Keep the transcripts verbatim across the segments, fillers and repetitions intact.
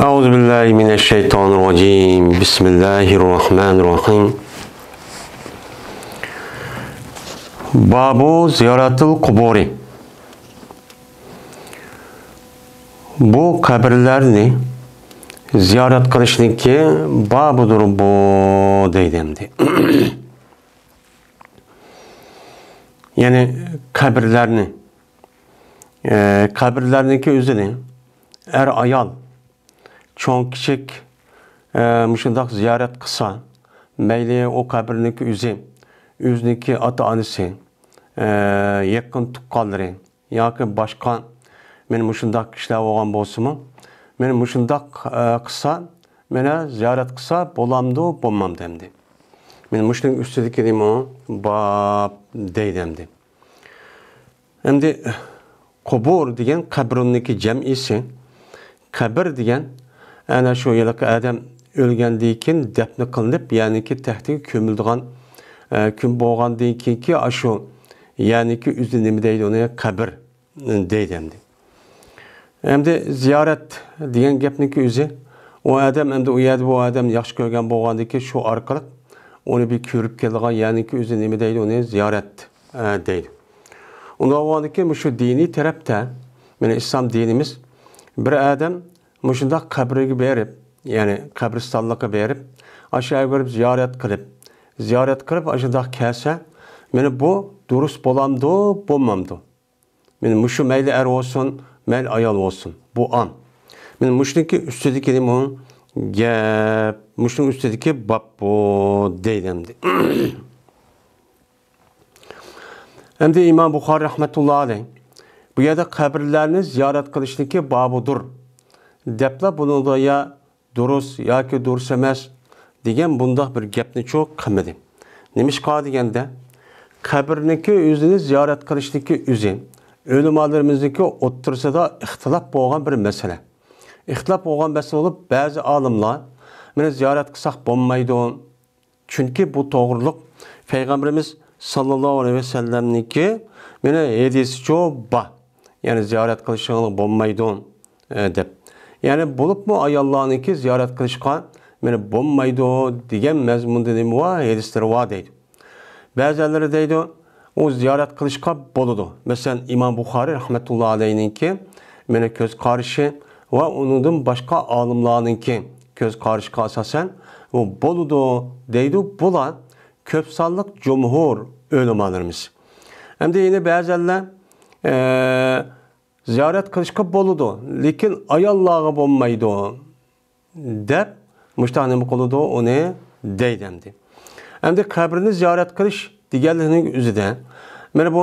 أعوذ بالله من الشيطان الرجيم. بسم الله الرحمن الرحيم. باب زيارة القبور. بۇ قەبرىلەرنى زىيارەت قىلىشنىڭكى بابىدۇر بۇ، دەيدۇ ئەمدى. يەنى قەبرىلەرنى، ئە، قەبرىلەرنىڭكى ئۆزىنى ئەر-ئايال، چوڭ-كىچىك، ئە، مۇشۇنداق زىيارەت قىلسا، مەيلى ئۇ قەبرىنىڭكى ئۆزى، ئۆزىنىڭكى ئاتا-ئانىسى، ئە، يېقىن تۇغقانلىرى، ياكى باشقا، مانا مۇشۇنداق كىشىلەر بولغان بولسىمۇ، مانا مۇشۇنداق، ئە، قىلسا، مانا زىيارەت قىلسا بولامدۇ، بولمامدۇ ئەمدى؟ مانا مۇشۇنىڭ ئۈستىدىكى نېمە؟ باب دەيدۇ ئەمدى. ئەمدى قۇبۇر دېگەن قەبرۇننىڭكى جەمئىسى. قەبرە دېگەن ئەنە شۇ ھېلىقى ئادەم ئۆلگەندىن كېيىن دەپنە قىلىنىپ، يەنىكى تەختىگە كۆمۈلىدىغان، ئە، كۆم بولغاندىن كېيىنكى ئاشۇ، يەنىكى ئۆزى نېمە دەيدۇ ئۇنى؟ قەبرە دەيدۇ ئەمدى. ئەمدى زىيارەت دېگەن گەپنىڭكى ئۆزى، ئۇ ئادەم ئەمدى ئۇ يەردە بۇ ئادەمنى ياخشى كۆرگەن بولغاندىكىن شۇ ئارقىلىق ئۇنى بىر كۆرۈپ كېلىدىغان، يەنىكى ئۆزى نېمە دەيدۇ ئۇنى؟ زىيارەت، ئە، دەيدۇ. ئۇنداق بولغاندىكىن مۇشۇ دىنىي تەرەپتە، مانا ئىسلام دىنىمىز بىر ئادەم مۇشۇنداق قەبرىگە بېرىپ، يەنى قەبرىستانلىققا بېرىپ، ئاشۇ يەرگە بېرىپ زىيارەت قىلىپ، زىيارەت قىلىپ ئاشۇنداق كەلسە، مانا بۇ دۇرۇس بولامدۇ، بولمامدۇ؟ مانا مۇشۇ مەيلى ئەر بولسۇن، مەيلى ئايال بولسۇن، بۇ ئان. مانا مۇشۇنىڭكى ئۈستىدىكى نېمە؟ گەپ. مۇشۇنىڭ ئۈستىدىكى باب بۇ دەيدۇ ئەمدى. ئەمدى ئىمام بۇخارى رەھمەتۇللا ئەلەيھ بۇ يەردە قەبرىلەرنى زىيارەت قىلىشنىڭكى بابىدۇر دەپلا بۇنىڭدا يا دۇرۇس ياكى دۇرۇس ئەمەس دېگەن بۇنداق بىر گەپنىچۇ قىلمىدى. نېمىشقا دېگەندە، قەبرىنىڭكى ئۆزىنى زىيارەت قىلىشنىڭكى ئۆزى ئۆلىمالىرىمىزنىڭكى ئوتتۇرىسىدا ئىختىلاپ بولغان بىر مەسىلە. ئىختىلاپ بولغان مەسىلە بولۇپ، بەزى ئالىملار مانا زىيارەت قىلساق بولمايدۇ، چۈنكى بۇ توغرۇلۇق پەيغەمبىرىمىز ساللاللاھۇ ئەلەيھى ۋەسەللەمنىڭكى مانا ھەدىسىچۇ بار. يەنى زىيارەت قىلىشىڭلار بولمايدۇ، ئە، دەپ. يەنى بولۇپمۇ ئاياللارنىڭكى زىيارەت قىلىشقا مانا بولمايدۇ دېگەن مەزمۇندا نېمە بار؟ ھەدىسلىرى بار دەيدۇ. بەزەنلىرى دەيدۇ، ئۇ زىيارەت قىلىشقا بولىدۇ. مەسىلەن، ئىمام بۇخارى رەھمەتۇللا ئەلەيھنىڭكى مانا كۆز قارىشى ۋە ئۇنىڭدىن باشقا ئالىملارنىڭكى كۆز قارىشىغا ئاساسەن، ئۇ بولىدۇ دەيدۇ. بۇلار كۆپ سانلىق جۇمھۇر ئۆلىمالىرىمىز. ئەمدى يەنە بەزەنلەر، ئە، زىيارەت قىلىشقا بولىدۇ، لېكىن ئاياللارغا بولمايدۇ دەپ مۇشۇنداق نېمە قىلىدۇ، ئۇنى دەيدۇ ئەمدى. ئەمدى قەبرىنى زىيارەت قىلىش دېگەنلىكنىڭ ئۆزىدە، مانا بۇ،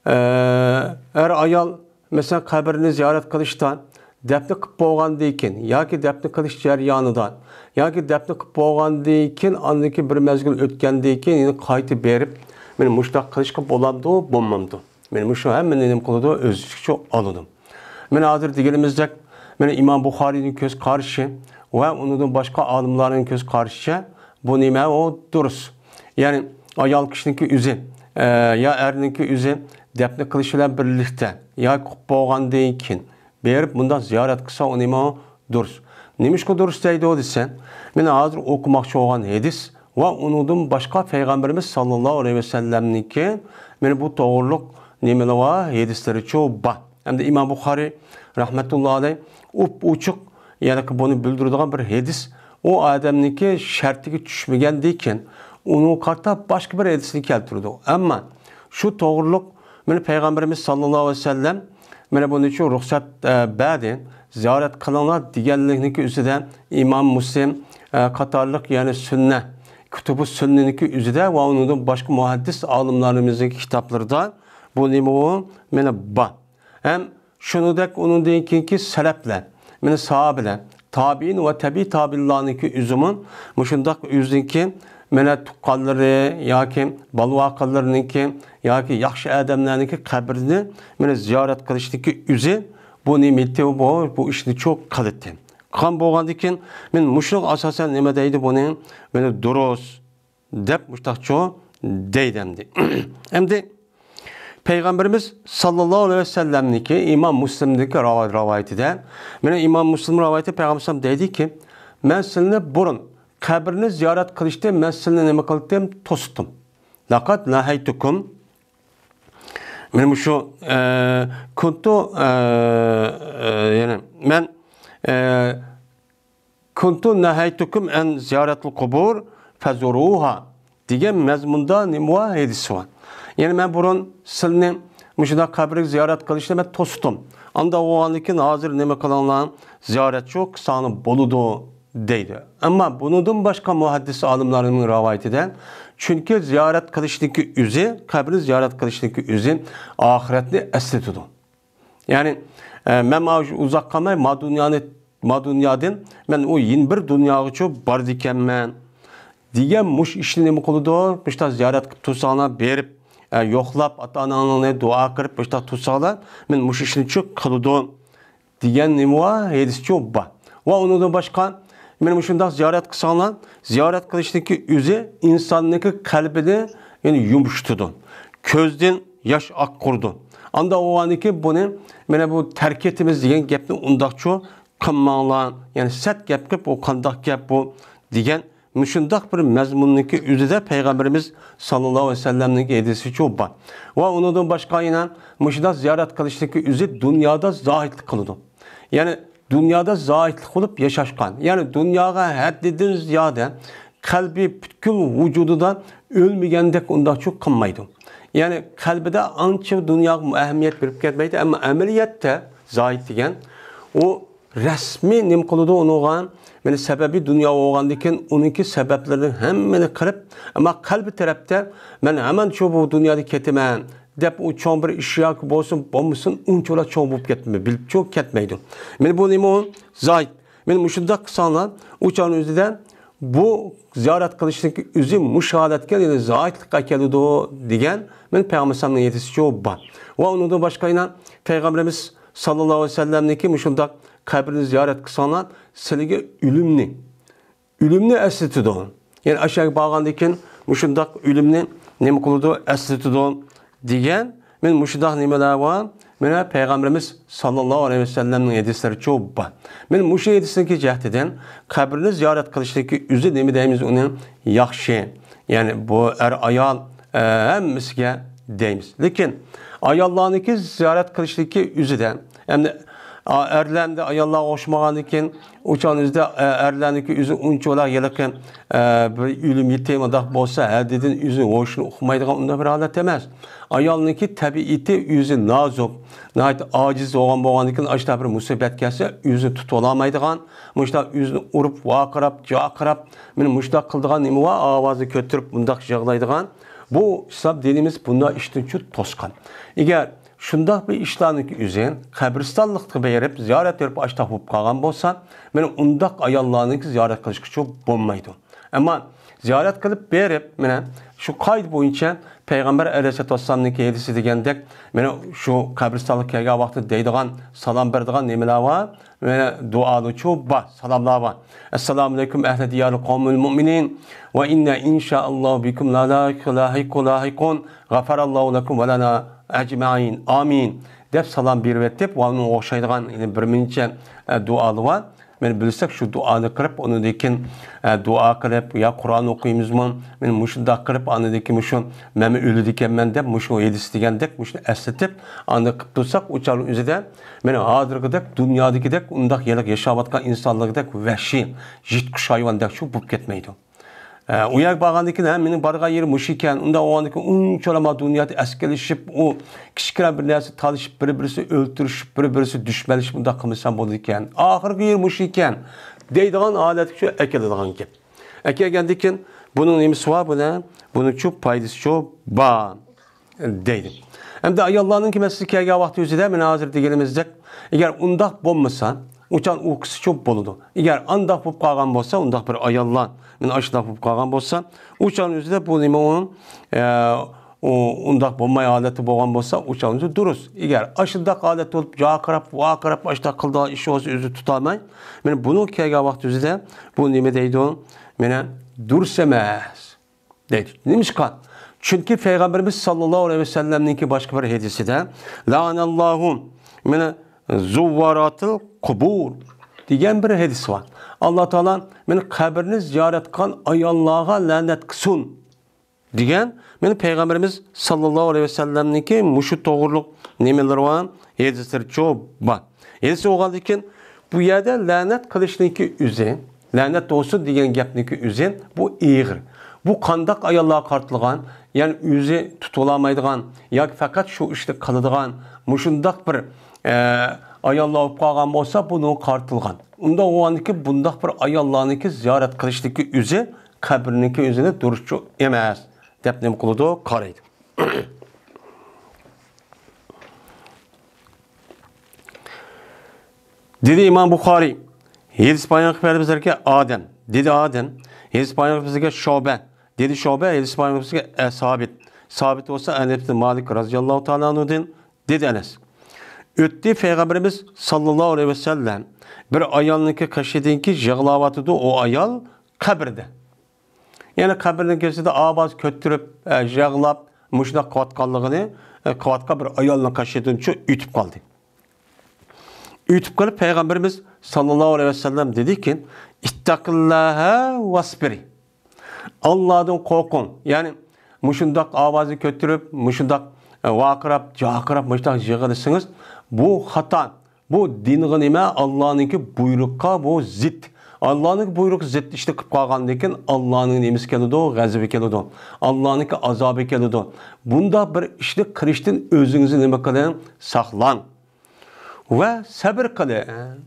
ئە، ئەر-ئايال، مەسىلەن، قەبرىنى زىيارەت قىلىشتا دەپنە قىلىپ بولغاندىن كېيىن ياكى دەپنە قىلىش جەريانىدا ياكى دەپنە قىلىپ بولغاندىن كېيىن ئاندىن كېيىن بىر مەزگىل ئۆتكەندىن كېيىن يەنە قايتا بېرىپ، مانا مۇشۇنداق قىلىشقا بولامدۇ، بولمامدۇ؟ مانا مۇشۇ ھەممىنى نېمە قىلىدۇ؟ ئۆز ئىچىگە ئالىدۇ. مانا ھازىر دېگىنىمىزدەك، مانا ئىمام بۇخارىينىڭ كۆز قارىشى ۋە ئۇنىڭدىن باشقا ئالىملارنىڭ كۆز قارىشىچە، بۇ نېمە؟ ئۇ دۇرۇس. يەنى ئايال كىشىنىڭكى ئۆزى، ئە، يا ئەرنىڭكى ئۆزى دەپنە قىلىش بىلەن بىرلىكتە ياكى قىلىپ بولغاندىن كېيىن بېرىپ مۇنداق زىيارەت قىلسا، ئۇ نېمە؟ ئۇ دۇرۇس. نېمىشقا دۇرۇس دەيدۇ دېسە، مانا ھازىر ئوقۇماقچى بولغان ھەدىس ۋە ئۇنىڭدىن باشقا پەيغەمبىرىمىز ساللاللاھۇ ئەلەيھى ۋەسەللەمنىڭكى مانا بۇ توغرۇلۇق نېمىلىرى بار، ھەدىسلىرىچۇ بار. ئەمدى ئىمام بۇخارىي رەھمەتۇللا ئەلەيھ ئوپئوچۇق، يەنى بۇنى بىلدۈرىدىغان بىر ھەدىس ئۇ ئادەمنىڭكى شەرتىگە چۈشمىگەندىن كېيىن ئۇنىڭغا قارىتا باشقا بىر ھەدىسنى كەلتۈرىدۇ. ئەمما شۇ توغرۇلۇق مانا پەيغەمبىرىمىز ساللاللاھۇ ئەلەيھى ۋەسەللەم مانا بۇنى شۇ رۇخسەت، ئە، بەردى، زىيارەت قىلىڭلار دېگەنلىكنىڭكى ئۆزىدە ئىمام مۇسلىم، ئە، قاتارلىق، يەنى سۈننە، كۇتۇبۇ سۈننىنىڭكى ئۆزىدە ۋە ئۇنىڭدىن باشقا مۇھەددىس ئالىملىرىمىزنىڭكى كىتابلىرىدا بۇ نېمە ئۇ؟ مانا بار. ھەم شۇنىڭدەك ئۇنىڭدىن كېيىنكى سەلەپلەر، مانا ساھابىلەر، تابىئىن ۋە تەبىئىي تابىئىنلارنىڭكى ئۆزىمۇ مۇشۇنداق ئۆزىنىڭكى مانا تۇغقانلىرى ياكى بالا-ۋاقىلىرىنىڭكى ياكى ياخشى ئادەملەرنىڭكى قەبرىنى مانا زىيارەت قىلىشتىكى ئۆزى بۇ نېمە ئىدى؟ بۇ، بۇ ئىشنى چوق قىلىدۇ. قىلغان بولغاندىن كېيىن، مانا مۇشۇنىڭغا ئاساسەن نېمە دەيدۇ بۇنى؟ مانا دۇرۇس دەپ مۇشتاقچۇ دەيدۇ ئەمدى. ئەمدى پەيغەمبىرىمىز ساللاللاھۇ ئەلەيھى ۋەسەللەمنىڭكى ئىمام مۇسلىمدىكى راۋا-، راۋايىتىدە، مانا ئىمام مۇسلىم راۋايىتى، پەيغەمبەر دەيدىكى، مەن سىلىنى بۇرۇن قەبرىنى زىيارەت قىلىشتىن مەن سىلىنى نېمە قىلدىم؟ توستۇم. لەقەد نەھەيتۇكۇم. مانا مۇشۇ، ئە، كۇنتۇ، ئە، ئە، يەنى مەن، ئە، كۇنتۇ نەھەيتۇكۇم ئەن زىيارەتىل قۇبۇر فەزۇرۇھا دېگەن مەزمۇندا نېمە بار؟ ھەدىس بار. يەنى مەن بۇرۇن سىلىنى مۇشۇنداق قەبرىگە زىيارەت قىلىشنى مەن توستۇم. ئانداق بولغاندىكىن ھازىر نېمە قىلىڭلار؟ زىيارەتچۇ قىلساڭلار بولىدۇ دەيدۇ. ئەمما بۇنىڭدىن باشقا مۇھەددىس ئالىملارنىڭ رىۋايىتىدە، چۈنكى زىيارەت قىلىشنىڭكى ئۆزى، قەبرىنى زىيارەت قىلىشنىڭكى ئۆزى ئاخىرەتنى ئەسلىتىدۇ. يەنى، ئە، مەن مانا شۇ ئۇزاق قالماي، ما دۇنيانى، ما دۇنيادىن مەن ئۇ يېنى بىر دۇنياغىچۇ بارىدىكەنمەن دېگەن مۇشۇ ئىشنى نېمە قىلىدۇ؟ مۇشۇنداق زىيارەت قىلىپ تۇرساڭلار، بېرىپ، ئە، يوقلاپ، ئاتا-ئاناڭلارنى دۇئا قىلىپ، مۇشۇنداق تۇرساڭلار، مەن مۇشۇ ئىشنىچۇ قىلىدۇ دېگەن نېمە بار؟ ھەدىسچۇ بار. ۋە ئۇنىڭدىن باشقا، مانا مۇشۇنداق زىيارەت قىلساڭلار، زىيارەت قىلىشنىڭكى ئۆزى ئىنساننىڭكى قەلبىنى، يەنى يۇمشىتىدۇ. كۆزدىن ياش ئاققۇرىدۇ. ئانداق بولغاندىكىن بۇنى، مانا بۇ تەرك ئېتىمىز دېگەن گەپنى ئۇنداقچۇ قىلماڭلار. يەنى سەت گەپ قىلىپ، بۇ قانداق گەپ بۇ دېگەن مۇشۇنداق بىر مەزمۇننىڭكى ئۆزىدە پەيغەمبىرىمىز ساللاللاھۇ ئەلەيھى ۋەسەللەمنىڭ ھەدىسىچۇ بار. ۋە ئۇنىڭدىن باشقا يەنە مۇشۇنداق زىيارەت قىلىشنىڭكى ئۆزى دۇنيادا زاھىدلىق قىلىدۇ. يەنى دۇنيادا زاھىدلىق قىلىپ ياشاشقان، يەنى دۇنياغا ھەددىدىن زىيادە قەلبى پۈتكۈل ۋۇجۇدىدا ئۆلمىگەندەك ئۇنداقچۇ قىلمايدۇ. يەنى قەلبىدە ئانچە دۇنياغا ئەھمىيەت بېرىپ كەتمەيدۇ، ئەمما ئەمەلىيەتتە زاھىد دېگەن ئۇ رەسمىي نېمە قىلىدۇ ئۇنىڭغا؟ مانا سەبەبى دۇنيا بولغاندىكىن ئۇنىڭكى سەۋەبلىرىنىڭ ھەممىنى قىلىپ، ئەمما قەلبى تەرەپتە مەن ھامان شۇ بۇ دۇنيادىن كېتىمەن دەپ ئۇ چوڭ بىر ئىش ياكى بولسۇن، بولمىسۇن ئۇنچىۋالا چوڭ بولۇپ كەتمەي، بىلىپچۇ كەتمەيدۇ. مانا بۇ نېمە ئۇ؟ زاھىد. مانا مۇشۇنداق قىلساڭلار، ئۇ چاغنىڭ ئۆزىدە بۇ زىيارەت قىلىشنىڭكى ئۆزى مۇشۇ ھالەتكە، يەنى زاھىدلىققا ئەكېلىدۇ دېگەن مانا پەيغەمبەر ئەلەيھىسسالامنىڭ ھەدىسىچۇ بار. ۋە ئۇنىڭدىن باشقا يەنە پەيغەمبىرىمىز ساللاللاھۇ ئەلەيھى ۋەسەللەمنىڭكى مۇشۇنداق قەبرىنى زىيارەت قىلساڭلار، سىلىگە ئۆلۈمنى، ئۆلۈمنى ئەسلىتىدۇ. يەنى ئاشۇ يەرگە بارغاندىن كېيىن مۇشۇنداق ئۆلۈمنى نېمە قىلىدۇ؟ ئەسلىتىدۇ دېگەن مانا مۇشۇنداق نېمىلەر بار. مانا پەيغەمبىرىمىز ساللاللاھۇ ئەلەيھى ۋەسەللەمنىڭ ھەدىسلىرىچۇ بار. مانا مۇشۇ ھەدىسنىڭكى جەھىتىدىن قەبرىنى زىيارەت قىلىشنىڭكى ئۆزى نېمە دەيمىز ئۇنى؟ ياخشى. يەنى بۇ ئەر-ئايال، ئە، ھەممىسىگە دەيمىز. لېكىن ئاياللارنىڭكى زىيارەت قىلىشنىڭكى ئۆزىدە، ئەمدى، ئا، ئەرلەر ئەمدى ئاياللارغا ئوخشىمىغاندىن كېيىن، ئۇ چاغنىڭ ئۆزىدە، ئە، ئەرلەرنىڭكى ئۆزى ئۇنچىۋالا ھېلىقى، ئە، بىر ئۆلۈم يېتىم مۇنداق بولسا، ھەددىدىن ئۆزى ھوشىنى ئۇقمايدىغان ئۇنداق بىر ھالەت ئەمەس. ئايالنىڭكى تەبىئىتى ئۆزى نازۇك، ناھايىتى ئاجىز بولغان، بولغاندىن كېيىن ئاشۇنداق بىر مۇسىبەت كەلسە، ئۆزىنى تۇتۇۋالالمايدىغان، مۇشۇنداق ئۆزىنى ئۇرۇپ، ۋارقىراپ، جارقىراپ، مانا مۇشۇنداق قىلىدىغان نېمە بار؟ ئاۋازىنى كۆتۈرۈپ، مۇنداق يىغلايدىغان. بۇ ئىسلام دىنىمىز بۇنداق ئىشتىنچۇ توسقان. ئەگەر شۇنداق بىر ئىشلارنىڭكى ئۆزى قەبرىستانلىققا بېرىپ، زىيارەت بېرىپ، ئاشۇنداق بولۇپ قالغان بولسا، مانا ئۇنداق ئاياللارنىڭكى زىيارەت قىلىشقىچۇ بولمايدۇ. ئەمما زىيارەت قىلىپ بېرىپ، مانا شۇ قائىدە بويىچە پەيغەمبەر ئەلەيھىسسالاتۇ ۋەسسالامنىڭكى ھەدىسى دېگەندەك، مانا شۇ قەبرىستانغا كەلگەن ۋاقتىدا دەيدىغان، سالام بېرىدىغان نېمىلەر بار؟ مانا دۇئالىرىچۇ بار، سالاملار بار. ئەسسالامۇ ئەلەيكۇم ئەھلە دىيارى قەۋمىل مۇئمىنىن ۋە ئىننا ئىنشائاللاھۇ بىكۇم لاھىقۇن، لاھىقۇن، غەفەراللاھۇ لەكۇم ۋە لەنا ئەجمەئىن. ئامىن. دەپ سالام بېرىۋېتىپ، ۋە ئۇنىڭغا ئوخشايدىغان يەنە بىر نەچچە، ئە، دۇئالار بار. مانا بىلسەك شۇ دۇئانى قىلىپ، ئۇنىڭدىن كېيىن، ئە، دۇئا قىلىپ، يا قۇرئان ئوقۇيمىزمۇ؟ مانا مۇشۇنداق قىلىپ، ئاندىن كېيىن مۇشۇ مەنمۇ ئۆلىدىكەنمەن دەپ، مۇشۇ ھەدىس دېگەندەك مۇشۇنى ئەسلىتىپ، ئاندىن قىلىپ تۇرساق، ئۇ چاغنىڭ ئۆزىدە مانا ھازىرقىدەك دۇنيادىكىدەك ئۇنداق ھېلىقى ياشاۋاتقان ئىنسانلىقىدەك ۋەھشىي، يىرتقۇچ ھايۋاندەك شۇ بولۇپ كەتمەيدۇ. ئە، ئۇ يەرگە بارغاندىن كېيىن، ھە، مېنىڭ بارغان يېرىم مۇشۇ ئىكەن، ئۇنداق بولغاندىن كېيىن ئۇنچىۋالا ما دۇنيادا ئەسكىلىشىپ، ئۇ كىچىككىنە بىر نەرسە تالىشىپ، بىر-بىرسى ئۆلتۈرۈشۈپ، بىر-بىرسى دۈشمەنلىشىپ، ئۇنداق قىلمىسام بولىدىكەن. ئاخىرقى يېرى مۇشۇ ئىكەن، دەيدىغان ھالەتكە شۇ ئەكېلىدىغان گەپ. ئەكەلگەندىن كېيىن بۇنىڭ نېمىسى بار بۇنى؟ بۇنىڭچۇ پايدىسىچۇ بار. دەيدۇ. ئەمدى ئاياللارنىڭكى مەسىلىسى كەلگەن ۋاقتى ئۆزىدە، مانا ھازىر دېگىنىمىزدەك، ئەگەر ئۇنداق بولمىسا، ئۇچان ئۇ قىسىچۇ بولىدۇ. ئەگەر ئانداق بولۇپ قالغان بولسا، ئۇنداق بىر ئاياللار، مانا ئاشۇنداق بولۇپ قالغان بولسا، ئۇچان ئۆزىدە بۇ نېمە ئۇ، ئە، ئۇ ئۇنداق بولماي ھالەتتە بولغان بولسا، ئۇچان ئۆزى دۇرۇس. ئەگەر ئاشۇنداق ھالەتتە بولۇپ، جارقىراپ، ۋارقىراپ، ئاشۇنداق قىلىدىغان ئىش بولسا، ئۆزى تۇتالماي، مانا بۇنىڭ كەلگەن ۋاقتى ئۆزىدە بۇ نېمە دەيدۇ؟ مانا دۇرۇس ئەمەس. دەيدۇ. نېمىشقا؟ چۈنكى پەيغەمبىرىمىز ساللاللاھۇ ئەلەيھى ۋەسەللەمنىڭكى باشقا بىر ھەدىسىدە، لەئەنەللاھۇ مىن زۇۋۋاراتىل قۇبۇر دېگەن بىر ھەدىس بار. ئاللا تائالا مېنى قەبرىنى زىيارەت قىلغان ئاياللارغا لەنەت قىلسۇن دېگەن، مېنى پەيغەمبىرىمىز ساللاللاھۇ ئەلەيھى ۋەسەللەمنىڭكى مۇشۇ توغرۇلۇق نېمىلىرى بار، ھەدىسلىرىچۇ بار. ھەدىس بولغاندىن كېيىن بۇ يەردە لەنەت قىلىشنىڭكى ئۆزى، لەنەت بولسۇن دېگەن گەپنىڭكى ئۆزى بۇ ئېغىر. بۇ قانداق ئاياللارغا قارىتىلغان؟ يەنى ئۆزى تۇتۇۋالالمايدىغان ياكى پەقەت شۇ ئىشنى قىلىدىغان مۇشۇنداق بىر، ئە، ئاياللار بولۇپ قالغان بولسا، بۇنىڭغا قارىتىلغان. ئۇنداق بولغاندىكىن بۇنداق بىر ئاياللارنىڭكى زىيارەت قىلىشنىڭكى ئۆزى، قەبرىنىڭكى ئۆزىنى دۇرۇسچۇ ئەمەس دەپ نېمە قىلىدۇ؟ قارايدۇ. دېدى ئىمام بۇخارىي، ھەدىس بايان قىلىپ بەرگەن بىزلەرگە ئادەم. دېدى ئادەم، ھەدىس بايان قىلىپ بىزلەرگە شۇبە. دېدى شۇبە، ھەدىس بايان قىلىپ بىزلەرگە، ئە، سابىت. سابىت بولسا ئەنەس ئىبن مالىك رازىياللاھۇ تائالا ئەنھۇدىن. دېدى ئەنەس. ئۆتتى پەيغەمبىرىمىز ساللاللاھۇ ئەلەيھى ۋەسەللەم بىر ئايالنىڭكى قېشىدىنكى يىغلاۋاتىدۇ، ئۇ ئايال قەبرىدە. يەنى قەبرىنىڭ كېسىدە ئاۋاز كۆتۈرۈپ، ئە، يىغلاپ، مۇشۇنداق قىلىۋاتقانلىقىنى، ئە، قىلىۋاتقان بىر ئايالنىڭ قېشىدىنچۇ ئۆتۈپ قالدى. ئۆتۈپ قېلىپ پەيغەمبىرىمىز ساللاللاھۇ ئەلەيھى ۋەسەللەم دېدىكى، ئىتتەقىللاھە ۋەسبىرى. ئاللادىن قورقۇڭ. يەنى مۇشۇنداق ئاۋازنى كۆتۈرۈپ، مۇشۇنداق، ئە، ۋارقىراپ، جارقىراپ، مۇشۇنداق يىغلىسىڭىز، بۇ خاتا. بۇ دىنغا نېمە؟ ئاللانىڭكى بۇيرۇققا بۇ زىت. ئاللانىڭكى بۇيرۇقى زىت ئىشنى قىلىپ قالغاندىن كېيىن ئاللانىڭ نېمىسى كېلىدۇ؟ غەزىپى كېلىدۇ. ئاللانىڭكى ئازابى كېلىدۇ. بۇنداق بىر ئىشنى قىلىشتىن ئۆزىڭىزنى نېمە قىلىڭ؟ ساقلاڭ. ۋە سەبىر قىلىڭ.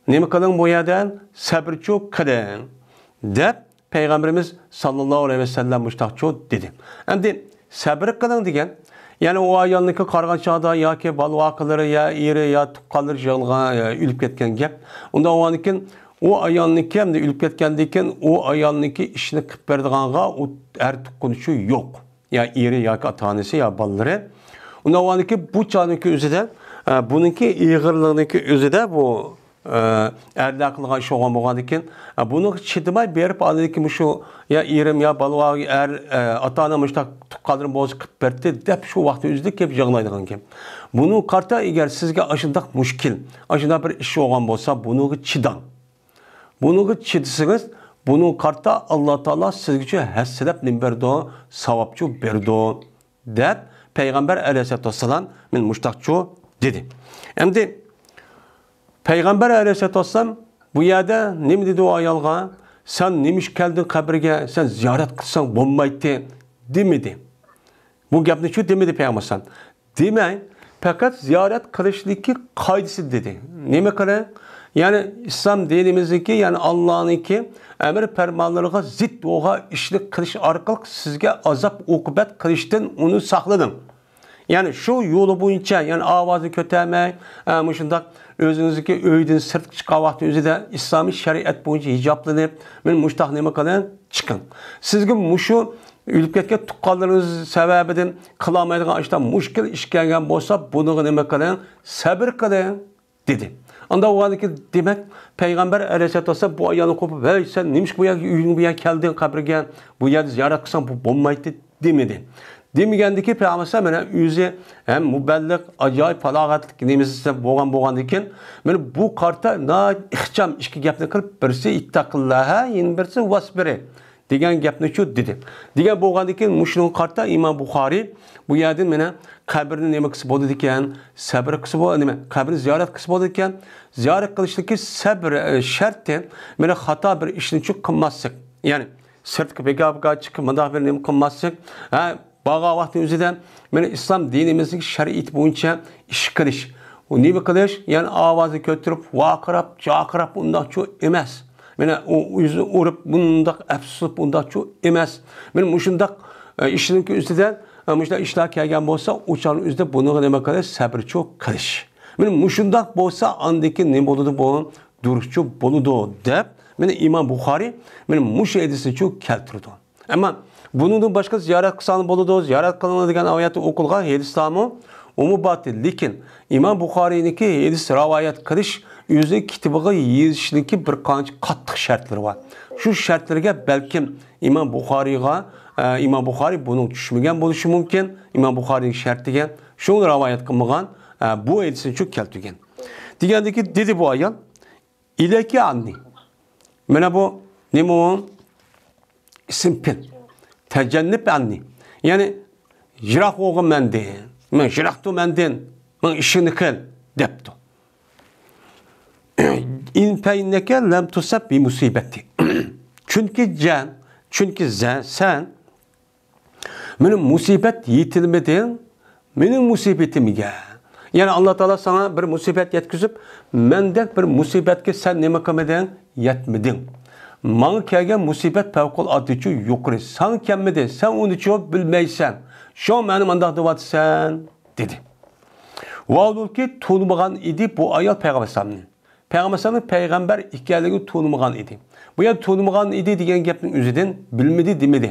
نېمە قىلىڭ بۇ يەردە؟ سەبرچۇ قىلىڭ، دەپ پەيغەمبىرىمىز ساللاللاھۇ ئەلەيھى ۋەسەللەم مۇشتاقچۇ دېدى. ئەمدى سەبرى قىلىڭ دېگەن، يەنى ئۇ ئايالنىڭكى قارىغان چاغدا ياكى بالا-ۋاقىلىرى يا ئېرى يا تۇغقانلىرى يىغلىغان، ئۆلۈپ كەتكەن گەپ. ئۇنداق بولغاندىكىن ئۇ ئايالنىڭكى، ئەمدى ئۆلۈپ كەتكەندىن كېيىن ئۇ ئايالنىڭكى ئىشىنى قىلىپ بېرىدىغانغا ئۇ ئەر تۇغقىنىچۇ يوق. يا ئېرى ياكى ئاتا-ئانىسى يا بالىلىرى. ئۇنداق بولغاندىكىن بۇ چاغنىڭكى ئۆزىدە، ئە، بۇنىڭكى ئېغىرلىقىنىڭكى ئۆزىدە بۇ ئە، ئەرلەر قىلغان ئىش بولغان بولغاندىكىن، ئە، بۇنىڭغا چىدىماي بېرىپ، ئاندىن كېيىن مۇشۇ يا ئېرىم يا بالا ئەر، ئە، ئاتا-ئانا مۇشۇنداق تۇغقانلىرىم بولسا قىلىپ بەردى دەپ شۇ ۋاقىت ئۆزىدە كېلىپ يىغلايدىغان گەپ. بۇنىڭغا قارىتا ئەگەر سىزگە ئاشۇنداق مۈشكۈل، ئاشۇنداق بىر ئىش بولغان بولسا، بۇنىڭغا چىداڭ. بۇنىڭغا چىدىسىڭىز، بۇنىڭغا قارىتا ئاللا تائالا سىزگىچۇ ھەسسىلەپ نېمە بېرىدۇ؟ ساۋابچۇ بېرىدۇ. دەپ پەيغەمبەر ئەلەيھىسسالاتۇ ۋەسسالام مېنى مۇشتاقچۇ دېدى. ئەمدى پەيغەمبەر ئەلەيھىسسالاتۇ ۋەسسالام بۇ يەردە نېمە دېدى ئۇ ئايالغا؟ سەن نېمە ئىش كەلدىڭ قەبرىگە؟ سەن زىيارەت قىلساڭ بولمايتتى دېمىدى. بۇ گەپنىچۇ دېمىدى پەيغەمبەر ئەلەيھىسسالام. دېمەي، پەقەت زىيارەت قىلىشنىڭكى قائىدىسى دېدى. نېمە قىلىڭ؟ يەنى ئىسلام دىنىمىزدىكى، يەنى ئاللانىڭكى ئەمر پەرمانلىرىغا زىت بولغان ئىشنى قىلىش ئارقىلىق سىزگە ئازاب ئوقۇبەت قىلىشتىن ئۇنى ساقلىنىڭ. يەنى شۇ يولى بويىچە، يەنى ئاۋازنى كۆتەرمەي، ئە، مۇشۇنداق ئۆزىڭىزدىكى ئۆيدىن سىرتقا چىققان ۋاقتى ئۆزىدە ئىسلامىي شەرىئەت بويىچە ھىجابلىنىپ، مانا مۇشۇنداق نېمە قىلىڭ، چىقىڭ. سىزگە مۇشۇ ئۆلۈپ كەتكەن تۇغقانلىرىڭىز سەۋەبىدىن قىلالمايدىغان ئاشۇنداق مۈشكۈل ئىش كەلگەن بولسا، بۇنىڭغا نېمە قىلىڭ؟ سەبىر قىلىڭ، دېدى. ئاندا بولغاندىكىن، دېمەك، پەيغەمبەر ئەلەيھىسسالاتۇ ۋەسسالام بۇ ئايالنى قوپۇپ، ۋەي، سەن نېمىشقا بۇ يەرگە، ئۆيۈڭ بۇ يەرگە كەلدىڭ، قەبرىگە، بۇ يەردە زىيارەت قىلساڭ بۇ بولمايتتى، دېمىدى. دېمىگەندىكى پەيغەمبەر ئەلەيھىسسالام مانا ئۆزى ھەم مۇبەللىغ، ئاجايىپ پالاغەتلىك نېمىسى بولغان بولغاندىكىن، مانا بۇ قارىتا ناھايىتى ئىخچام ئىككى گەپنى قىلىپ، بىرسى ئىتتەقىللاھە، يەنە بىرسى ۋەسبىرى دېگەن گەپنىچۇ دېدى. دېگەن بولغاندىكىن، مۇشۇنىڭغا قارىتا ئىمام بۇخارىي بۇ يەردىن مانا قەبرىنى نېمە قىلسا بولىدىكەن، سەبر قىلسا بول-، نېمە، قەبرىنى زىيارەت قىلسا بولىدىكەن، زىيارەت قىلىشتىكى سەبر، ئە، شەرتى، مانا خاتا بىر ئىشنىچۇ قىلماسلىق. يەنى سىرتقا بىكار-بىكار چىقىپ مۇنداق بىر نېمە قىلماسلىق. ھە، بارغان ۋاقتى ئۆزىدە مانا ئىسلام دىنىمىزنىڭ شەرىئىتى بويىچە ئىش قىلىش. ئۇ نېمە قىلىش؟ يەنى ئاۋازنى كۆتۈرۈپ، ۋارقىراپ، جارقىراپ ئۇنداقچۇ ئەمەس. مانا ئۇ ئۆزىنى ئۇرۇپ، بۇنداق ئەپسۇسلىنىپ ئۇنداقچۇ ئەمەس. مانا مۇشۇنداق، ئە، ئىشنىڭكى ئۈستىدە، ئە، مۇشۇنداق ئىشلار كەلگەن بولسا، ئۇ چاغنىڭ ئۆزىدە بۇنىڭغا نېمە قىلىش؟ سەبرچۇ قىلىش. مانا مۇشۇنداق بولسا، ئاندىن كېيىن نېمە بولىدۇ بۇ؟ دۇرۇسچۇ بولىدۇ، دەپ، مانا ئىمام بۇخارىي مانا مۇشۇ ھەدىسنىچۇ كەلتۈرىدۇ. ئەمما بۇنىڭدىن باشقا زىيارەت قىلساڭ بولىدۇ، زىيارەت قىلىڭ دېگەن ئايەتتە ئوقۇلغان ھەدىسلەرمۇ ئۇمۇ بارتى. لېكىن ئىمام بۇخارىينىڭكى ھەدىس رىۋايەت قىلىش ئۆزىنىڭ كىتابىغا يېزىشنىڭكى بىر قانچە قاتتىق شەرتلىرى بار. شۇ شەرتلەرگە بەلكىم ئىمام بۇخارىيغا، ئە، ئىمام بۇخارىي بۇنىڭ چۈشمىگەن بولۇشى مۇمكىن. ئىمام بۇخارىينىڭ شەرتىگە شۇنى رىۋايەت قىلمىغان، ئە، بۇ ھەدىسنى شۇ كەلتۈرگەن. دېگەندىكى دېدى بۇ ئايال، «ئىلەيكى ئاننى.» مانا بۇ نېمە ئۇ؟ ئىسىم پېئىل. «تەجەننەب ئاننى.» يەنى، «يىراق بولغىن مەندىن. مەن يىراق تۇر مەندىن. مېنىڭ ئىشىڭنى قىل» دەپتۇ. «ئىن فەئىننەكە لەم تۇسەب بىمۇسىبەتى.» چۈنكى جەن، چۈنكى زە-، سەن مېنى مۇسىبەت يېتىلمىدىڭ، مېنىڭ مۇسىبىتىمگە. يەنى ئاللا تائالا ساڭا بىر مۇسىبەت يەتكۈزۈپ، مەندەك بىر مۇسىبەتكە سەن نېمە قىلمىدىڭ؟ يەتمىدىڭ. ماڭا كەلگەن مۇسىبەت پەۋقۇلئاددىچۇ يۇقىرى. ساڭا كەلمىدى، سەن ئۇنىچۇ بىلمەيسەن. شۇڭا مېنى مانداق دەۋاتىسەن، دېدى. ۋاھالبۇلكى تونۇمىغان ئىدى بۇ ئايال پەيغەمبەر ئەلەيھىسسالامنى. پەيغەمبەر ئەلەيھىسسالامنىڭ پەيغەمبەر ئىكەنلىكىنى تونۇمىغان ئىدى. بۇ يەردە تونۇمىغان ئىدى دېگەن گەپنىڭ ئۆزىدىن بىلمىدى دېمىدى.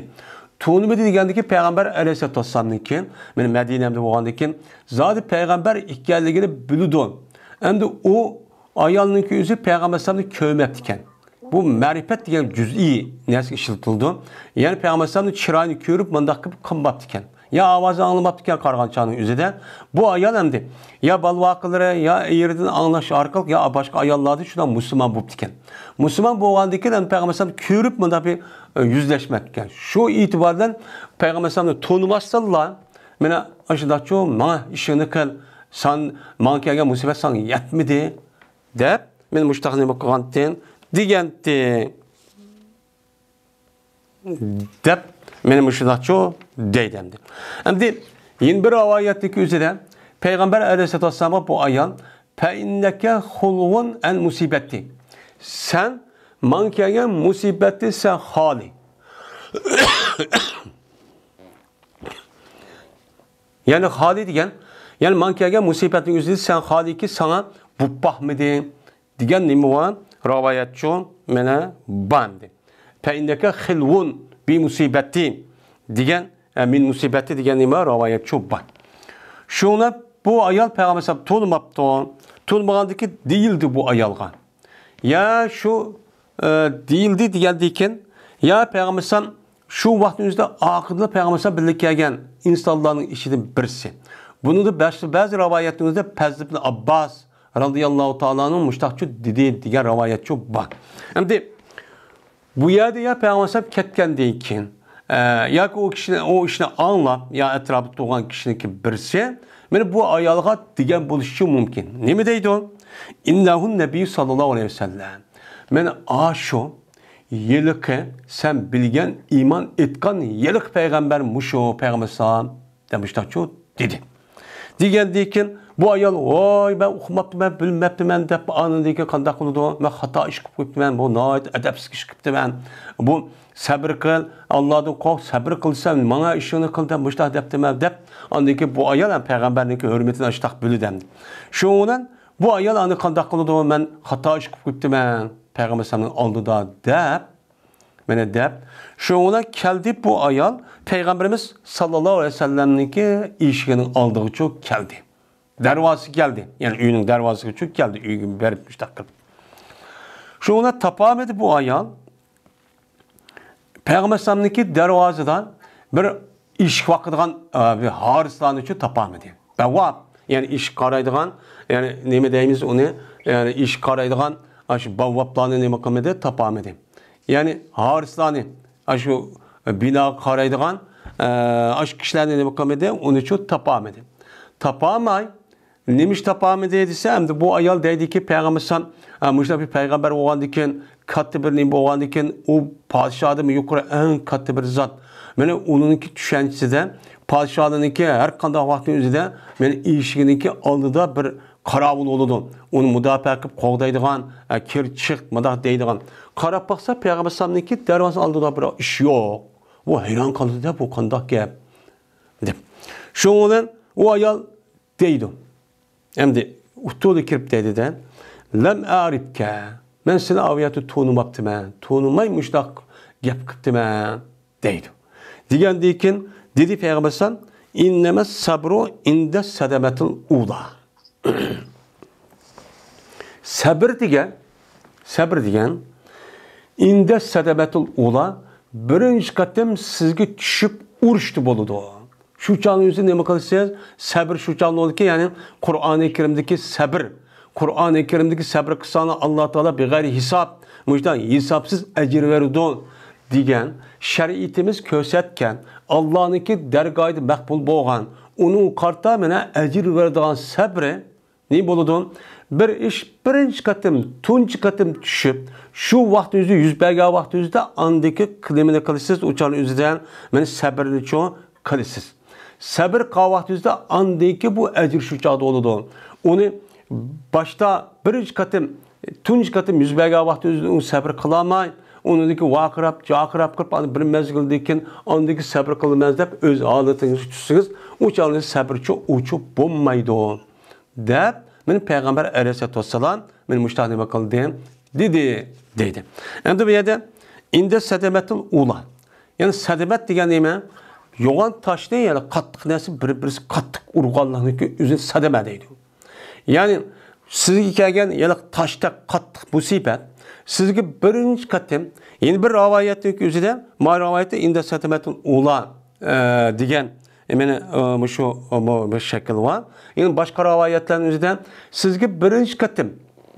تونۇمىدى دېگەندىكى پەيغەمبەر ئەلەيھىسسالاتۇ ۋەسسالامنىڭكى، مېنى مەدىنەمدە بولغاندىن كېيىن، زادى پەيغەمبەر ئىكەنلىكىنى بىلىدۇ. ئەمدى ئۇ ئايالنىڭكى ئۆزى پەيغەمبەر ئەلەيھىسسالامنى كۆرمەپتىكەن. بۇ مەرىپەت دېگەن جۈزئىي نەرسىگە ئىشلىتىلىدۇ. يەنى پەيغەمبەر ئەلەيھىسسالامنىڭ چىرايىنى كۆرۈپ مۇنداق قىلىپ قىلماپتىكەن. يا ئاۋازىنى ئاڭلىماپتىكەن قارىغان چاغنىڭ ئۆزىدە. بۇ ئايال ئەمدى يا بالىۋاقىلىرى، يا ئېرىدىن ئاڭلاش ئارقىلىق، يا باشقا ئاياللاردىن شۇنداق مۇسۇلمان بولۇپتىكەن. مۇسۇلمان بولغاندىن كېيىن ئەمدى پەيغەمبەر ئەلەيھىسسالام كۆرۈپ مۇنداق بىر، ئە، يۈزلەشمەپتىكەن. شۇ ئېتىبار بىلەن پەيغەمبەر ئەلەيھىسسالامنى تونۇماستىنلا، مانا ئاشۇنداقچۇ، ماڭا ئىشىڭنى قىل، سەن، ماڭا كەلگەن مۇسىبەت ساڭا يەتمىدى، دەپ، مېنى مۇشۇنداق نېمە قىلغانتىڭ دېگەنتى. دەپ، مېنى مۇشۇنداقچۇ دەيدۇ ئەمدى. ئەمدى يەنە بىر رىۋايەتتىكى ئۆزىدە پەيغەمبەر ئەلەيھىسسالاتۇ ۋەسسالامغا بۇ ئايال، «فەئىننەكە خۇلۋۇن ئەن مۇسىبەتى.» سەن ماڭا كەلگەن مۇسىبەتتىن سەن خالىي. يەنى خالىي دېگەن، يەنى ماڭا كەلگەن مۇسىبەتنىڭ ئۆزىدىن سەن خالىيكى ساڭا بوپ باقمىدى. دېگەن نېمە بار؟ رىۋايەتچۇ مانا بار ئەمدى. «فەئىننەكە خىلۋۇن بىمۇسىبەتى» دېگەن، ئە، «مىن مۇسىبەتى» دېگەن نېمە؟ رىۋايەتچۇ بار. شۇڭا بۇ ئايال پەيغەمبەر ئەلەيھىسسالام تونۇماپتۇ. تونۇمىغاندىكى دېيىلدى بۇ ئايالغا. يا شۇ، ئە، دېيىلدى دېگەندىكىن، يا پەيغەمبەر ئەلەيھىسسالام شۇ ۋاقىتنىڭ ئۆزىدە ئاخىرىدا پەيغەمبەر ئەلەيھىسسالام بىللە كەلگەن ئىنسانلارنىڭ ئىچىدىن بىرسى. بۇنىڭدا بەزى، بەزى رىۋايەتنىڭ ئۆزىدە پەزل ئىبن ئابباس رەزىياللاھۇ تائالا ئەنھۇ مۇشۇنداقچۇ دېدى دېگەن رىۋايەتچۇ بار. ئەمدى بۇ يەردە يا پەيغەمبەر ئەلەيھىسسالام كەتكەندىن كېيىن، ئە، ياكى ئۇ كىشىنى، ئۇ ئىشنى ئاڭلاپ، يا ئەتراپتا تۇرغان كىشىنىڭكى بىرسى، مانا بۇ ئايالغا دېگەن بولۇشى مۇمكىن. نېمە دەيدۇ؟ «ئىننەھۇن نەبىييۇ ساللاللاھۇ ئەلەيھى ۋەسەللەم.» مانا ئاشۇ ھېلىقى سەن بىلگەن، ئىمان ئېيتقان ھېلىقى پەيغەمبەر مۇشۇ پەيغەمبەر ئەلەيھىسسالام دەپ مۇشۇنداقچۇ دېدى. دېگەندىن كېيىن بۇ ئايال، «ۋاي، مەن ئۇقماپتىمەن، بىلمەپتىمەن» دەپ، ئاندىن كېيىن قانداق قىلىدۇ؟ «مەن خاتا ئىش قىلىپ قويۇپتىمەن، بۇ ناھايىتى ئەدەپسىز ئىش قىلىپتىمەن. بۇ سەبرى قىل، ئاللادىن قورق، سەبرى قىلسەن، ماڭا ئىشىڭنى قىل دەپ مۇشۇنداق دەپتىمەن» دەپ، ئاندىن كېيىن بۇ ئايال ھەم پەيغەمبەرنىڭكى ھۆرمىتىنى ئاشتاق بىلىدۇ ئەمدى. شۇنىڭ بىلەن بۇ ئايال ئاندىن قانداق قىلىدۇ؟ «مەن خاتا ئىش قىلىپ قويۇپتىمەن پەيغەمبەر ئەلەيھىسسالامنىڭ ئالدىدا» دەپ، مانا دەپ، شۇنىڭ بىلەن كەلدى بۇ ئايال پەيغەمبىرىمىز ساللاللاھۇ ئەلەيھى ۋەسەللەمنىڭكى ئىشىكىنىڭ ئالدىغىچۇ كەلدى. دەرۋازىسىغا كەلدى. يەنى ئۆينىڭ دەرۋازىسىغىچۇ كەلدى. ئۆيگە بېرىپ مۇشۇنداق قىلىپ. شۇنىڭ بىلەن تاپالمىدى بۇ ئايال. پەيغەمبەر ئەلەيھىسسالامنىڭكى دەرۋازىدا بىر ئىشىك باقىدىغان، ئە، بىر ھارىسلارنىچۇ تاپالمىدى. بەۋۋاب، يەنى ئىشىك قارايدىغان، يەنى نېمە دەيمىز ئۇنى، يەنى ئىشىك قارايدىغان ئاشۇ بەۋۋابلارنى نېمە قىلمىدى، تاپالمىدى. يەنى ھارىسلارنى، ئاشۇ بىناغا قارايدىغان، ئە، ئاشۇ كىشىلەرنى نېمە قىلمىدى، ئۇنىچۇ تاپالمىدى. تاپالماي، نېمىش تاپالمىدى دېسە، ئەمدى بۇ ئايال دەيدىكى، پەيغەمبەر ئەلەيھىسسالام، ئە، مۇشۇنداق بىر پەيغەمبەر بولغاندىكىن، كاتتا بىر نېمە بولغاندىكىن، ئۇ پادىشاھدىنمۇ يۇقىرى ئەڭ كاتتا بىر زات. مانا ئۇنىڭكى چۈشەنچىسىدە پادىشاھلارنىڭكى ھەر قانداق ۋاقىتنىڭ ئۆزىدە مانا ئىشىكىنىڭكى ئالدىدا بىر قاراۋۇل بولىدۇ. ئۇنى مۇداپىئە قىلىپ قوغدايدىغان، ئە، كىر چىق، مۇنداق دەيدىغان. قاراپ باقسا، پەيغەمبەر ئەلەيھىسسالامنىڭكى دەرۋازىنىڭ ئالدىدا بىر ئىش يوق. ئۇ ھەيران قالدى-دە، بۇ قانداق گەپ؟ دەپ. شۇنىڭ بىلەن ئۇ ئايال دەيدۇ. ئەمدى ئۇتۇلى كىرىپ دەيدۇ-دە، «لەم ئەرىپكە، مەن سېنى ئاۋۇ يەردە تونۇماپتىمەن، تونۇماي مۇشۇنداق گەپ قىپتىمەن» دەيدۇ. دېگەندىن كېيىن دېدى پەيغەمبەر ئەلەيھىسسالام، «ئىننەمەس سەبرۇ ئىندەس سەدەمەتىل ئۇلا.» سەبر دېگەن، سەبر دېگەن، ئىندەس سەدەمەتىل ئۇلا، بىرىنچى قېتىم سىزگە چۈشۈپ ئۇرۇشتا بولىدۇ. شۇ چاغنىڭ ئۆزىدە نېمە قىلىسىز؟ سەبر شۇ چاغدا بولىدىكى، يەنى قۇرئانى كەرىمدىكى سەبر. قۇرئانى كەرىمدىكى سەبر قىلساڭلار، ئاللا تائالا بىغەيرى ھېساب، مۇشۇنداق ھېسابسىز ئەجىر بېرىدۇ دېگەن شەرىئىتىمىز كۆرسەتكەن، ئاللانىڭكى دەرگاھىدا مەقبۇل بولغان، ئۇنىڭغا قارىتا مانا ئەجىر بېرىدىغان سەبرى نېمە بولىدۇ؟ بىر ئىش بىرىنچى قېتىم، تۇنجى قېتىم چۈشۈپ، شۇ ۋاقىت ئۆزى يۈز بەرگەن ۋاقىت ئۆزىدە ئاندىكى نېمىنى قىلىسىز؟ ئۇ چاغنىڭ ئۆزىدە مانا سەبرنىچۇ قىلىسىز. سەبر قىلغان ۋاقتىڭىزدا ئاندىن كېيىن بۇ ئەجىر شۇ چاغدا بولىدۇ. ئۇنى باشتا بىرىنچى قېتىم، تۇنجى قېتىم يۈز بەرگەن ۋاقتىڭىزدا ئۇنى سەبر قىلالماي، ئۇنىڭدىن كېيىن ۋارقىراپ، جارقىراپ قىلىپ، ئاندىن بىر مەزگىلدىن كېيىن ئاندىن كېيىن سەبر قىلىمەن دەپ ئۆز ھالىتىڭىزگە چۈشسىڭىز، ئۇ چاغدا سەبرچۇ ئۇچۇپ بولمايدۇ، دەپ مانا پەيغەمبەر ئەلەيھىسسالاتۇ ۋەسسالام مانا مۇشۇنداق نېمە قىلدى، دېدى، دەيدۇ. ئەمدى بۇ يەردە ئىندە سەدەمەتۇل ئۇلا. يەنى سەدەمەت دېگەن نېمە؟ يوغان تاشنى، يەنى قاتتىق نەرسە بىر-بىرسى قاتتىق ئۇرغانلىقنىڭكى ئۆزىنى سەدەمە دەيدۇ. يەنى سىزگە كەلگەن يەنى تاشتەك قاتتىق مۇسىبەت سىزگە بىرىنچى قېتىم، يەنى بىر رىۋايەتنىڭ ئۆزىدە، ما رىۋايەتتە ئىندە سەدەمەتۇل ئۇلا، ئە، دېگەن، ئە، مانا، ئە، مۇشۇ، ئە، بۇ بىر شەكىل بار. يەنى باشقا رىۋايەتلەرنىڭ ئۆزىدە سىزگە بىرىنچى قېتىم،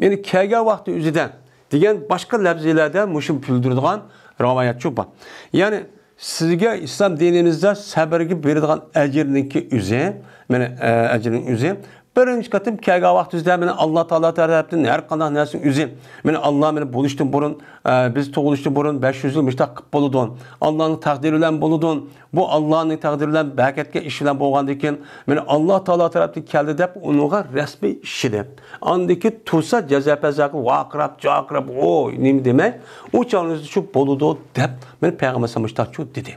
يەنى كەلگەن ۋاقتى ئۆزىدە دېگەن باشقا لەپزىلەردە مۇشۇ بىلدۈرىدىغان رىۋايەتچۇ بار. يەنى سىزگە ئىسلام دىنىمىزدا سەبرگە بېرىدىغان ئەجىرنىڭكى ئۆزى، مانا، ئە، ئەجىرنىڭ ئۆزى بىرىنچى قېتىم كەلگەن ۋاقتىڭىزدا مانا ئاللا تائالا تەرەپتىن ھەر قانداق نەرسىنىڭ ئۆزى، مانا ئاللا مانا بولۇشتىن بۇرۇن، ئە، بىز تۇغۇلۇشتىن بۇرۇن بەش يۈز يىل مۇشۇنداق قىلىپ بولىدۇ. ئاللانىڭ تەقدىرى بىلەن بولىدۇ. بۇ ئاللانىڭ تەقدىرى بىلەن بەرىكەتكە ئىش بىلەن بولغاندىن كېيىن، مانا ئاللا تائالا تەرەپتىن كەلدى دەپ ئۇنىڭغا رەسمىي ئىشىنىپ، ئاندىن كېيىن تۇرسا جەزا پەزا قىلىپ ۋارقىراپ، جارقىراپ، ۋوي، نېمە دېمەي، ئۇ چاغنىڭ ئۆزىدە شۇ بولىدۇ دەپ مانا پەيغەمبەر ئەلەيھىسسالام مۇشۇنداقچۇ دېدى.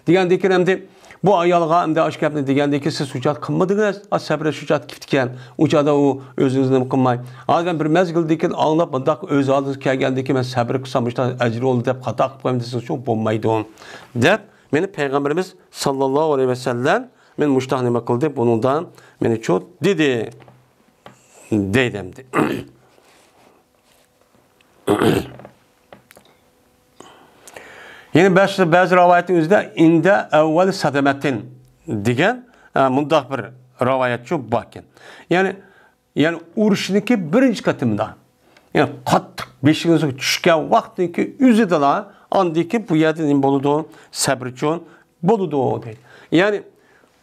دېگەندىن كېيىن ئەمدى بۇ ئايالغا ئەمدى ئاشۇ گەپنى دېگەندىن كېيىن، سىز شۇ چاغدا قىلمىدىڭىز، ئا، سەبرى شۇ چاغدا كېتىپتىكەن، ئۇ چاغدا ئۇ ئۆزىڭىزنى نېمە قىلماي. ھازىر بىر مەزگىلدىن كېيىن ئاڭلاپ، بۇنداق ئۆز ھالىڭىز كەلگەندىن كېيىن، مەن سەبرى قىلسام مۇشۇنداق ئەجرى بولدى دەپ خاتا قىلىپ قويماي دېسىڭىز شۇ بولمايدۇ، دەپ مانا پەيغەمبىرىمىز ساللاللاھۇ ئەلەيھى ۋەسەللەم مانا مۇشۇنداق نېمە قىلدى، بۇنىڭدا مانا شۇ دېدى، دەيدۇ ئەمدى. يەنە بەزى، بەزى رىۋايەتنىڭ ئۆزىدە ئىندە ئەۋۋەل سەدەمەتىن دېگەن، ئە، مۇنداق بىر رىۋايەتچۇ باركەن. يەنى، يەنى ئۇرۇشنىكى بىرىنچى قېتىمدا، يەنى قاتتىق بېشىڭىزغا چۈشكەن ۋاقىتنىڭكى ئۆزىدىلا ئاندىكى بۇ يەردە نېمە بولىدۇ؟ سەبرچۇ بولىدۇ دەيدۇ. يەنى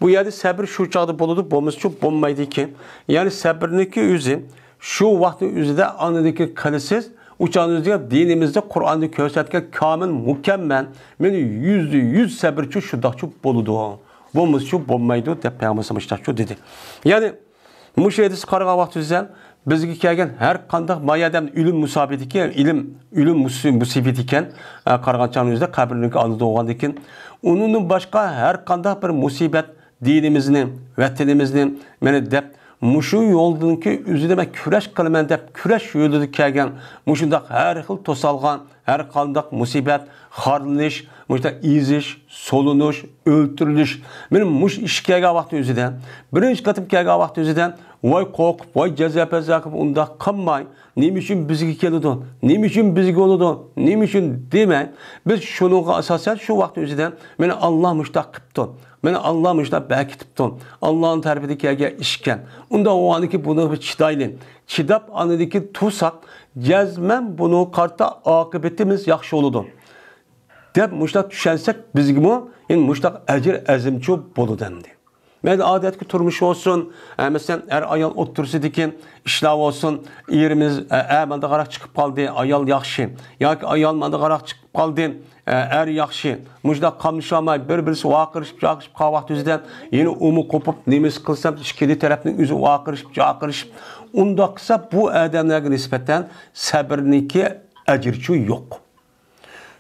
بۇ يەردە سەبر شۇ چاغدا بولىدۇ، بولمىسىچۇ بولمايدىكەن. يەنى سەبرنىڭكى ئۆزى شۇ ۋاقىتنىڭ ئۆزىدە ئاندىكى قىلىسىز، ئۇ چاغدا دىنىمىزدە قۇرئاندا كۆرسەتكەن كامىل، مۇكەممەل، مانا يۈزدە يۈز سەبرچۇ شۇنداقچۇ بولىدۇ. بولمىسىچۇ بولمايدۇ دەپ پەيغەمبەر مۇشۇنداقچۇ دېدى. يەنى مۇشۇ ھەدىسكە قارىغان ۋاقتىمىزدا بىزگە كەلگەن ھەر قانداق ما يەردە ئۆلۈم مۇسابىتىكى، ئۆلۈم، ئۆلۈم مۇسى-، مۇسىبىتى ئىكەن، ئە، قارىغان چاغىمىزدا قەبرىنىڭكى ئالدىدا بولغاندىن كېيىن، ئۇنىڭدىن باشقا ھەر قانداق بىر مۇسىبەت دىنىمىزنى، ۋەتىنىمىزنى مانا دەپ، مۇشۇ يولدىنكى ئۆزىدە مەن كۈرەش قىلىمەن دەپ، كۈرەش يولىدا كەلگەن مۇشۇنداق ھەر خىل توسالغان، ھەر قانداق مۇسىبەت، خارلىنىش، مۇشۇنداق ئېزىش، سولىنىش، ئۆلتۈرۈلۈش. مانا مۇشۇ ئىش كەلگەن ۋاقتى ئۆزىدە، بىرىنچى قېتىم كەلگەن ۋاقتى ئۆزىدە، ۋاي قورقۇپ، ۋاي جەزا پەزا قىلىپ، ئۇنداق قىلماي، نېمە ئۈچۈن بىزگە كېلىدۇ؟ نېمە ئۈچۈن بىزگە بولىدۇ؟ نېمە ئۈچۈن دېمەي، بىز شۇنىڭغا ئاساسەن شۇ ۋاقىت ئۆزىدە، مانا ئاللا مۇشۇنداق قىپتۇ، مانا ئاللا مۇشۇنداق بەركىتىپتۇ، ئاللانىڭ تەرىپىدىن كەلگەن ئىشكەن. ئۇنداق بولغاندىكىن بۇنىڭغا چىدايلى. چىداپ ئاندىن كېيىن تۇرساق، جەزمەن بۇنىڭغا قارىتا ئاقىۋىتىمىز ياخشى بولىدۇ، دەپ مۇشۇنداق چۈشەنسەك، بىزگىمۇ يەنە مۇشۇنداق ئەجىر ئەزىمچۇ بولىدۇ ئەمدى. مەيلى ئادەتتىكى تۇرمۇش بولسۇن، ئە، مەسىلەن، ئەر-ئايال ئوتتۇرىسىدىكى ئىشلار بولسۇن، ئېرىمىز، ئە، ئە، مانداقراق چىقىپ قالدى، ئايال ياخشى، ياكى ئايال مانداقراق چىقىپ قالدى، ئە، ئەر ياخشى، مۇشۇنداق قاملىشالماي، بىر-بىرسى ۋارقىرىشىپ، جارقىرىشىپ قالغان ۋاقتى ئۆزىدە يەنە ئۇمۇ قوپۇپ، نېمىسى قىلسام، ئىككىلى تەرەپنىڭ ئۆزى ۋارقىرىشىپ، جارقىرىشىپ، ئۇنداق قىلسا، بۇ ئادەملەرگە نىسبەتەن سەبرنىڭكى ئەجرىچۇ يوق.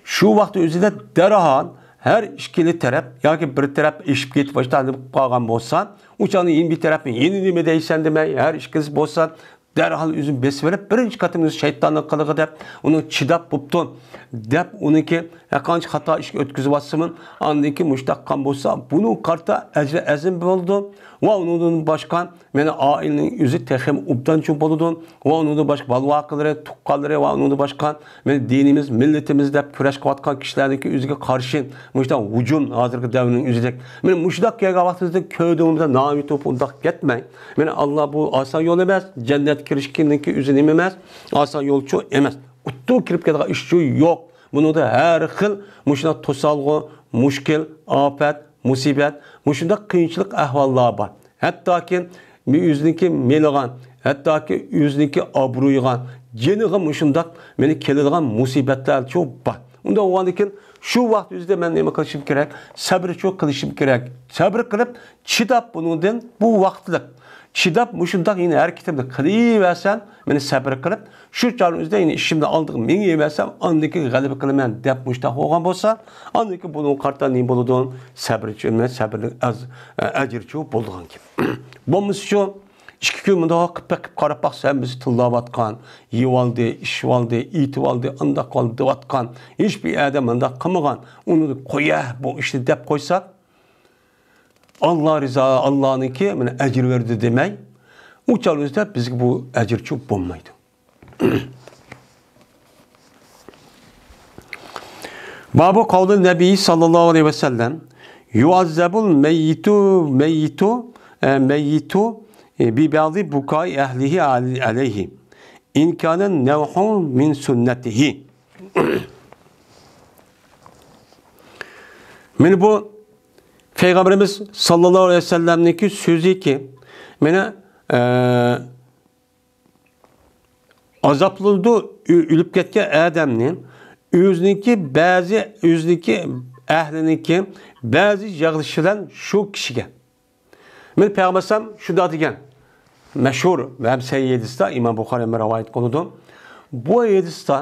شۇ ۋاقىت ئۆزىدە دەرھال ھەر ئىككىلى تەرەپ ياكى بىر تەرەپ ئېشىپ كېتىپ، باشتا نېمە قىلىپ قالغان بولسا، ئۇ چاغدا يەنە بىر تەرەپنىڭ يەنە نېمە دەيسەن دېمەي، ھەر ئىككىلىسى بولسا دەرھال ئۆزىنى بېسىۋېلىپ، بىرىنچى قېتىم ئۆزى شەيتاننىڭ قىلىقى دەپ، ئۇنى چىداپ بوپتۇ دەپ، ئۇنىڭكى ھەرقانچە خاتا ئىشقا ئۆتكۈزۈۋاتسىمۇ، ئاندىن كېيىن مۇشۇنداق قىلغان بولسا، بۇنىڭغا قارىتا ئەجرى ئەزىم بولىدۇ. ۋە ئۇنىڭدىن باشقا، مانا، ئائىلىنىڭ ئۆزى تېخىمۇ ئوبدانچۇ بولىدۇ. ۋە ئۇنىڭدىن باشقا، بالىۋاقىلىرى، تۇغقانلىرى ۋە ئۇنىڭدىن باشقا، مانا، دىنىمىز، مىللىتىمىز دەپ كۈرەش قىلىۋاتقان كىشىلەرنىڭكى ئۆزىگە قارشى مۇشۇنداق ھۇجۇم، ھازىرقى دەۋرنىڭ ئۆزىدەك. مانا مۇشۇنداق كەلگەن ۋاقتىمىزدا كۆردۈڭمىز، نامىتوپ ئۇنداق كەتمەي. مانا، ئاللا، بۇ ئاسان يول ئەمەس. جەننەتكە كىرىشكىنىڭكى ئۆزى نېمە ئەمەس؟ ئاسان يولچۇ ئەمەس. ئۇتتۇرغا كىرىپ كېتىدىغان ئىشچۇ يوق. بۇنىڭدا ھەر خىل مۇشۇنداق توسالغۇ، مۈشكۈل، ئاپەت، مۇسىبەت، مۇشۇنداق قىيىنچىلىق ئەھۋاللار بار. ھەتتاكى ئۆزىنىڭكى مېلىغا، ھەتتاكى ئۆزىنىڭكى ئابرۇيىغا، جېنىغا مۇشۇنداق مانا كېلىدىغان مۇسىبەتلەرچۇ بار. ئۇنداق بولغاندىكىن، شۇ ۋاقىت ئۆزىدە مەن نېمە قىلىشىم كېرەك؟ سەبرچۇ قىلىشىم كېرەك. سەبر قىلىپ، چىداپ بۇنىڭدىن بۇ ۋاقىتلىق. چىداپ مۇشۇنداق يەنە ھەرىكىتىمنى قىلىۋەرسەم، مانا سەبر قىلىپ، شۇ چاغنىڭ ئۆزىدە يەنە ئىشىمنى ئالدىغا مېڭىۋەرسەم، ئاندىن كېيىن غەلىبە قىلىمەن دەپ مۇشۇنداق بولغان بولسا، ئاندىن كېيىن بۇنىڭغا قارىتا نېمە بولىدۇ؟ سەبرچۇ، سەبرنىڭ ئەز-، ئەجرىچۇ بولىدىغان گەپ. بولمىسىچۇ، ئىككى كۈن مۇنداق قىلىپ بېقىپ قاراپ باقسا، ھەممىسى تىللاۋاتقان، يېۋالدى، ئىچىۋالدى، ئېتىۋالدى، ئانداق قىلدى دەۋاتقان، ھېچبىر ئادەم مۇنداق قىلمىغان، ئۇنى قويە بۇ ئىشنى دەپ قويسا، ئاللا رىزا، ئاللانىڭكى مانا ئەجىر بەردى دېمەي، ئۇ چاغنىڭ ئۆزىدە بىزگە بۇ ئەجىرچۇ بولمايدۇ. بابۇ قەۋلى نەبىي ساللاللاھۇ ئەلەيھى ۋەسەللەم، يۇئەززەبۇل مەييىتۇ، مەييىتۇ، ئە، مەييىتۇ، ئە، بىبەزى بۇكائى ئەھلىھى ئەلەيھى، ئىن كانە نەۋھۇ مىن سۈننەتىھى. مانا بۇ پەيغەمبىرىمىز ساللاللاھۇ ئەلەيھى ۋەسەللەمنىڭكى سۆزىكى، مانا، ئە، ئازابلىنىدۇ ئۆ-، ئۆلۈپ كەتكەن ئادەمنى ئۆزىنىڭكى بەزى، ئۆزىنىڭكى ئەھلىنىڭكى بەزى يىغلىشى بىلەن شۇ كىشىگە. مانا پەيغەمبەر ئەلەيھىسسالام شۇنداق دېگەن، مەشھۇر ۋە ھەم سەھىھ ھەدىستە ئىمام بۇخارى ھەم رىۋايەت قىلىدۇ. بۇ ھەدىستە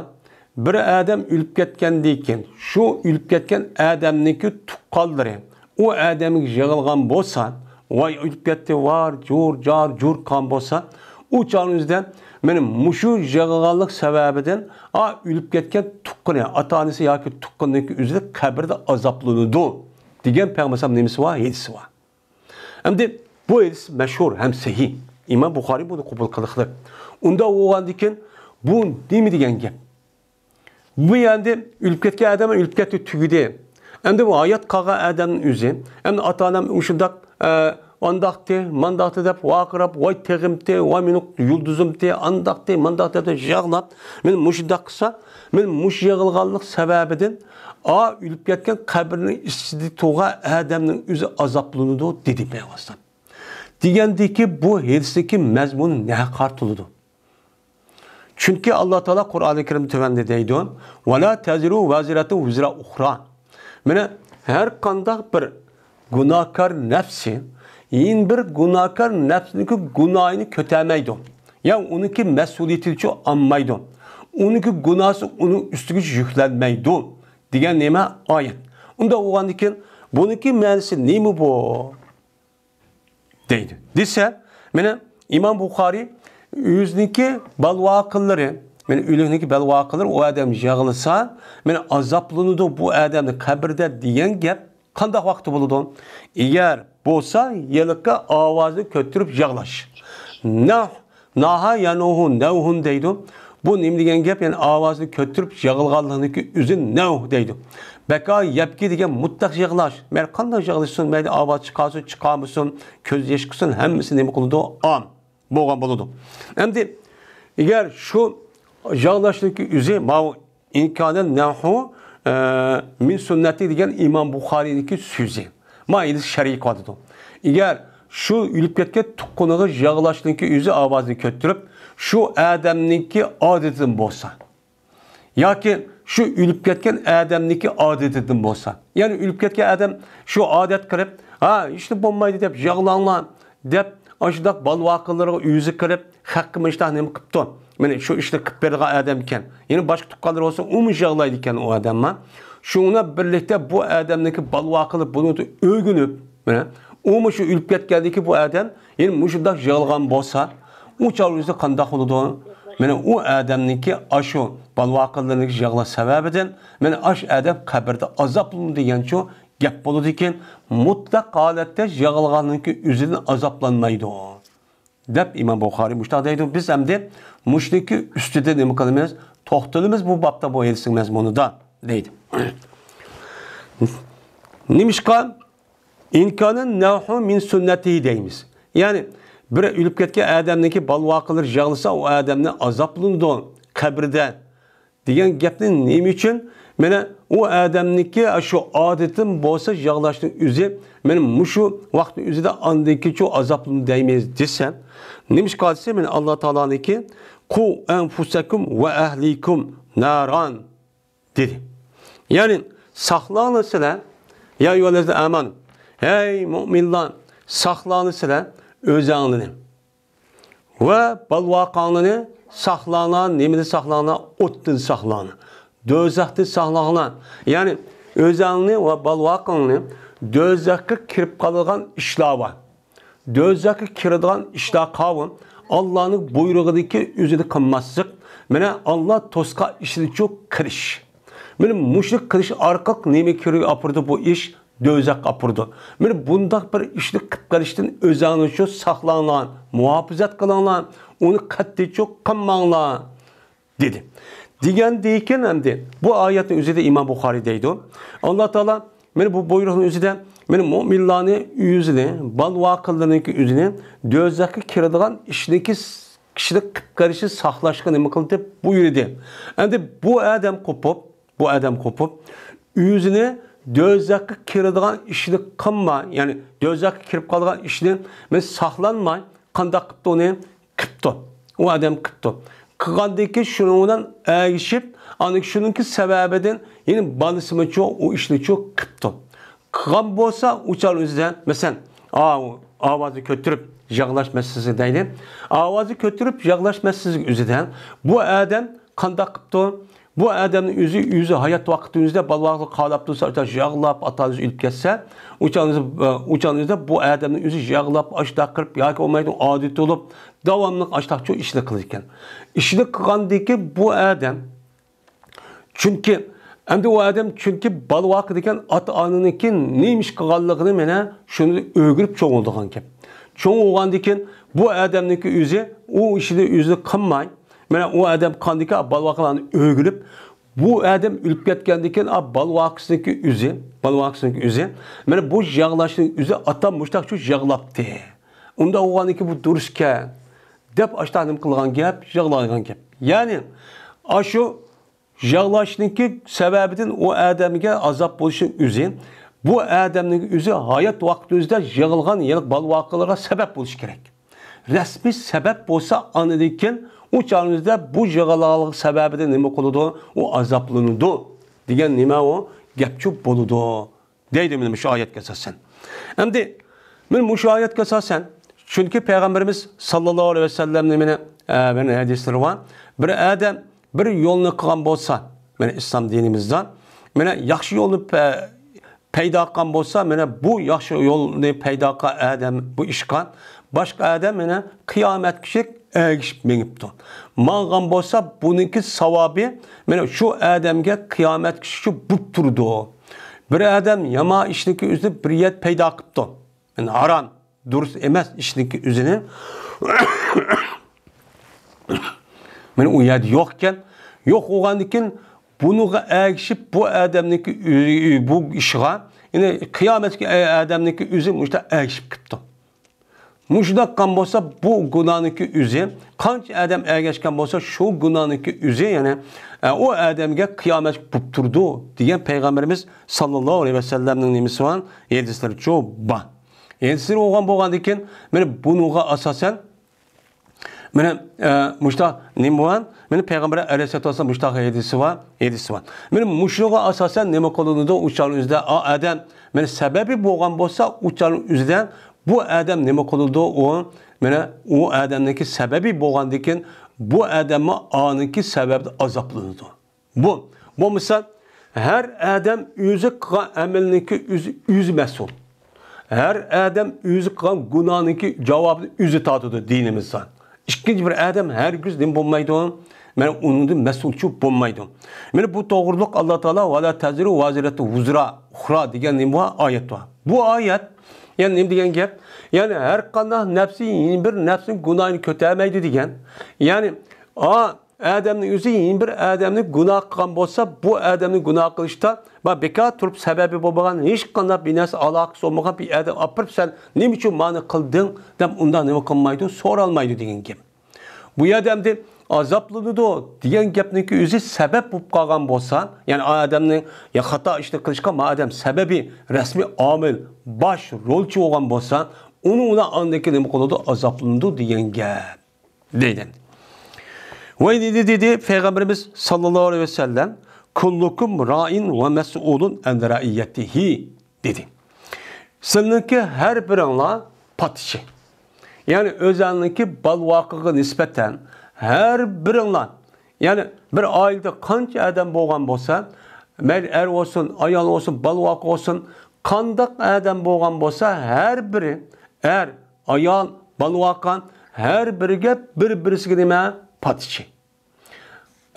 بىر ئادەم ئۆلۈپ كەتكەندىن كېيىن، شۇ ئۆلۈپ كەتكەن ئادەمنىڭكى تۇغقانلىرى ئۇ ئادەمگە يىغلىغان بولسا، ۋاي، ئۆلۈپ كەتتى، ۋار، جۇر، جار، جۇر قىلغان بولسا، ئۇ چاغنىڭ ئۆزىدە مانا مۇشۇ يىغلىغانلىق سەۋەبىدىن، ئا، ئۆلۈپ كەتكەن تۇغقىنى، ئاتا-ئانىسى ياكى تۇغقىنىنىڭكى ئۆزى قەبرىدە ئازابلىنىدۇ دېگەن پەيغەمبەر ئەلەيھىسسالام نېمىسى بار؟ ھەدىسى بار. ئەمدى بۇ ھەدىس مەشھۇر ھەم سەھىھ. ئىمام بۇخارى بۇنى قوبۇل قىلىقلىق. ئۇنداق بولغاندىكىن بۇ نېمە دېگەن گەپ؟ بۇ ئەمدى ئۆلۈپ كەتكەن ئادەم ئۆلۈپ كەتتى، تۈگىدى. ئەمدى بۇ ھايات قالغان ئادەمنىڭ ئۆزى، ئەمدى ئاتا-ئانام شۇنداق، ئە، ئانداقتى، مانداقتى دەپ ۋارقىراپ، ۋاي تېغىمتى، ۋاي مېنىڭ يۇلدۇزۇمتى، ئانداقتى، مانداقتى دەپ يىغلاپ، مەن مۇشۇنداق قىلسا، مەن مۇشۇ يىغلىغانلىق سەۋەبىدىن، ئا، ئۆلۈپ كەتكەن قەبرىنىڭ ئىچىدە تۇرغان ئادەمنىڭ ئۆزى ئازابلىنىدۇ، دېدى پەيغەمبەر. دېگەندىكى بۇ ھەدىستىكى مەزمۇن نەگە قارىتىلىدۇ؟ چۈنكى ئاللا تائالا قۇرئانى كەرىمدە تۆۋەندە دەيدۇ، «ۋەلا تەزىرۇ ۋازىرەتۇ ۋىزرا ئۇخرا.» مانا، ھەر قانداق بىر گۇناھكار نەپسى يەنە بىر گۇناھكار نەپسىنىڭكى گۇناھىنى كۆتەرمەيدۇ. يا ئۇنىڭكى مەسئۇلىيىتىنى ئالمايدۇ. ئۇنىڭكى گۇناھى ئۇنىڭ ئۈستىگە يۈكلەنمەيدۇ دېگەن نېمە؟ ئايەت. ئۇنداق بولغاندىكىن بۇنىڭكى مەنىسى نېمە بۇ؟ دەيدۇ. دېسە، مانا ئىمام بۇخارى ئۆزىنىڭكى بەلۋاقىلىرى، مانا ئۆلۈكنىڭكى بەلۋاقىلىرى ئۇ ئادەم يىغلىسا، مانا ئازابلىنىدۇ بۇ ئادەمنى قەبرىدە دېگەن گەپ قانداق ۋاقىتتا بولىدۇ؟ ئەگەر بولسا، ھېلىقى ئاۋازنى كۆتۈرۈپ يىغلاش. نەۋھ، ناھا يەنۇھۇ نەۋھۇن دەيدۇ. بۇ نېمە دېگەن گەپ؟ يەنى ئاۋازنى كۆتۈرۈپ يىغلىغانلىقنىڭكى ئۆزى نەۋھ دەيدۇ. بەكا يەبكى دېگەن مۇتلەق يىغلاش. مەيلى قانداق يىغلىشسۇن، مەيلى ئاۋاز چىقارسۇن، چىقارمىسۇن، كۆز يېشى قىلسۇن، ھەممىسى نېمە قىلىدۇ؟ ئام بولغان بولىدۇ. ئەمدى ئەگەر شۇ يىغلاشنىڭكى ئۆزى ماۋۇ «ئىن كانە نەۋھۇ، ئە، مىن سۈننەتى» دېگەن ئىمام بۇخارىنىڭكى سۆزى. ما ھەدىس شەرھى قىلىۋاتىدۇ. ئەگەر شۇ ئۆلۈپ كەتكەن تۇغقىنىغا يىغلاشنىڭكى ئۆزى ئاۋازىنى كۆتۈرۈپ، شۇ ئادەمنىڭكى ئادىتىدىن بولسا، ياكى شۇ ئۆلۈپ كەتكەن ئادەمنىڭكى ئادىتىدىن بولسا، يەنى ئۆلۈپ كەتكەن ئادەم شۇ ئادەت قىلىپ، «ھا، ھېچنېمە بولمايدۇ» دەپ يىغلاڭلار دەپ، ئاشۇنداق بەلۋاقىلىرىغا ئۆزى كىرىپ، خەققە مۇشۇنداق نېمە قىپتۇ؟ مانا شۇ ئىشنى قىپ بېرىدىغان ئادەمكەن. يەنە باشقا تۇغقانلىرى بولسا، ئۇمۇ يىغلايدىكەن ئۇ ئادەممۇ. شۇنىڭ بىلەن بىرلىكتە بۇ ئادەمنىڭكى بەلۋاقىلىرى بۇنى ئۆگىنىپ، مانا ئۇمۇ شۇ ئۆلۈپ كەتكەندىكى بۇ ئادەم يەنە مۇشۇنداق يىغلىغان بولسا، ئۇ چاغ ئۆزى قانداق بولىدۇ؟ مانا ئۇ ئادەمنىڭكى ئاشۇ بەلۋاقىلىرىنىڭكى يىغلاش سەۋەبىدىن، مانا ئاشۇ ئادەم قەبرىدە ئازابلىنىدۇ دېگەنچۇ گەپ بولىدىكەن، مۇتلەق ھالەتتە يىغلىغاننىڭكى ئۆزىدىن ئازابلانمايدۇ، دەپ ئىمام بۇخارىي مۇشۇنداق دەيدۇ. بىز ئەمدى مۇشۇنىڭكى ئۈستىدە نېمە قىلىمىز؟ توختىلىمىز بۇ بابتا، بۇ ھەدىسنىڭ مەزمۇنىدا، دەيدۇ. نېمىشقا؟ «إن كان النوح من سنته» دەيمىز. يەنى بىر ئۆلۈپ كەتكەن ئادەمنىڭكى بالىۋاقىلىرى يىغلىسا، ئۇ ئادەمنى ئازابلىنىدۇ قەبرىدە، دېگەن گەپنى نېمە ئۈچۈن؟ مانا ئۇ ئادەمنىڭكى شۇ ئادىتىدىن بولسا يىغلاشنىڭ ئۆزى، مانا مۇشۇ ۋاقىتنىڭ ئۆزىدە ئاندىن كېيىن شۇ ئازابلىنىدۇ دەيمىز دېسە، نېمىشقا دېسە، مانا ئاللا تائالانىڭكى «قوا أنفسكم وأهليكم نارا» دېدى. يەنى ساقلاڭلار سىلەر، يا ئەييۇھەللەزىنە ئامەنۇ، ھەي مۇئمىنلار، ساقلاڭلار سىلەر ئۆزەڭلىنى ۋە بالىۋاقاڭلىنى ساقلاڭلار. نېمىدىن ساقلاڭلار؟ ئوتتىن ساقلاڭلار، دوزاختىن ساقلاڭلار. يەنى ئۆزەڭلىنى ۋە بالىۋاقاڭلىنى دوزاخقا كىرىپ قالىدىغان ئىشلار بار. دوزاخقا كىرىدىغان ئىشلار قاۋۇ، ئاللانىڭ بۇيرۇغىدىكى ئۆزىنى قىلماسلىق، مانا ئاللا توسقان ئىشىنىچۇ قىلىش. مانا مۇشۇنى قىلىش ئارقىلىق نېمە كىرىپ ئاپىرىدۇ بۇ ئىش؟ دوزاخقا ئاپىرىدۇ. مانا بۇنداق بىر ئىشنى قىلىپ قېلىشتىن ئۆزەڭلارنىچۇ ساقلاڭلار، مۇھاپىزەت قىلىڭلار، ئۇنى قەتئىيچۇ قىلماڭلار، دېدى. دېگەندىكىن ئەمدى بۇ ئايەتنىڭ ئۆزىدە ئىمام بۇخارىي دەيدۇ، ئاللا تائالا مانا بۇ بۇيرۇقنىڭ ئۆزىدە مانا مۇئمىنلارنى ئۆزىنى، بالىۋاقىلىرىنىڭكى ئۆزىنى دوزاخقا كىرىدىغان ئىشنىڭكى كىشىنى قىلىپ قېلىشى ساقلاشقا نېمە قىلدى؟ بۇيرۇدى. ئەمدى بۇ ئادەم قوپۇپ، بۇ ئادەم قوپۇپ، ئۆزىنى دوزاخقا كىرىدىغان ئىشنى قىلماي، يەنى دوزاخقا كىرىپ قالىدىغان ئىشنى مانا ساقلانماي، قانداق قىپتۇ ئۇنى؟ قىپتۇ. ئۇ ئادەم قىپتۇ. قىلغاندىن كېيىن شۇنىڭ بىلەن ئەگىشىپ، ئاندىن شۇنىڭكى سەۋەبىدىن يەنە بالىسىمۇچۇ ئۇ ئىشنىچۇ قىپتۇ. قىلغان بولسا ئۇ چاغنىڭ ئۆزىدە، مەسىلەن، ئاۋازنى كۆتۈرۈپ يىغلاش مەسىلىسى دەيلى. ئاۋازنى كۆتۈرۈپ يىغلاش مەسىلىسى ئۆزىدە بۇ ئادەم قانداق قىپتۇ؟ بۇ ئادەمنىڭ ئۆزى، ئۆزى ھايات ۋاقتىنىڭ ئۆزىدە بالىۋاقلىق قالاپ تۇرسا، يىغلاپ، ئاتا-ئانىسى ئۆلۈپ كەتسە، ئۇ چاغنىڭ ئۆزىدە، ئۇ چاغنىڭ ئۆزىدە بۇ ئادەمنىڭ ئۆزى يىغلاپ، ئاشۇنداق قىلىپ ياكى بولمايدۇ ئادىتى بولۇپ، داۋاملىق ئاشۇنداقچۇ ئىشنى قىلىدىكەن. ئىشنى قىلغاندىكىن بۇ ئادەم، چۈنكى، ئەمدى ئۇ ئادەم، چۈنكى بالىۋاقىدىكەن ئاتا-ئانىنىڭكى نېمە ئىش قىلغانلىقىنى مانا شۇنى ئۆگىنىپ چوڭ بولىدىغانكەن. چوڭ بولغاندىكىن بۇ ئادەمنىڭكى ئۆزى ئۇ ئىشنى ئۆزى قىلماي، مانا ئۇ ئادەم قاندىكى بالىۋاقلارنى ئۆگىنىپ، بۇ ئادەم ئۆلۈپ كەتكەندىكىن، ئا، بالىۋاقىسىنىڭكى ئۆزى، بالىۋاقىسىنىڭكى ئۆزى، مانا بۇ يىغلاشنىڭ ئۆزى، ئاتام مۇشتاقچۇ يىغلاپتى. ئۇنداق بولغاندىكىن بۇ دۇرۇسكەن، دەپ ئاشتا نېمە قىلغان گەپ، يىغلايدىغان گەپ. يەنى، ئاشۇ يىغلاشنىڭكى سەۋەبىدىن ئۇ ئادەمگە ئازاب بولۇشنىڭ ئۆزى، بۇ ئادەمنىڭ ئۆزى ھايات ۋاقتىمىزدا يىغلىغان يەنە بالىۋاقىلىرىغا سەۋەب بولۇشى كېرەك. رەسمىي سەۋەب بولسا، ئاندىن كېيىن ئۇ چاغىمىزدا بۇ يىغلىغانلىق سەۋەبىدىن نېمە قىلىدۇ؟ ئۇ ئازابلىنىدۇ دېگەن نېمە ئۇ؟ گەپچۇ بولىدۇ. دەيدۇ مانا مۇشۇ ئايەتكە ئاساسەن. ئەمدى مانا مۇشۇ ئايەتكە ئاساسەن، چۈنكى پەيغەمبىرىمىز ساللاللاھۇ ئەلەيھى ۋەسەللەمنى مانا، ئە، مانا ھەدىسلىرى بار. بىر ئادەم بىر يولنى قىلغان بولسا، مانا ئىسلام دىنىمىزدا، مانا ياخشى يولنى پە-، پەيدا قىلغان بولسا، مانا بۇ ياخشى يولنى پەيدا قىلغان ئادەم بۇ ئىشقا، باشقا ئادەم مانا قىيامەتكىچە ئەگىشىپ مېڭىپتۇ. ماڭغان بولسا، بۇنىڭكى ساۋابى مانا شۇ ئادەمگە قىيامەتكىچە بولۇپ تۇرىدۇ. بىر ئادەم يامان ئىشنىڭكى ئۆزىنى بىر يەر پەيدا قىپتۇ. يەنى ھارام، دۇرۇس ئەمەس ئىشنىڭكى ئۆزىنى. مانا ئۇ يەردە يوق ئىكەن. يوق بولغاندىكىن بۇنىڭغا ئەگىشىپ بۇ ئادەمنىڭكى ئۆ-، بۇ ئىشىغا، يەنى قىيامەتكى ئادەمنىڭكى ئۆزى مۇشۇنداق ئەگىشىپ كېتىپتۇ. مۇشۇنداق قىلغان بولسا، بۇ گۇناھنىڭكى ئۆزى، قانچە ئادەم ئەگەشكەن بولسا، شۇ گۇناھنىڭكى ئۆزى، يەنى، ئە، ئۇ ئادەمگە قىيامەت بولۇپ تۇرىدۇ، دېگەن پەيغەمبىرىمىز ساللاللاھۇ ئەلەيھى ۋەسەللەمنىڭ نېمىسى بار؟ ھەدىسلىرىچۇ بار. ھەدىسلىرى بولغان، بولغاندىكىن، مانا بۇنىڭغا ئاساسەن، مانا، ئە، مۇشۇنداق نېمە بار؟ مانا پەيغەمبەر ئەلەيھىسسالاتۇ ۋەسسالام مۇشۇنداق ھەدىسى بار، ھەدىسى بار. مانا مۇشۇنىڭغا ئاساسەن نېمە قىلىنىدۇ؟ ئۇ چاغنىڭ ئۆزىدە، ئا، ئادەم، مانا سەۋەبى بولغان بولسا، ئۇ چاغنىڭ ئۆزىدە بۇ ئادەم نېمە قىلىدۇ؟ ئۇ، مانا ئۇ ئادەمنىڭكى سەۋەبى بولغاندىكىن، بۇ ئادەممۇ ئانىڭكى سەۋەبىدە ئازابلىنىدۇ. بۇ، بولمىسا، ھەر ئادەم ئۆزى قىلغان ئەمەلنىڭكى ئۆزى، ئۆزى مەسئۇل. ھەر ئادەم ئۆزى قىلغان گۇناھنىڭكى جاۋابىنى ئۆزى تارتىدۇ دىنىمىزدا. ئىككىنچى بىر ئادەم ھەرگىز نېمە بولمايدۇ؟ مانا ئۇنىڭدىن مەسئۇلچۇ بولمايدۇ. مانا بۇ توغرۇلۇق ئاللا تائالا ۋەلا تەزىرۇ ۋازىرەتۇ ۋۇزرا ئۇخرا دېگەن نېمە بار؟ ئايەت بار. بۇ ئايەت يەنى نېمە دېگەن گەپ؟ يەنى ھەر قانداق نەپسى يەنە بىر نەپسنىڭ گۇناھىنى كۆتەرمەيدۇ دېگەن. يەنى ئا ئادەمنىڭ ئۆزى يەنە بىر ئادەمنى گۇناھ قىلغان بولسا، بۇ ئادەمنى گۇناھ قىلىشتا ما بىكار تۇرۇپ سەۋەبى بولمىغان، ھېچقانداق بىر نەرسە ئالاقىسى بولمىغان بىر ئادەم ئاپىرىپ، سەن نېمە ئۈچۈن مانى قىلدىڭ دەپ ئۇنداق نېمە قىلمايدۇ، سورالمايدۇ دېگەن گەپ. بۇ يەردە ئەمدى ئازابلىنىدۇ دېگەن گەپنىڭكى ئۆزى سەۋەب بولۇپ قالغان بولسا، يەنى ئادەمنىڭ يا خاتا ئىشنى قىلىشقا ما ئادەم سەۋەبى، رەسمىي ئامىل، باش رولچى بولغان بولسا، ئۇنىڭ بىلەن ئاندىن كېيىن نېمە قىلىدۇ؟ ئازابلىنىدۇ دېگەن گەپ. دەيدۇ. ۋە دېدى، دېدى پەيغەمبىرىمىز ساللاللاھۇ ئەلەيھى ۋەسەللەم، كۇللۇكۇم رائىن ۋە مەسئۇلۇن ئەن رەئىيەتىھى، دېدى. سىلىنىڭكى ھەر بىرىڭلار پاتىچى. يەنى ئۆزەلنىڭكى بالىۋاقىغا نىسبەتەن ھەر بىرىڭلار، يەنى بىر ئائىلىدە قانچە ئادەم بولغان بولسا، مەيلى ئەر بولسۇن، ئايال بولسۇن، بالىۋاقى بولسۇن، قانداق ئادەم بولغان بولسا، ھەر بىرى، ئەر، ئايال، بالىۋاقا، ھەر بىرىگە بىر-بىرسىگە نېمە؟ پاتىچى.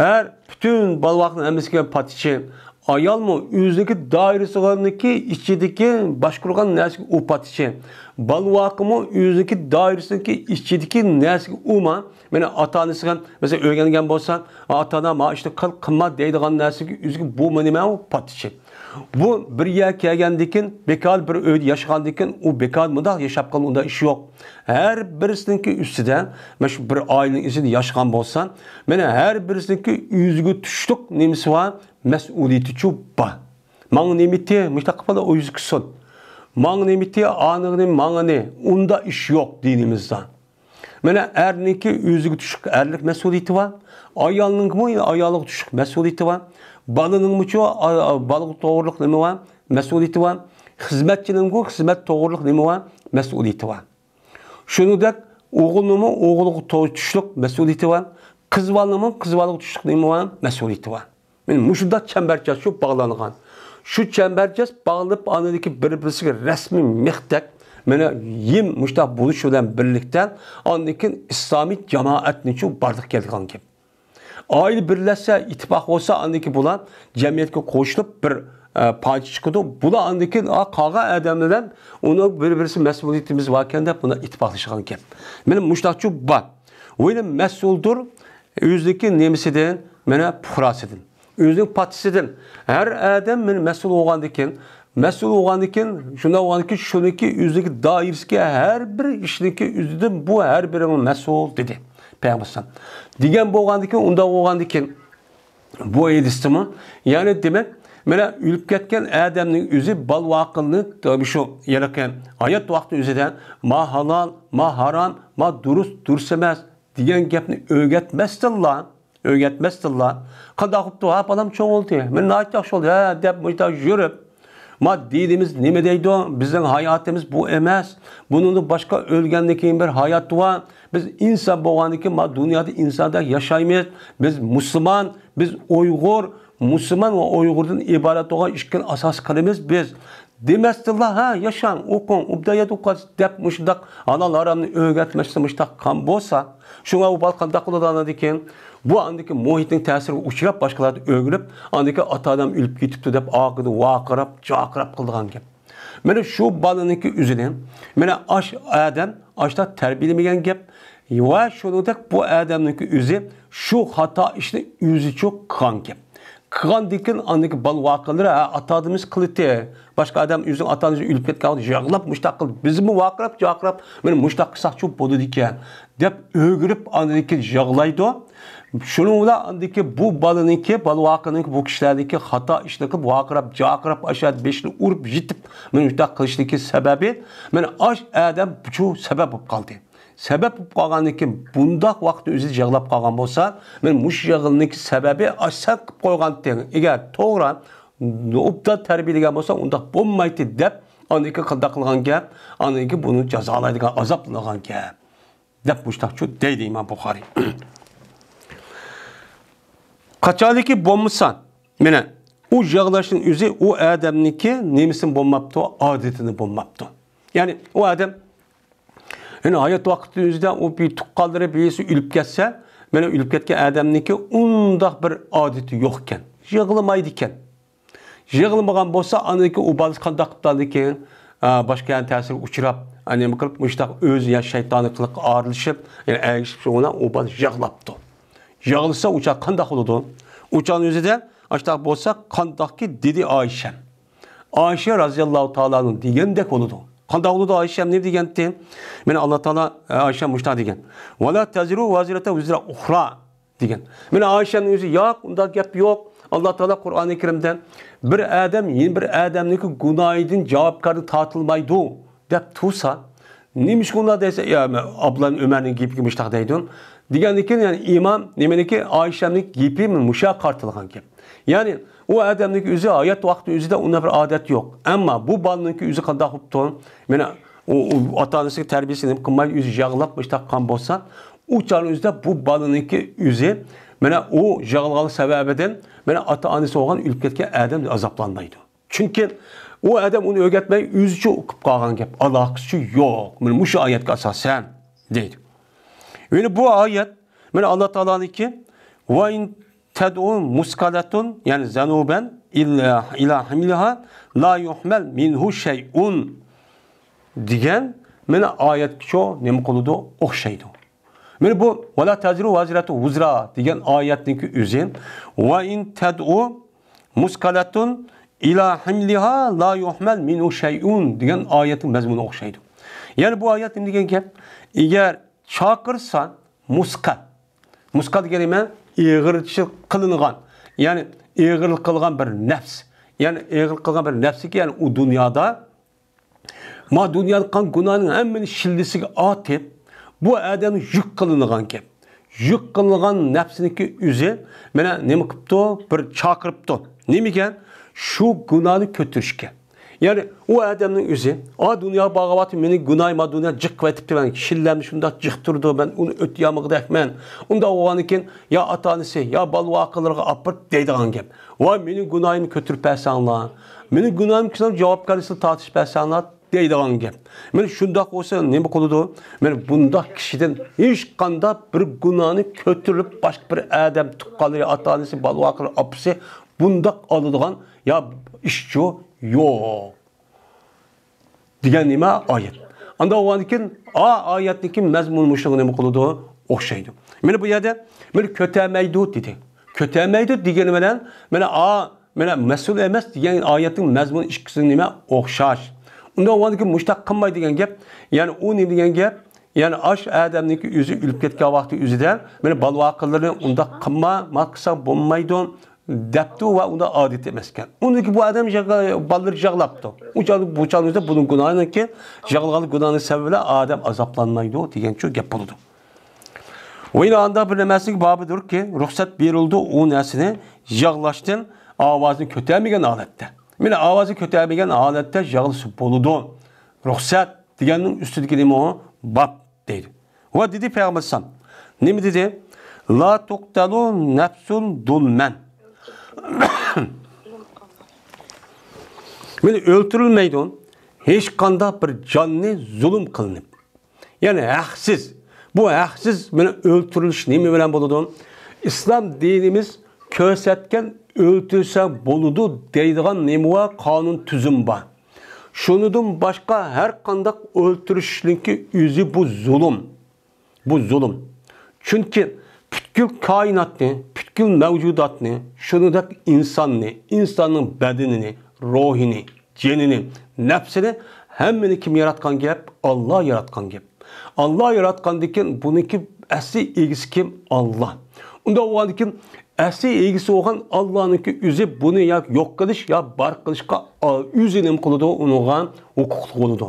ئەر پۈتۈن بالىۋاقنىڭ ھەممىسىگە پاتىچى. ئايالمۇ ئۆزىنىڭكى دائىرىسىنىڭكى ئىچىدىكى باشقۇرغان نەرسىگە ئۇ پاتىچى. بالىۋاقىمۇ ئۆزىنىڭكى دائىرىسىنىڭكى ئىچىدىكى نەرسىگە ئۇما. مانا ئاتا-ئانىسىغا مەسىلەن ئۆگەنگەن بولسا، ئاتا-ئانا ما ئىشنى قىل، قىلما دەيدىغان نەرسىگە ئۆزىگە بۇ نېمە؟ ئۇ پاتىچى. بۇ بىر يەرگە كەلگەندىن كېيىن، بىكار بىر ئۆيدە ياشىغاندىن كېيىن، ئۇ بىكار مۇنداق ياشاپ قالىدۇ، ئۇنداق ئىش يوق. ھەر بىرسىنىڭكى ئۈستىدە، مانا شۇ بىر ئائىلىنىڭ ئىچىدە ياشىغان بولسا، مانا ھەر بىرسىنىڭكى ئۆزىگە تۇشلۇق نېمىسى بار، مەسئۇلىيىتىچۇ بار. ماڭا نېمىتى، مۇشۇنداق قىلىپ ئۇ يۈزگە سۇن. ماڭا نېمىتى، ئانىغىنى، ماڭىنى، ئۇنداق ئىش يوق دىنىمىزدا. مانا ئەرنىڭكى ئۆزىگە تۇشلۇق ئەرلىك مەسئۇلىيىتى بار، ئايالنىڭمۇ ئايالىغا تۇشلۇق مەسئۇلىيىتى بار، بالىنىڭمۇچۇ، ئا-، ئا-، بالىغا توغرۇلۇق نېمە بار، مەسئۇلىيىتى بار، خىزمەتچىنىڭمۇ خىزمەت توغرۇلۇق نېمە بار، مەسئۇلىيىتى بار. شۇنىڭدەك ئوغۇلنىڭمۇ ئوغۇلغا تو-، تۇشلۇق مەسئۇلىيىتى بار، قىز بالىنىڭمۇ قىز بالىغا تۇشلۇق نېمە بار، مەسئۇلىيىتى بار. مانا مۇشۇنداق چەمبەرچاس شۇ باغلانغان. شۇ چەمبەرچاس باغلىنىپ، ئاندىكى بىر-بىرسىگە رەسمىي مىختەك، مانا يىم مۇشۇنداق بولۇش بىلەن بىرلىكتە، ئاندىن كېيىن ئىسلامىي جامائەتنىچۇ بارلىققا كەلگەن گەپ. ئائىلە بىرلەشسە، ئىتتىپاق بولسا، ئاندىن كېيىن بۇلار جەمئىيەتكە قوشۇلۇپ بىر، ئە، پارچە چىقىدۇ. بۇلار ئاندىن كېيىن، ئا، قالغان ئادەم بىلەن ئۇنىڭ بىر-بىرسى مەسئۇلىيىتىمىز باركەن دەپ، بۇلار ئىتتىپاقلىشىدىغان گەپ. مانا مۇشۇنداقچۇ بار. ۋە مەسئۇلدۇر ئۆزىنىڭكى نېمىسىدىن، مانا پۇقراسىدىن، ئۆزىنىڭ پاتىسىدىن. ھەر ئادەم مانا مەسئۇل بولغاندىن كېيىن، مەسئۇل بولغاندىن كېيىن، شۇنداق بولغاندىن كېيىن، شۇنىڭكى ئۆزىنىڭكى دائىرىسىدىكى ھەر بىر ئىشنىڭكى ئۆزىدىن بۇ ھەر بىرىڭ مەسئۇل دېدى پەيغەمبەر ئەلەيھىسسالام. دېگەن بولغاندىن كېيىن، ئۇنداق بولغاندىن كېيىن، بۇ ھەدىستىمۇ، يەنى دېمەك، مانا ئۆلۈپ كەتكەن ئادەمنىڭ ئۆزى بالىۋاقىنى شۇ ھېلىقى ھايات ۋاقتى ئۆزىدە ما ھالال، ما ھارام، ما دۇرۇس، دۇرۇس ئەمەس دېگەن گەپنى ئۆگەتمەستىنلا، ئۆگەتمەستىنلا، قانداق قىپتۇ، ھە، بالام چوڭ بولدى، مانا ناھايىتى ياخشى بولدى، ھە، دەپ مۇشۇنداق يۈرۈپ، ما دىنىمىز نېمە دەيدۇ، بىزنىڭ ھاياتىمىز بۇ ئەمەس، بۇنىڭدىن باشقا ئۆلگەندىن كېيىن بىر ھايات بار، بىز ئىنسان بولغاندىن كېيىن ما دۇنيادا ئىنساندەك ياشايمىز، بىز مۇسۇلمان، بىز ئۇيغۇر، مۇسۇلمان ۋە ئۇيغۇردىن ئىبارەت بولغان ئىككىنى ئاساس قىلىمىز بىز. دېمەستىنلا، ھە، ياشاڭ، ئوقۇڭ، ئوبدان يەردە ئوقۇۋاتىسىز دەپ مۇشۇنداق ھالال ھارامنى ئۆگەتمەستىن مۇشۇنداق قىلغان بولسا، شۇڭا ئۇ بالا قانداق قىلىدۇ ئاندىن كېيىن؟ بۇ ئاندىكى مۇھىتنىڭ تەسىرىگە ئۇچراپ، باشقىلاردىن ئۆگىنىپ، ئاندىن كېيىن ئاتا-ئانام ئۆلۈپ كېتىپتۇ دەپ ئارقىدىن ۋارقىراپ، جارقىراپ قىلىدىغان گەپ. مانا شۇ بالىنىڭكى ئۆزىنى، مانا ئاش ئادەم ئاشتا تەربىيەلىمىگەن گەپ ۋە شۇنىڭدەك بۇ ئادەمنىڭكى ئۆزى شۇ خاتا ئىشنى ئۆزىچۇ قىلغان گەپ. قىلغاندىن كېيىن ئاندىكى بالا ۋارقىرىلىرى، ھە، ئاتا-ئانىمىز قىلىتى، باشقا ئادەم ئۆزىنىڭ ئاتا-ئانىسى ئۆلۈپ كەتكەن ۋاقىت يىغلاپ مۇشتاق قىلىپ، بىزمۇ ۋارقىراپ، جارقىراپ، مانا مۇشتاق قىلساقچۇ بولىدىكەن، دەپ ئۆگىنىپ ئاندىن كېيىن يىغلايدۇ. شۇنىڭ بىلەن ئاندىن كېيىن بۇ بالىنىڭكى، بالا ۋارقىرىنىڭكى، بۇ كىشىلەرنىڭكى خاتا ئىشنى قىلىپ، ۋارقىراپ، جارقىراپ، ئاشۇ يەردە بېشىنى ئۇرۇپ يېتىپ، مانا مۇشتاق قىلىشنىڭكى سەۋەبى، مانا ئاش ئادەم شۇ سەۋەب بولۇپ قالدى. سەۋەب بولۇپ قالغاندىن كېيىن، بۇنداق ۋاقىتتا ئۆزى يىغلاپ قالغان بولسا، مانا مۇشۇ يىغلىنىڭكى سەۋەبى، ئاش سەن قىلىپ قويغانتىڭ. ئەگەر توغرا، ئوبدان تەربىيەلىگەن بولسا، ئۇنداق بولمايتتى دەپ، ئاندىن كېيىن قانداق قىلغان گەپ، ئاندىن كېيىن بۇنى جازالايدىغان، ئازابلىغان گەپ. دەپ مۇشتاقچۇ دەيدۇ ئىمام بۇخارىي. قاچانلىكى بولمىسا، مانا ئۇ يىغلاشنىڭ ئۆزى ئۇ ئادەمنىڭكى نېمىسىنى بولماپتۇ، ئادىتىنى بولماپتۇ. يەنى ئۇ ئادەم، يەنى ھايات ۋاقتىنىڭ ئۆزىدە ئۇ بىر تۇغقانلىرى بىرسى ئۆلۈپ كەتسە، مانا ئۆلۈپ كەتكەن ئادەمنىڭكى ئۇنداق بىر ئادىتى يوق ئىكەن، يىغلىمايدىكەن. يىغلىمىغان بولسا، ئاندىن كېيىن ئۇ بالىسى قانداق قىپتۇ؟ ئاندىن كېيىن، ئا، باشقا يەرنىڭ تەسىرىگە ئۇچراپ، ئا، نېمە قىلىپ، مۇشۇنداق ئۆزى يا شەيتانىي قىلىققا ئارىلىشىپ، يەنى ئەگىشىپ، شۇ ئۇ بالا يىغلاپتۇ. يىغلىسا، ئۇ چاغ قانداق بولىدۇ؟ ئۇ چاغنىڭ ئۆزىدە ئاشۇنداق بولسا، قانداقكى دېدى ئائىشەم. ئائىشە رازىياللاھۇ تائالا ئەنھۇ دېگەندەك بولىدۇ. قانداق بولىدۇ ئائىشەم نېمە دېگەنتى؟ مانا ئاللا تائالا، ئە، ئائىشە مۇشۇنداق دېگەن. «ۋەلا تەزىرۇ ۋازىرەتە ۋىزرا ئۇخرا» دېگەن. مانا ئائىشەنىڭ ئۆزى، «ياق، ئۇنداق گەپ يوق. ئاللا تائالا قۇرئانى كەرىمدە بىر ئادەم يەنە بىر ئادەمنىڭكى گۇناھىدىن جاۋابكارلىق تارتىلمايدۇ» دەپ تۇرسا، نېمىشقا ئۇنداق دەيسەن؟ يا، ئابدۇللا ئۆمەرنىڭ گېپىگە مۇشۇنداق دەيدۇ. دېگەندىن كېيىن، يەنى ئىمام نېمىنىڭكى، ئائىشەمنىڭ گېپى مۇشۇ يەرگە قارىتىلغان گەپ. يەنى ئۇ ئادەمنىڭكى ئۆزى ھايات ۋاقتى ئۆزىدە ئۇنداق بىر ئادەت يوق. ئەمما بۇ بالىنىڭكى ئۆزى قانداق بوپتۇ؟ مانا ئۇ، ئۇ ئاتا-ئانىسىنىڭ تەربىيەسىنى نېمە قىلماي، ئۆزى يىغلاپ مۇشۇنداق قىلغان بولسا، ئۇ چاغنىڭ ئۆزىدە بۇ بالىنىڭكى ئۆزى، مانا ئۇ يىغلىغان سەۋەبىدىن، مانا ئاتا-ئانىسى بولغان ئۆلۈپ كەتكەن ئادەم ئازابلانمايدۇ. چۈنكى ئۇ ئادەم ئۇنى ئۆگەتمەي، ئۆزىچۇ ئۇقۇپ قالغان گەپ، ئالاقىسىچۇ يوق. مانا مۇشۇ ئايەتكە ئاساسەن دەيدۇ. يەنى بۇ ئايەت، مانا ئاللا تائالانىڭكى، «ۋە ئىن تەدئۇ مۇسقالەتۇن»، يەنى زەنۇبەن «ئىللا، ئىلا ھىملىھا لا يۇھمەل مىنھۇ شەيئۇن» دېگەن، مانا ئايەتكىچۇ نېمە قىلىدۇ؟ ئوخشايدۇ. مانا بۇ «ۋەلا تەزىرۇ ۋازىرەتۇ ۋۇزرا» دېگەن ئايەتنىڭكى ئۆزى «ۋە ئىن تەدئۇ مۇسقالەتۇن ئىلا ھىملىھا لا يۇھمەل مىنھۇ شەيئۇن» دېگەن ئايەتنىڭ مەزمۇنى ئوخشايدۇ. يەنى بۇ ئايەت نېمە دېگەن گەپ؟ ئەگەر چاقىرسا، مۇسقەل. مۇسقەل دېگەن نېمە؟ ئېغىرچىلىق قىلىنغان، يەنى ئېغىرلىق قىلغان بىر نەپس. يەنى ئېغىرلىق قىلغان بىر نەپسكى، يەنى ئۇ دۇنيادا ما دۇنيادا قىلغان گۇناھنىڭ ھەممىنى شىللىسىگە ئاتىپ، بۇ ئادەم يۈك قىلىنغان گەپ. يۈك قىلىنغان نەپسىنىڭكى ئۆزى مانا نېمە قىپتۇ؟ بىر چاقىرىپتۇ. نېمىگە؟ شۇ گۇناھنى كۆتۈرۈشكە. يەنى ئۇ ئادەمنىڭ ئۆزى، «ئا، دۇنيا باغاۋاتى، مېنىڭ گۇناھىم، ما دۇنيا جىق قىلىۋېتىپتۇ، مېنى شىللەمدە شۇنداق جىق تۇرىدۇ، مەن ئۇنى ئۆتىيالمىغۇدەكمەن.» ئۇنداق بولغاندىن كېيىن يا ئاتا-ئانىسى، يا بالا-ۋاقىلىرىغا ئاپىرىپ دەيدىغان گەپ. «ۋاي، مېنىڭ گۇناھىمنى كۆتۈرۈپ بەرسەڭلار، مېنىڭ گۇناھىمنىڭ جاۋابكارلىقىنى تارتىشىپ بەرسەڭلار» دەيدىغان گەپ. مانا شۇنداق بولسا نېمە قىلىدۇ؟ مانا بۇنداق كىشىدىن ھېچقانداق بىر گۇناھنى كۆتۈرۈپ باشقا بىر ئادەم، تۇغقانلىرى، ئاتا-ئانىسى، بالا-ۋاقىلىرى، ئاپىسى بۇنداق ئالىدىغان يا ئىشچۇ يوق. دېگەن نېمە؟ ئايەت. ئانداق بولغاندىن كېيىن، ئا، ئايەتنىڭكى مەزمۇنى مۇشۇنىڭغا نېمە قىلىدۇ؟ ئوخشايدۇ. مانا بۇ يەردە، مانا كۆتەرمەيدۇ دېدى. كۆتەرمەيدۇ دېگىنى بىلەن، مانا، ئا، مانا مەسئۇل ئەمەس دېگەن ئايەتنىڭ مەزمۇنى ئىككىسىنىڭ نېمە؟ ئوخشاش. ئۇنداق بولغاندىن كېيىن مۇشۇنداق قىلماي دېگەن گەپ. يەنى ئۇ نېمە دېگەن گەپ؟ يەنى ئاش ئادەمنىڭكى ئۆزى ئۆلۈپ كەتكەن ۋاقتى ئۆزىدە، مانا بالا-ۋاقىلىرىنى ئۇنداق قىلما، ما قىلساڭ بولمايدۇ. دەپتۇ ۋە ئۇنىڭ ئادىتى ئەمەسكەن. ئۇنىڭكى بۇ ئادەم يىغ-، بالىلىرى يىغلاپتۇ. ئۇ چاغ، بۇ چاغنىڭ ئۆزىدە بۇنىڭ گۇناھىنىڭكى، يىغلىغان گۇناھىنىڭ سەۋەبى بىلەن ئادەم ئازابلانمايدۇ دېگەنچۇ گەپ بولىدۇ. ۋە يەنە ئانداق بىر نەرسىگە بابىدۇركى، رۇخسەت بېرىلىدۇ ئۇ نەرسىنى يىغلاشتىن ئاۋازىنى كۆتەرمىگەن ھالەتتە. مانا ئاۋازى كۆتەرمىگەن ھالەتتە يىغلىسا بولىدۇ. رۇخسەت دېگەننىڭ ئۈستىدىكى نېمە ئۇ؟ باب. دەيدۇ. ۋە دېدى پەيغەمبەر ئەلەيھىسسالام. نېمە دېدى؟ لا تقتل نفس ظلما. مانا ئۆلتۈرۈلمەيدۇ ھېچقانداق بىر جاننى زۇلۇم قىلىنىپ. يەنى ھەقسىز. بۇ ھەقسىز مانا ئۆلتۈرۈلۈش نېمە بىلەن بولىدۇ؟ ئىسلام دىنىمىز كۆرسەتكەن ئۆلتۈرسەڭ بولىدۇ دەيدىغان نېمە بار؟ قانۇن تۈزۈم بار. شۇنىڭدىن باشقا ھەر قانداق ئۆلتۈرۈشنىڭكى ئۆزى بۇ زۇلۇم. بۇ زۇلۇم. چۈنكى پۈتكۈل كائىناتنى، پۈتكۈل مەۋجۇداتنى، شۇنىڭدەك ئىنساننى، ئىنساننىڭ بەدىنىنى، روھىنى، جېنىنى، نەپسىنى، ھەممىنى كىم ياراتقان گەپ؟ ئاللا ياراتقان گەپ. ئاللا ياراتقاندىكىن بۇنىڭكى ئەسلى ئىگىسى كىم؟ ئاللا. ئۇنداق بولغاندىكىن ئەسلى ئىگىسى بولغان ئاللانىڭكى ئۆزى بۇنى يا يوق قىلىش، يا بار قىلىشقا، ئا، ئۆزى نېمە قىلىدۇ، ئۇنىڭغا ھوقۇقلۇق بولىدۇ.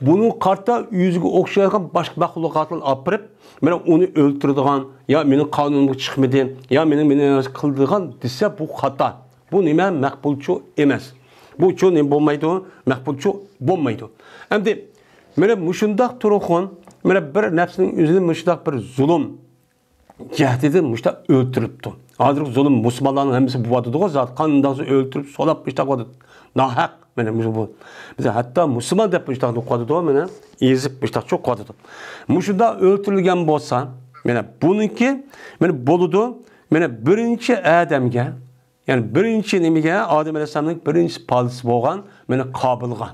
بۇنىڭغا قارىتا ئۆزىگە ئوخشايدىغان باشقا مەخلۇقاتلارنى ئاپىرىپ، مانا ئۇنى ئۆلتۈرىدىغان، يا مېنىڭ قانۇنۇمغا چىقمىدى، يا مېنىڭ، مېنى قىلىدىغان دېسە، بۇ خاتا. بۇ نېمە؟ مەقبۇلچۇ ئەمەس. بۇچۇ نېمە بولمايدۇ؟ مەقبۇلچۇ بولمايدۇ. ئەمدى مانا مۇشۇنداق تۇرغۇن، مانا بىر نەپسىنىڭ ئۆزىنى مۇشۇنداق بىر زۇلۇم جەھىتىدىن مۇشۇنداق ئۆلتۈرۈپتۇ. ھازىرقى زۇلۇم مۇسۇلمانلارنىڭ ھەممىسى بولۇۋاتىدىغۇ زات، قانداقسا ئۆلتۈرۈپ، سولاپ مۇشۇنداق قىلىۋاتىدۇ. ناھەق، مانا مۇشۇ بۇ. بىز ھەتتا مۇسۇلمان دەپ مۇشۇنداق قىلىۋاتىدۇ، مانا ئېزىپ مۇشۇنداق چوقۇۋاتىدۇ. مۇشۇنداق ئۆلتۈرۈلگەن بولسا، مانا بۇنىڭكى، مانا بولىدۇ. مانا بىرىنچى ئادەمگە، يەنى بىرىنچى نېمىگە، ئادەم ئەلەيھىسسالامنىڭ بىرىنچى بالىسى بولغان، مانا قابىلغا.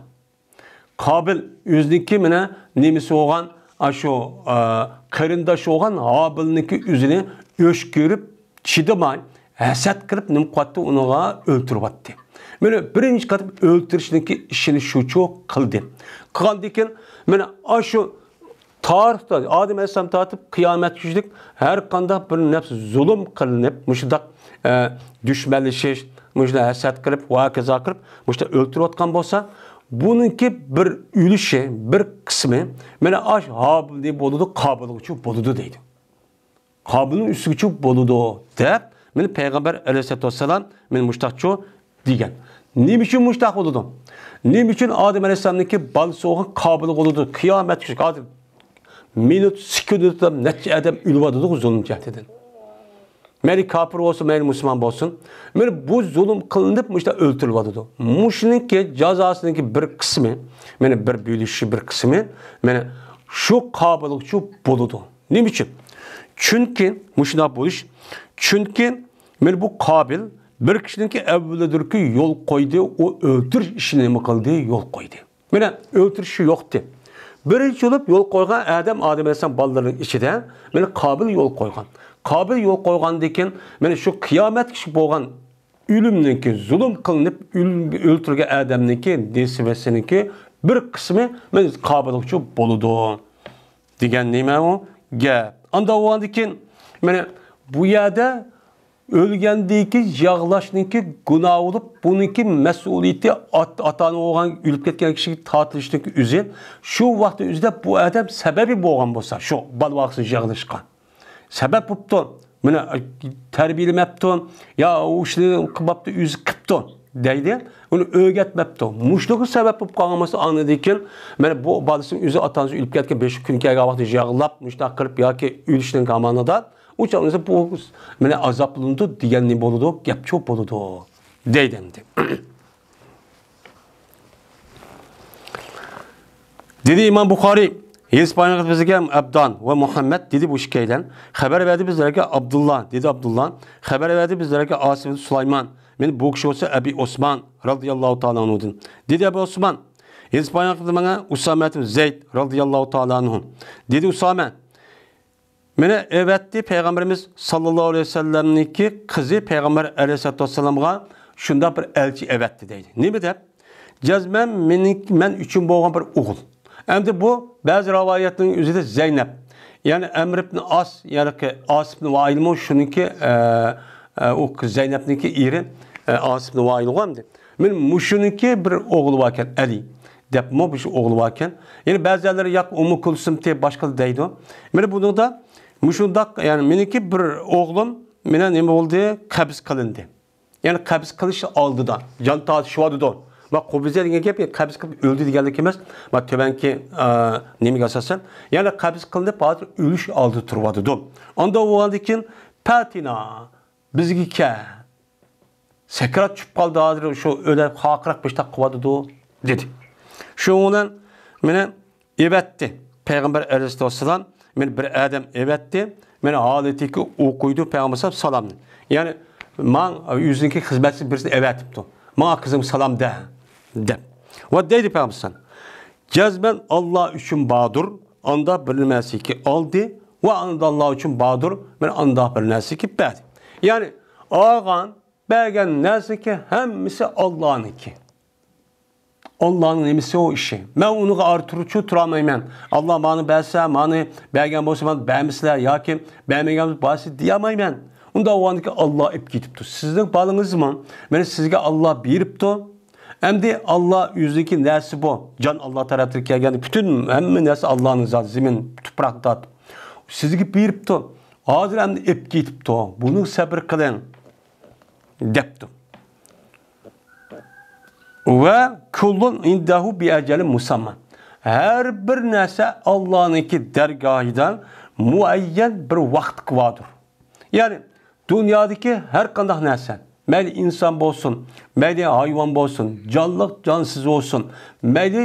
قابىل ئۆزىنىڭكى مانا نېمىسى بولغان، ئاشۇ، ئا، قېرىنداش بولغان ھابىلنىڭكى ئۆزىنى ئۆچ كۆرۈپ، چىدىماي، ھەسەت قىلىپ، نېمە قىلىۋاتتى، ئۇنىڭغا ئۆلتۈرۈۋاتتى. مانا بىرىنچى قېتىم ئۆلتۈرۈشنىڭكى ئىشىنى شۇچۇ قىلدى. قىلغاندىن كېيىن، مانا ئاشۇ تارىختا ئادەم ئەلەيھىسسالام تارتىپ قىيامەتكىچىلىك ھەر قانداق بىر نەپس زۇلۇم قىلىنىپ، مۇشۇنداق، ئە، دۈشمەنلىشىش، مۇشۇنداق ھەسەت قىلىپ، ۋە ھاكازا قىلىپ، مۇشۇنداق ئۆلتۈرۈۋاتقان بولسا، بۇنىڭكى بىر ئۈلۈشى، بىر قىسمى، مانا ئاش ھابىلنى بولىدۇ، قابىلغىچۇ بولىدۇ دەيدۇ. قابىلنىڭ ئۈستىگىچۇ بولىدۇ دەپ، مانا پەيغەمبەر ئەلەيھىسسالاتۇ ۋەسسالام مانا مۇشتاقچۇ دېگەن. نېمە ئۈچۈن مۇشتاق بولىدۇ؟ نېمە ئۈچۈن ئادەم ئەلەيھىسسالامنىڭكى بالىسى بولغان قابىل بولىدۇ؟ قىيامەتكىچە ھازىر مىنۇت، سېكۇنتتا نەچچە ئادەم ئۆلۈۋاتىدۇ زۇلۇم جەھەتتىن. مەيلى كاپىر بولسۇن، مەيلى مۇسۇلمان بولسۇن. مانا بۇ زۇلۇم قىلىنىپ مۇشۇنداق ئۆلتۈرۈلۈۋاتىدۇ. مۇشۇنىڭكى جازاسىنىڭكى بىر قىسمى، مانا بىر بۆلۈشى، بىر قىسمى، مانا شۇ قابىلغىچۇ بولىدۇ. نېمە ئۈچۈن؟ چۈنكى مۇشۇنداق بولۇش، چۈنكى مانا بۇ قابىل بىر كىشىنىڭكى ئەۋلىدۇركى يول قويدى، ئۇ ئۆلتۈرۈش ئىشىنى نېمە قىلدى؟ يول قويدى. مانا ئۆلتۈرۈشى يوقتى. بىرىنچى بولۇپ يول قويغان ئادەم ئادەم ئەلەيھىسسالام بالىلىرىنىڭ ئىچىدە مانا قابىل يول قويغان. قابىل يول قويغاندىن كېيىن مانا شۇ قىيامەتكىچە بولغان ئۆلۈمنىڭكى، زۇلۇم قىلىنىپ ئۆل-، ئۆلتۈرگەن ئادەمنىڭكى نېسىۋىسىنىڭكى بىر قىسمى مانا قابىلغىچۇ بولىدۇ دېگەن نېمە ئۇ گەپ. ئاندا بولغاندىن كېيىن مانا بۇ يەردە ئۆلگەندىكى ياغلاشنىڭكى گۇناھى بولۇپ، بۇنىڭكى مەسئۇلىيىتى ئات-، ئاتا-ئانا بولغان، ئۆلۈپ كەتكەن كىشىگە تارتىلىشنىڭكى ئۆزى، شۇ ۋاقىتنىڭ ئۆزىدە بۇ ئادەم سەبەبى بولغان بولسا، شۇ بالا ۋاقىتسىز يىغلىشقا سەۋەب بوپتۇ، مانا تەربىيەلىمەپتۇ، يا ئۇ ئىشنى قىلماپتۇ، ئۆزى قىپتۇ دەيدۇ، ئۇنى ئۆگەتمەپتۇ. مۇشۇنىڭغا سەۋەب بولۇپ قالغان بولسا، ئاندىن كېيىن مانا بۇ بالىسىنىڭ ئۆزى، ئاتا-ئانىسى ئۆلۈپ كەتكەن بەش كۈن كەلگەن ۋاقتى يىغلاپ، مۇشۇنداق قىلىپ ياكى ئۆلۈشنىڭ ئامانىدا ئۇ چاغدا بۇ مانا ئازابلىنىدۇ دېگەن نېمە بولىدۇ؟ گەپچۇ بولىدۇ دەيدۇ ئەمدى. دېدى ئىمام بۇخارىي، ھېدىس بايان قىلىپ بىزگە ئابدان ۋە مۇھەممەد دېدى، بۇ ئىككىيلەن. خەۋەر بەردى بىزلەرگە ئابدۇللا، دېدى ئابدۇللا. خەۋەر بەردى بىزلەرگە ئاسىم بىن سۇلايمان. مانا بۇ كىشى بولسا ئەبى ئوسمان رازىياللاھۇ تائالا ئەنھۇدىن. دېدى ئەبى ئوسمان، ھېدىس بايان قىلدى ماڭا ئۇسامە ئىبن زەيد رازىياللاھۇ تائالا ئەنھۇ. دېدى ئۇسامە، مېنى ئەۋەتتى پەيغەمبىرىمىز ساللاللاھۇ ئەلەيھى ۋەسەللەمنىڭكى قىزى پەيغەمبەر ئەلەيھىسسالاتۇ ۋەسسالامغا شۇنداق بىر ئەلچى ئەۋەتتى دەيدۇ. نېمە دەپ؟ جەزمەن مېنىڭ، مەن ئۈچۈن بولغان بىر ئوغۇل. ئەمدى بۇ بەزى رىۋايەتنىڭ ئۆزىدە زەينەپ، يەنى ئەمر ئىبن ئاس، يەنى ئاس ئىبن ۋائىلمۇ شۇنىڭكى، ئە، ئە، ئۇ زەينەپنىڭكى ئېرى، ئە، ئاس ئىبن ۋائىلغۇ ئەمدى. مېنىڭ مۇشۇنىڭكى بىر ئوغلى باركەن، ئەلى دەپمۇ بىر ئوغلى باركەن. يەنە بەزىلەر ياق ئۇممۇ كۇلسۇمتى باشقىلا دەيدۇ. مانا بۇنىڭدا مۇشۇنداق، يەنى مېنىڭكى بىر ئوغلۇم مېنىڭ نېمە بولدى؟ قەبز قىلىندى. يەنى قەبز قىلىش ئالدىدا، جان تارتىشىۋاتىدۇ. ما قۇبزە دېگەن گەپ قەبز قىلىپ ئۆلدى دېگەنلىك ئەمەس. ما تۆۋەنكى، ئا، نېمىگە ئاساسەن، يەنى قەبز قىلىنىپ ھازىر ئۆلۈش ئالدىدا تۇرۇۋاتىدۇ. ئاندا بولغاندىن كېيىن پەتىنا، بىزگە كەل. سەكرات چۈشۈپ قالدى، ھازىر شۇ ئۆلە خاقىراق بېشىدا قىلىۋاتىدۇ، دېدى. شۇنىڭ بىلەن مېنى ئەۋەتتى. پەيغەمبەر ئەلەيھىسسالاتۇ ۋەسسالام مېنى بىر ئادەم ئەۋەتتى. مېنى ھالىتىكى ئوقۇيدۇ پەيغەمبەر سالامنى. يەنى ماڭ ئۆزىنىڭكى خىزمەتچىسى بىرسىنى ئەۋەتىپتۇ. ماڭا قىزىم سالام دە، دەپ. ۋە دەيدۇ پەيغەمبەر سالام. جەزمەن ئاللا ئۈچۈن باردۇر، ئاندا بىر نەرسىكى ئالدى ۋە ئاندا ئاللا ئۈچۈن باردۇر، مېنى ئاندا بىر نەرسىكى بەردى. يەنى ئالغان بەرگەن نەرسىكى ھەممىسى ئاللانىڭكى. ئاللانىڭ نېمىسى ئۇ ئىشى. مەن ئۇنىڭغا ئارتۇرۇچۇ تۇرالمايمەن. ئاللا مانا بەرسە، مانا بەرگەن بولسا، مانا بەرمىسىلە ياكى بەرمىگەن بولسا، بارسا دېيەلمەيمەن. ئۇنداق بولغاندىكىن ئاللا ئېلىپ كېتىپتۇ. سىزنىڭ بالىڭىزمۇ، مانا سىزگە ئاللا بېرىپتۇ. ئەمدى ئاللا ئۆزىنىڭكى نەرسە بۇ. جان ئاللا تەرەپتىن كەلگەن، پۈتۈن ھەممە نەرسە ئاللانىڭ زادى، زېمىن، تۇپراق، دات. سىزگە بېرىپتۇ. ھازىر ئەمدى ئېلىپ كېتىپتۇ. بۇنىڭغا سەبرى قىلىڭ. دەپتۇ. ۋە كۇللۇن ئىندەھۇ بىئەجەلى مۇسەمما. ھەر بىر نەرسە ئاللانىڭكى دەرگاھىدا مۇئەييەن بىر ۋاقىتقا باردۇر. يەنى دۇنيادىكى ھەر قانداق نەرسە، مەيلى ئىنسان بولسۇن، مەيلى ھايۋان بولسۇن، جانلىق، جانسىز بولسۇن، مەيلى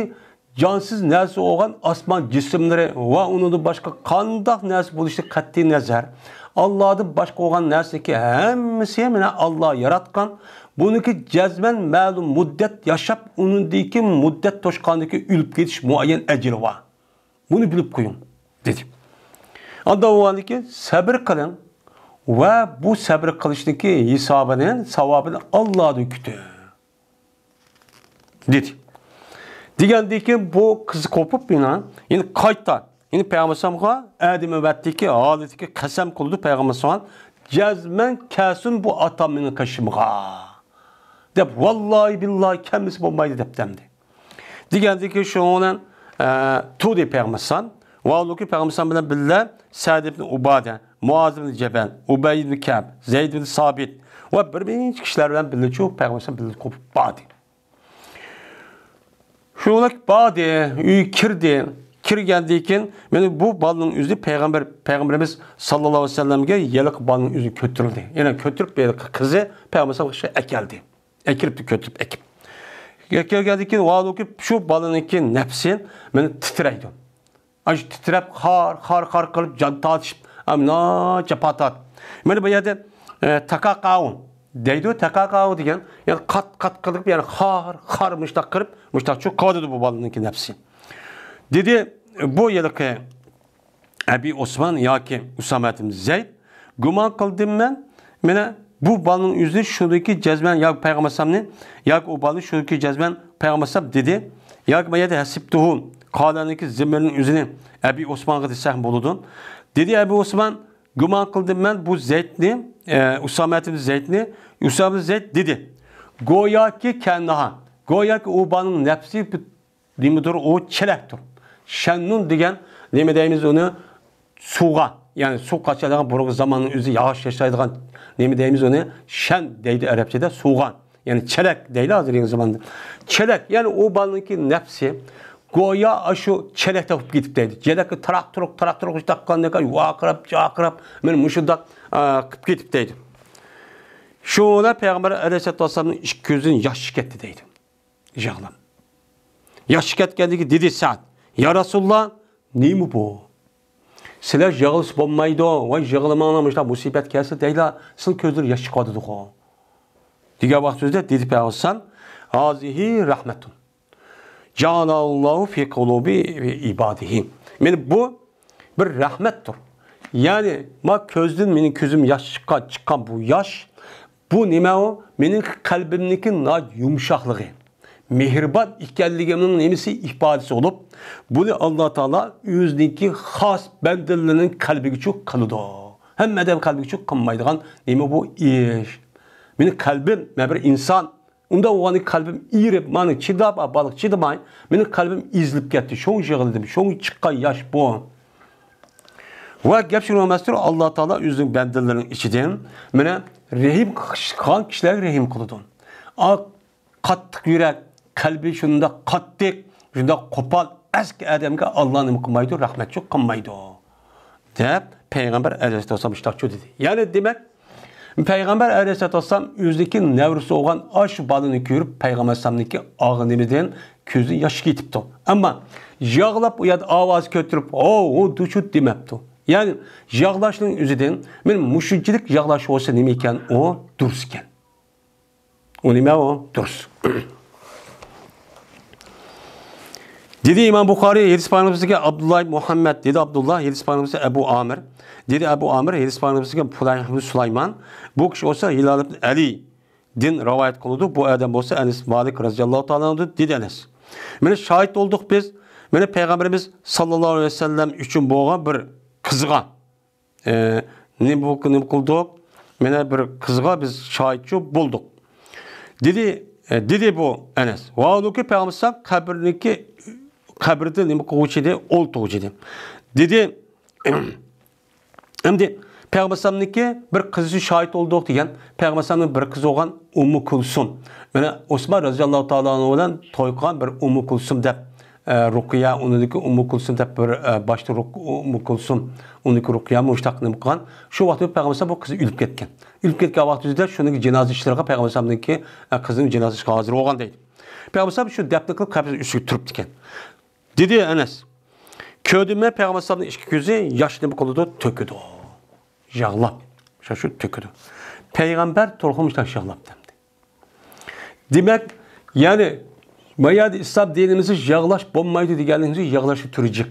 جانسىز نەرسە بولغان ئاسمان جىسىملىرى ۋە ئۇنىڭدىن باشقا قانداق نەرسە بولۇشىدىن قەتئىي نەزەر، ئاللادىن باشقا بولغان نەرسىنىڭكى ھەممىسى مانا ئاللا ياراتقان. بۇنىڭكى جەزمەن مەلۇم مۇددەت ياشاپ، ئۇنىڭدىن كېيىن مۇددەت توشقاندىن كېيىن ئۆلۈپ كېتىش مۇئەييەن ئەجىلى بار. بۇنى بىلىپ قويۇڭ، دېدى. ئاندىن بولغاندىن كېيىن سەبر قىلىڭ ۋە بۇ سەبر قىلىشنىڭكى ھېسابىنى، ساۋابىنى ئاللادىن كۈتۈڭ، دېدى. دېگەندىن كېيىن بۇ قىز قوپۇپ يەنە، يەنە قايتا، يەنە پەيغەمبەر ئەلەيھىسسالامغا ئادەم ئەۋەتتىكى ھالىتىگە قەسەم قىلىدۇ پەيغەمبەر ئەلەيھىسسالام، جەزمەن كەلسۇن بۇ ئاتام مېنىڭ قېشىمغا، دەپ، ۋاللاھى بىللاھى كەلمىسە بولمايدۇ، دەپتۇ ئەمدى. دېگەندىن كېيىن شۇنىڭ بىلەن، ئە، تۇردى پەيغەمبەر ئەلەيھىسسالام. ۋە ھالبۇكى، پەيغەمبەر ئەلەيھىسسالام بىلەن بىللە سەئد ئىبن ئۇبادە، مۇئاز ئىبن جەبەل، ئۇبەي ئىبن كەئب، زەيد ئىبن سابىت ۋە بىر نەچچە كىشىلەر بىلەن بىللە شۇ پەيغەمبەر ئەلەيھىسسالام بىللە قوپۇپ باردى. شۇلار باردى، ئۆيگە كىردى. كىرگەندىن كېيىن، مانا بۇ بالىنىڭ ئۆزى پەيغەمبەر، پەيغەمبىرىمىز ساللاللاھۇ ئەلەيھى ۋەسەللەمگە ھېلىقى بالىنىڭ ئۆزى كۆتۈرۈلدى. يەنى كۆتۈرۈپ، ھېلىقى قىزى پەيغەمبەر ئەلەيھىسسالامغا ئەكەلدى. ئەكىرىپتۇ، كۆتۈرۈپ ئەكىپ. كەلگەندىن كېيىن، ۋاھالۇكى شۇ بالىنىڭكى نەپسى مانا تىترەيدۇ. ئاشۇ تىترەپ، خار، خار، خار قىلىپ، جان تارتىشىپ، ئەمنا جاپا تارت. مانا بۇ يەردە، ئە، تاكاقاۋۇ دەيدۇ، تاكاقاۋۇ دېگەن، يەنى قات، قات قىلىپ، يەنى خار، خار مۇشتاق قىلىپ، مۇشتاق چۇ قالدۇردى بۇ بالىنىڭكى نەپسى. دېدى، بۇ ھېلىقى ئەبى ئوسمان ياكى ئۇسامەتىن زەيد، گۇمان قىلدىم مەن، مانا بۇ بالىنىڭ ئۆزى شۇدىكى جەزمەن ياكى پەيغەمبەر ئەلەيھىسسالامنى، ياكى ئۇ بالىنى شۇدىكى جەزمەن پەيغەمبەر ئەلەيھىسسالام دېدى، ياكى ما يەردە ھەسىبتۇھۇ، قالەنىكى زىممىرنىڭ ئۆزىنى ئەبى ئوسمانغا دېسەك بولىدۇ. دېدى ئەبى ئوسمان، گۇمان قىلدىم مەن بۇ زەيدنى، ئە، ئۇسامەتىن زەيدنى، ئۇسامە زەيد دېدى. گوياكى كەنناھا، گوياكى ئۇ بالىنىڭ نەپسى بىر نېمىدۇر ئۇ چېلەكتۇر. شەننۇن دېگەن نېمە دەيمىز ئۇنى؟ سۇغا، يەنى سۇ قاچىدىغان بۇرۇنقى زاماننىڭ ئۆزى ياغاچ ياشايدىغان نېمە دەيمىز ئۇنى؟ شەن دەيدۇ ئەرەبچىدە، سۇغا. يەنى چېلەك دەيدۇ ھازىرقى زاماندا. چېلەك، يەنى ئۇ بالىنىڭكى نەپسى گويا ئاشۇ چېلەكتەك بولۇپ كېتىپ دەيدۇ. چېلەككە تاراق-تۇرۇق، تاراق-تۇرۇق شۇنداق قىلغاندەك ۋارقىراپ، جارقىراپ، مانا مۇشۇنداق، ئا، قىلىپ كېتىپ دەيدۇ. شۇندا پەيغەمبەر ئەلەيھىسسالاتۇ ۋەسسالامنىڭ ئىككى كۆزىدىن ياش چىقىپ كەتتى دەيدۇ. يىغلاپ. ياش كەتكەندىن كېيىن دېدى سەئد، يا رەسۇلاللا، نېمە بۇ؟ سىلەر يىغلىسا بولمايدۇ، ۋاي يىغلىماڭلار، مۇشۇنداق مۇسىبەت كەلسە دەيلا، سىلەر كۆزلىرى ياش چىقىۋاتىدىغۇ. دېگەن ۋاقتىمىزدا دېدى پەيغەمبەر، ھازىھى رەھمەتۇن جەئەلەھۇللاھۇ فى قۇلۇبى ئىبادىھى. مانا بۇ بىر رەھمەتتۇر. يەنى، ما كۆزدىن مېنىڭ كۆزۈم ياش چىققان، چىققان بۇ ياش، بۇ نېمە ئۇ؟ مېنىڭ قەلبىمنىڭكى ناھايىتى يۇمشاقلىقى، مېھرىبان ئىكەنلىكىمنىڭ نېمىسى؟ ئىپادىسى بولۇپ، بۇنى ئاللا تائالا ئۆزىنىڭكى خاس بەندىلىرىنىڭ قەلبىگىچۇ قىلىدۇ. ھەممە ئادەم قەلبىگىچۇ قىلمايدىغان نېمە بۇ ئىش؟ مېنىڭ قەلبىم، مەن بىر ئىنسان، ئۇنداق بولغاندىكىن قەلبىم ئېرىپ، مانا چىداپ، بالىق چىدىماي، مېنىڭ قەلبىم ئېزىلىپ كەتتى. شۇڭا يىغلىدىم، شۇڭا چىققان ياش بۇ. ۋە گەپ شۇنىڭ ئەمەستۇر، ئاللا تائالا ئۆزىنىڭ بەندىلىرىنىڭ ئىچىدىن مانا رەھىم قىلغان كىشىلەرگە رەھىم قىلىدۇ. ئا، قاتتىق يۈرەك، قەلبى شۇنداق قاتتىق، شۇنداق قوپال، ئەسكى ئادەمگە ئاللا نېمە قىلمايدۇ؟ رەھمەتچۇ قىلمايدۇ. دەپ پەيغەمبەر ئەلەيھىسسالام مۇشۇنداق دېدى. يەنى دېمەك، پەيغەمبەر ئەلەيھىسسالام ئۆزىنىڭكى نەۋرىسى بولغان ئاشۇ بالىنى كۆرۈپ، پەيغەمبەر ئەلەيھىسسالامنىڭكى ئاغرىنىمىدىن كۆزى ياش كېتىپتۇ. ئەمما يىغلاپ ئۇ يەردە ئاۋاز كۆتۈرۈپ، ھو، ھو، دۇچۇت دېمەپتۇ. يەنى يىغلاشنىڭ ئۆزىدىن، مەن مۇشۇنچىلىك يىغلاش بولسا نېمە ئىكەن، ئۇ دۇرۇس ئىكەن. ئۇ نېمە ئۇ؟ دۇرۇس. دېدى ئىمام بۇخارىي، ھەدىس پايغىمبىرىمىزگە ئابدۇللا ئىبن مۇھەممەد، دېدى ئابدۇللا، ھەدىس پايغىمبىرىمىزگە ئەبۇ ئامىر، دېدى ئەبۇ ئامىر، ھەدىس پايغىمبىرىمىزگە پۇلايھ ئىبن سۇلايمان، بۇ كىشى بولسا ھىلال ئىبن ئەلىدىن رىۋايەت قىلىدۇ، بۇ ئادەم بولسا ئەنەس مالىك رەزىياللاھۇ تائالا ئەنھۇ، دېدى ئەنەس. مانا شاھىت بولدۇق بىز، مانا پەيغەمبىرىمىز ساللاللاھۇ ئەلەيھى ۋەسەللەم ئۈچۈن بولغان بىر قىزغا، ئە، نېمە بۇ، نېمە قىلدۇق؟ مانا بىر قىزغا بىز شاھىتچۇ بولدۇق. دېدى، ئە، دېدى بۇ ئەنەس. ۋاھالۇكى پەيغەمبەر قەبرىنىڭكى، قەبرىدە نېمە قىلغۇچى ئىدى؟ ئولتۇرغۇچى ئىدى. دېدى، ئەمدى پەيغەمبەر بىر قىزى شاھىت بولدۇق دېگەن، پەيغەمبەر بىر قىزى بولغان ئۇممۇ كۇلسۇم. مانا ئوسمان رەزىياللاھۇ تائالا ئەنھۇ بىلەن توي قىلغان بىر ئۇممۇ كۇلسۇم دەپ، ئە، رۇقىيە، ئۇنىڭدىكى ئۇممۇ كۇلسۇم دەپ بىر، ئە، باشتا رۇق-، ئۇممۇ كۇلسۇم، ئۇنىڭدىكى رۇقىيە، مۇشۇنداق نېمە قىلغان. شۇ ۋاقىتتا پەيغەمبەر بۇ قىزى ئۆلۈپ كەتكەن. ئۆلۈپ كەتكەن ۋاقتىدا شۇنىڭ جىنازا ئىشلىرىغا پەيغەمبەر ئە، قىزنىڭ جىنازا ئىشىغا ھازىر بولغان دەيدۇ. پەيغەمبەر شۇ دەپنە قىلىپ قەبرىنىڭ ئۈستىگە تۇرۇپتىكەن. دېدى ئەنەس، كۆردۈم مەن پەيغەمبەر ئەلەيھىسسالامنىڭ ئىككى كۆزى ياشنى نېمە قىلىدۇ؟ تۆكىدۇ. يىغلاپ، شۇ، شۇ تۆكىدۇ. پەيغەمبەر تۇرغان مۇشۇنداق يىغلاپ دەمدى. دېمەك، يەنى، ما يەردە ئىسلام دىنىمىزدا يىغلاش بولمايدۇ دېگەننىڭ ئۆزى يىغلاشنىڭ تۈرى جىق.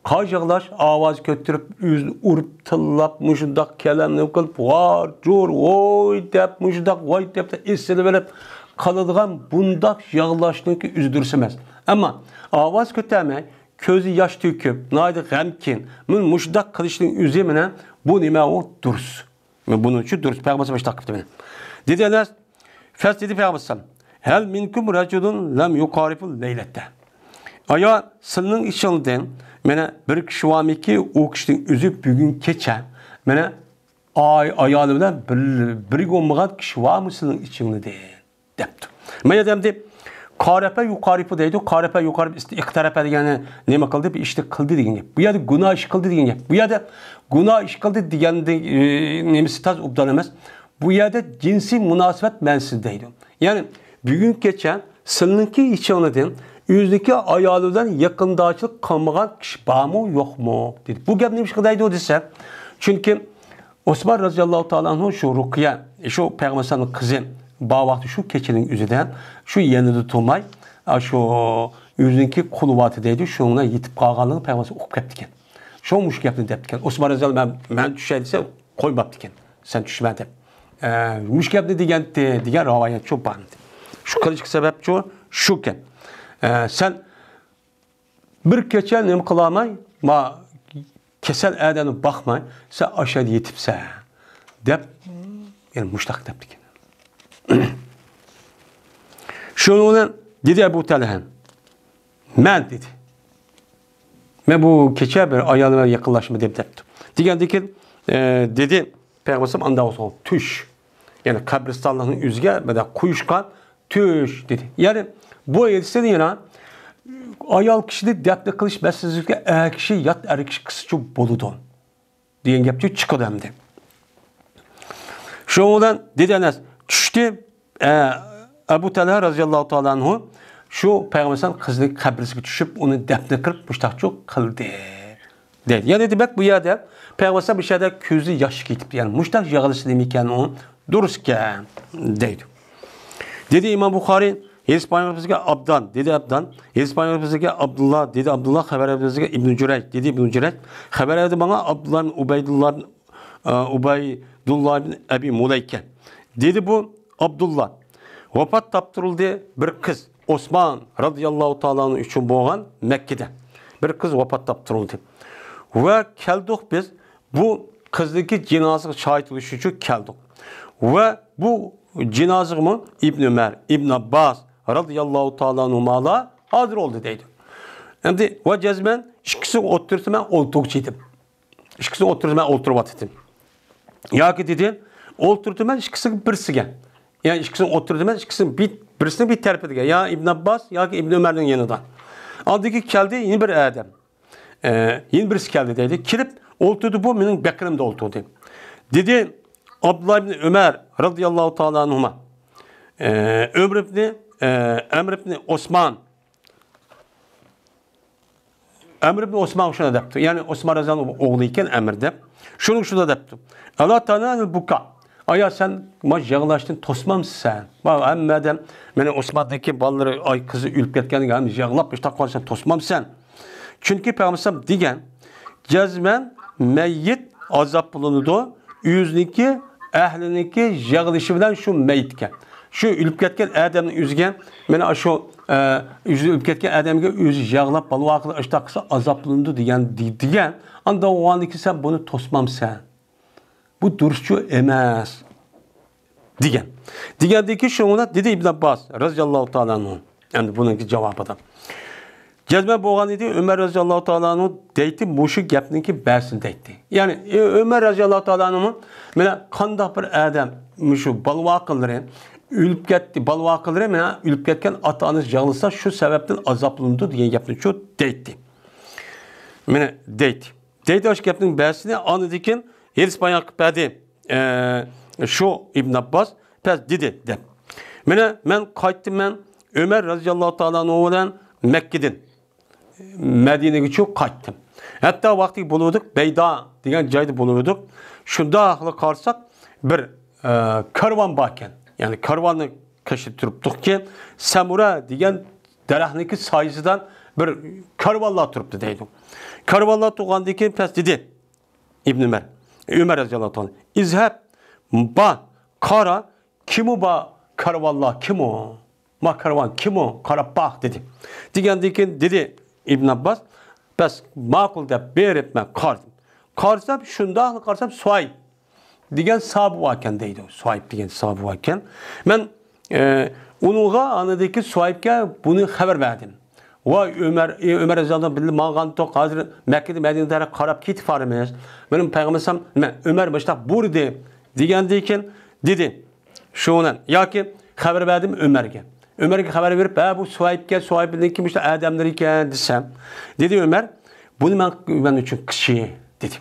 قايسى يىغلاش؟ ئاۋاز كۆتۈرۈپ، ئۆزىنى ئۇرۇپ، تىللاپ، مۇشۇنداق كالامنى قىلىپ، ۋار، جۇر، ۋوي دەپ، مۇشۇنداق ۋاي دەپ ئېسىلىۋېلىپ قىلىدىغان بۇنداق يىغلاشنىڭكى ئۆزى دۇرۇس ئەمەس. ئەمما ئاۋاز كۆتەرمەي، كۆزى ياش تۆكۈپ، ناھايىتى غەمكىن، مۇ-، مۇشۇنداق قىلىشنىڭ ئۆزى مانا بۇ نېمە ئۇ دۇرۇس. بۇنىڭ ئۈچۈن دۇرۇس پەيغەمبەر مۇشۇنداق قىپتۇ مانا. دېدى ئەنەس، فەس دېدى پەيغەمبەر ئەلەيھىسسالام، ھەل مىنكۇم رەجۇلۇن لەم يۇقارىبۇل لەيلەتە. ئايا، سىلىنىڭ ئىچىڭدىن مانا بىر كىشى بارمىكى، ئۇ كىشىنىڭ ئۆزى بۈگۈن كېچە مانا ئاي-، ئايالى بىلەن بىر-، بىرگە بولمىغان كىشى بارمۇ سىلىنىڭ ئىچىڭدە؟ دەپتۇ. مانا دەمدى، قارەپە يۇقارىپۇ دەيدۇ. قارەپە يۇقارىپ ئىست-، ئىقتەرەپە دېگەننى نېمە قىلدى؟ بىر ئىشنى قىلدى دېگەن گەپ. بۇ يەردە گۇناھ ئىش قىلدى دېگەن گەپ. بۇ يەردە گۇناھ ئىش قىلدى دېگەندە، ئى، نېمىسى تاز ئوبدان ئەمەس. بۇ يەردە جىنسىي مۇناسىۋەت مەنىسىدە دەيدۇ. يەنى، بۈگۈن كېچە سىلىنىڭكى ئىچىڭلاردىن ئۆزىنىڭكى ئايالى بىلەن يېقىنداشلىق قىلمىغان كىشى بارمۇ، يوقمۇ؟ دېدى. بۇ گەپ نېمىشقا دەيدۇ دېسە، چۈنكى ئوسمان رەزىياللاھۇ تائالا ئەنھۇ شۇ رۇقىيە، شۇ پەيغەمبەر ئەلەيھىسسالامنىڭ قىزى بار ۋاقتى شۇ كېچىنىڭ ئۆزىدە، شۇ يېنىدا تۇرماي، ئا، شۇ ئۆزىنىڭكى قۇلۋاتى دەيدۇ، شۇنىڭ بىلەن يېتىپ قالغانلىقىنى پەيغەمبەر ئۇقۇپ كەپتىكەن. شۇ مۇشۇ گەپنى دەپتىكەن. ئوسمان رەزىياللاھۇ، مەن، مەن چۈشەي دېسە، قويماپتىكەن. سەن چۈشمە دەپ. ئە، مۇشۇ گەپنى دېگەنتى، دېگەن رىۋايەتچۇ بار ئىدى. شۇ قىلىشقا سەۋەبچۇ شۇكەن. ئە، سەن بىر كېچە نېمە قىلالماي، ما، كېسەل ئادەمنى باقماي، سەن ئاشۇ يەردە يېتىپسەن، دەپ، يەنە مۇشتاق دەپتىكەن. شۇنىڭ بىلەن دېدى ئەبۇ تەلھە، مەن دېدى. مەن بۇ كېچە بىر ئايالىم بىلەن يېقىنلاشمىدىم دەپتۇ. دېگەندىكىن، ئە، دېدى، پەيغەمبەر ئانداق بولسا، تۈش. يەنى قەبرىستانلىقنىڭ ئۆزىگە بىردەك قويۇشقان تۈش دېدى. يەنى بۇ ھەدىستىن يەنە ئايال كىشىنى دەپنە قىلىش مەسىلىسىگە ئەر كىشى، يات ئەر كىشى قىلسىچۇ بولىدۇ دېگەن گەپچۇ چىقىدۇ ئەمدى. شۇنىڭ بىلەن دېدى ئەنەس، چۈشتى، ئە، ئەبۇ تەلھە رەزىياللاھۇ تائالا ئەنھۇ شۇ پەيغەمبەر قىزنىڭ قەبرىسىگە چۈشۈپ، ئۇنى دەپنە قىلىپ، مۇشتاقچۇ قىلدى. دەيدۇ. يەنى دېمەك، بۇ يەردە پەيغەمبەر ئەلەيھىسسالام بۇ يەردە كۆزى ياش كېتىپتۇ. يەنى مۇشتاق يىغلىشى نېمىكەن ئۇ؟ دۇرۇسكەن دەيدۇ. دېدى ئىمام بۇخارىي، ھەدىس بايان بىزگە ئابدان، دېدى ئابدان، ھەدىس بايان بىزگە ئابدۇللا، دېدى ئابدۇللا، خەۋەر بىزگە ئىبنۇ جۇرەيج، دېدى ئىبنۇ جۇرەيج، خەۋەر بەردى ماڭا ئابدۇللا ئىبن ئۇبەيدۇللا، ئۇبەيدۇللا ئىبن ئەبى مۇلەيكە. دېدى بۇ ئابدۇللا، ۋاپات تاپتۇرۇلدى بىر قىز. ئوسمان رازىياللاھۇ تائالا ئەنھۇ ئۈچۈن بولغان مەككىدە بىر قىز ۋاپات تاپتۇرۇلدى. ۋە كەلدۇق بىز بۇ قىزنىڭكى جىنازىغا شاھىت بولۇش ئۈچۈن كەلدۇق. ۋە بۇ جىنازىغىمۇ ئىبن ئۆمەر، ئىبن ئابباس رازىياللاھۇ تائالا ئەنھۇمالار ھازىر بولدى دەيدۇ. ئەمدى ۋە جەزمەن ئىككىسى ئوتتۇرىسىدا مەن ئولتۇرغۇچى ئىدىم. ئىككىسى ئوتتۇرىسىدا مەن ئولتۇرۇۋاتىتتىم. ياكى دېدى، ئولتۇرتىمەن ئىككىسىگە بىرسىگە. يەنى ئىككىسىنى ئولتۇرتىمەن ئىككىسىنىڭ بىر، بىرسىنىڭ بىر تەرىپىگە. يا ئىبن ئابباس ياكى ئىبن ئۆمەرنىڭ يېنىدا. ئاندىن كېيىن كەلدى يەنە بىر ئادەم. ئە، يەنە بىرسى كەلدى دەيدۇ. كېلىپ ئولتۇردى بۇ مېنىڭ بېقىنىمدا ئولتۇردى. دېدى، ئابدۇللا ئىبن ئۆمەر رازىياللاھۇ تائالا ئەنھۇما. ئە، ئۆمەر ئىبن، ئە، ئەمر ئىبن ئوسمان. ئەمر ئىبن ئوسمانغا شۇنداق دەپتۇ. يەنى ئوسمان رەزىياللاھۇ ئوغلى ئىكەن ئەمر دەپ. شۇنىڭغا شۇنداق دەپتۇ. ئەلا تانانىل بۇكا. ئايا سەن ما يىغلاشتىن توسمامسەن؟ ما ھەممە ئادەم مانا ئوسماننىڭكى بالىلىرى، ئاي قىزى ئۆلۈپ كەتكەندىن كېيىن ھەم يىغلاپ مۇشتاق قالسەن توسمامسەن؟ چۈنكى پەيغەمبەر دېگەن، جەزمەن مەييىت ئازابلىنىدۇ. ئۆزىنىڭكى ئەھلىنىڭكى يىغلىشى بىلەن شۇ مەييىتكە. شۇ ئۆلۈپ كەتكەن ئادەمنىڭ ئۆزىگە، مانا شۇ، ئە، ئۆزى ئۆلۈپ كەتكەن ئادەمگە ئۆزى يىغلاپ، بالىۋاقىدا ئاشتاق قىلسا ئازابلىنىدۇ دېگەن، دېگەن. ئاندا بولغاندىن كېيىن سەن بۇنى توسمامسەن؟ بۇ دۇرۇسچۇ ئەمەس. دېگەن. دېگەندىن كېيىن شۇنىڭ بىلەن دېدى ئىبن ئابباس رازىياللاھۇ تائالا ئەنھۇ. ئەمدى بۇنىڭكى جاۋابىدا. جەزمەن بولغان ئىدى، ئۆمەر رازىياللاھۇ تائالا ئەنھۇ دەيتتى، مۇشۇ گەپنىڭكى بەزىسىنى دەيتتى. يەنى، ئۆ-، ئۆمەر رازىياللاھۇ تائالا ئەنھۇ، مانا قانداق بىر ئادەم مۇشۇ بالىۋاقىلىرى ئۆلۈپ كەتتى، بالىۋاقىلىرى مانا ئۆلۈپ كەتكەن ئاتا-ئانىسى يىغلىسا، شۇ سەۋەبتىن ئازابلىنىدۇ دېگەن گەپنى شۇ دەيتتى. مانا دەيتتى. دەيدۇ ئاشۇ گەپنىڭ بەزىسىنى، ئاندىن كېيىن ھەدىس بايان قىلىپ بەردى. ئە، شۇ ئىبن ئابباس پەس دېدى دەپ. مانا مەن قايتتىم، مەن ئۆمەر رازىياللاھۇ تائالا ئەنھۇ بىلەن مەككىدىن. مەدىنىگىچە قايتتىم. ھەتتا ۋاقتى بولۇۋىدۇق، بەيدا دېگەن جايدا بولۇۋىدۇق. شۇنداقلا قارىساق، بىر، ئە، كارۋان باركەن. يەنى كارۋاننى قېشىدا تۇرۇپتۇقكى، سەمۇرە دېگەن دەرەخنىڭكى سايىسىدا بىر كارۋانلار تۇرۇپتۇ دەيدۇ. كارۋانلار تۇرغاندىن كېيىن پەس دېدى ئىبن ئۆمەر، ئۆمەر رەزىياللاھۇ تائالا، ئىزھەب، بار، قارا، كىمۇ بار كارۋانلار، كىمۇ؟ ما كارۋان كىمۇ؟ قاراپ باق، دېدى. دېگەندىن كېيىن دېدى ئىبن ئابباس، بەس، ماقۇل دەپ بېرىپ مەن قارىدىم. قارىسام، شۇنداقلا قارىسام، سۇھەيب دېگەن ساھابە باركەن دەيدۇ. سۇھەيب دېگەن ساھابە باركەن. مەن، ئە، ئۇنىڭغا، ئاندىن كېيىن سۇھەيبكە بۇنى خەۋەر بەردىم. ۋاي ئۆمەر، ئى، ئۆمەر رەزىياللاھۇ بىللە ماڭغانتۇق، ھازىر مەككىدىن مەدىنىگە تەرەپ قاراپ كېتىپ بارىمىز. مېنىڭ پەيغەمبەر ئەلەيھىسسالام، مەن ئۆمەر مۇشۇنداق بۇيرۇدى دېگەندىن كېيىن دېدى. شۇنىڭ ياكى خەۋەر بەردىم ئۆمەرگە. ئۆمەرگە خەۋەر بېرىپ، ھە، بۇ سۇھەيبكەن، سۇھەيبنىڭكى مۇشۇ ئادەملىرى ئىكەن دېسەم، دېدى ئۆمەر، بۇنى مەن، مەن ئۈچۈن كىشى دېدى.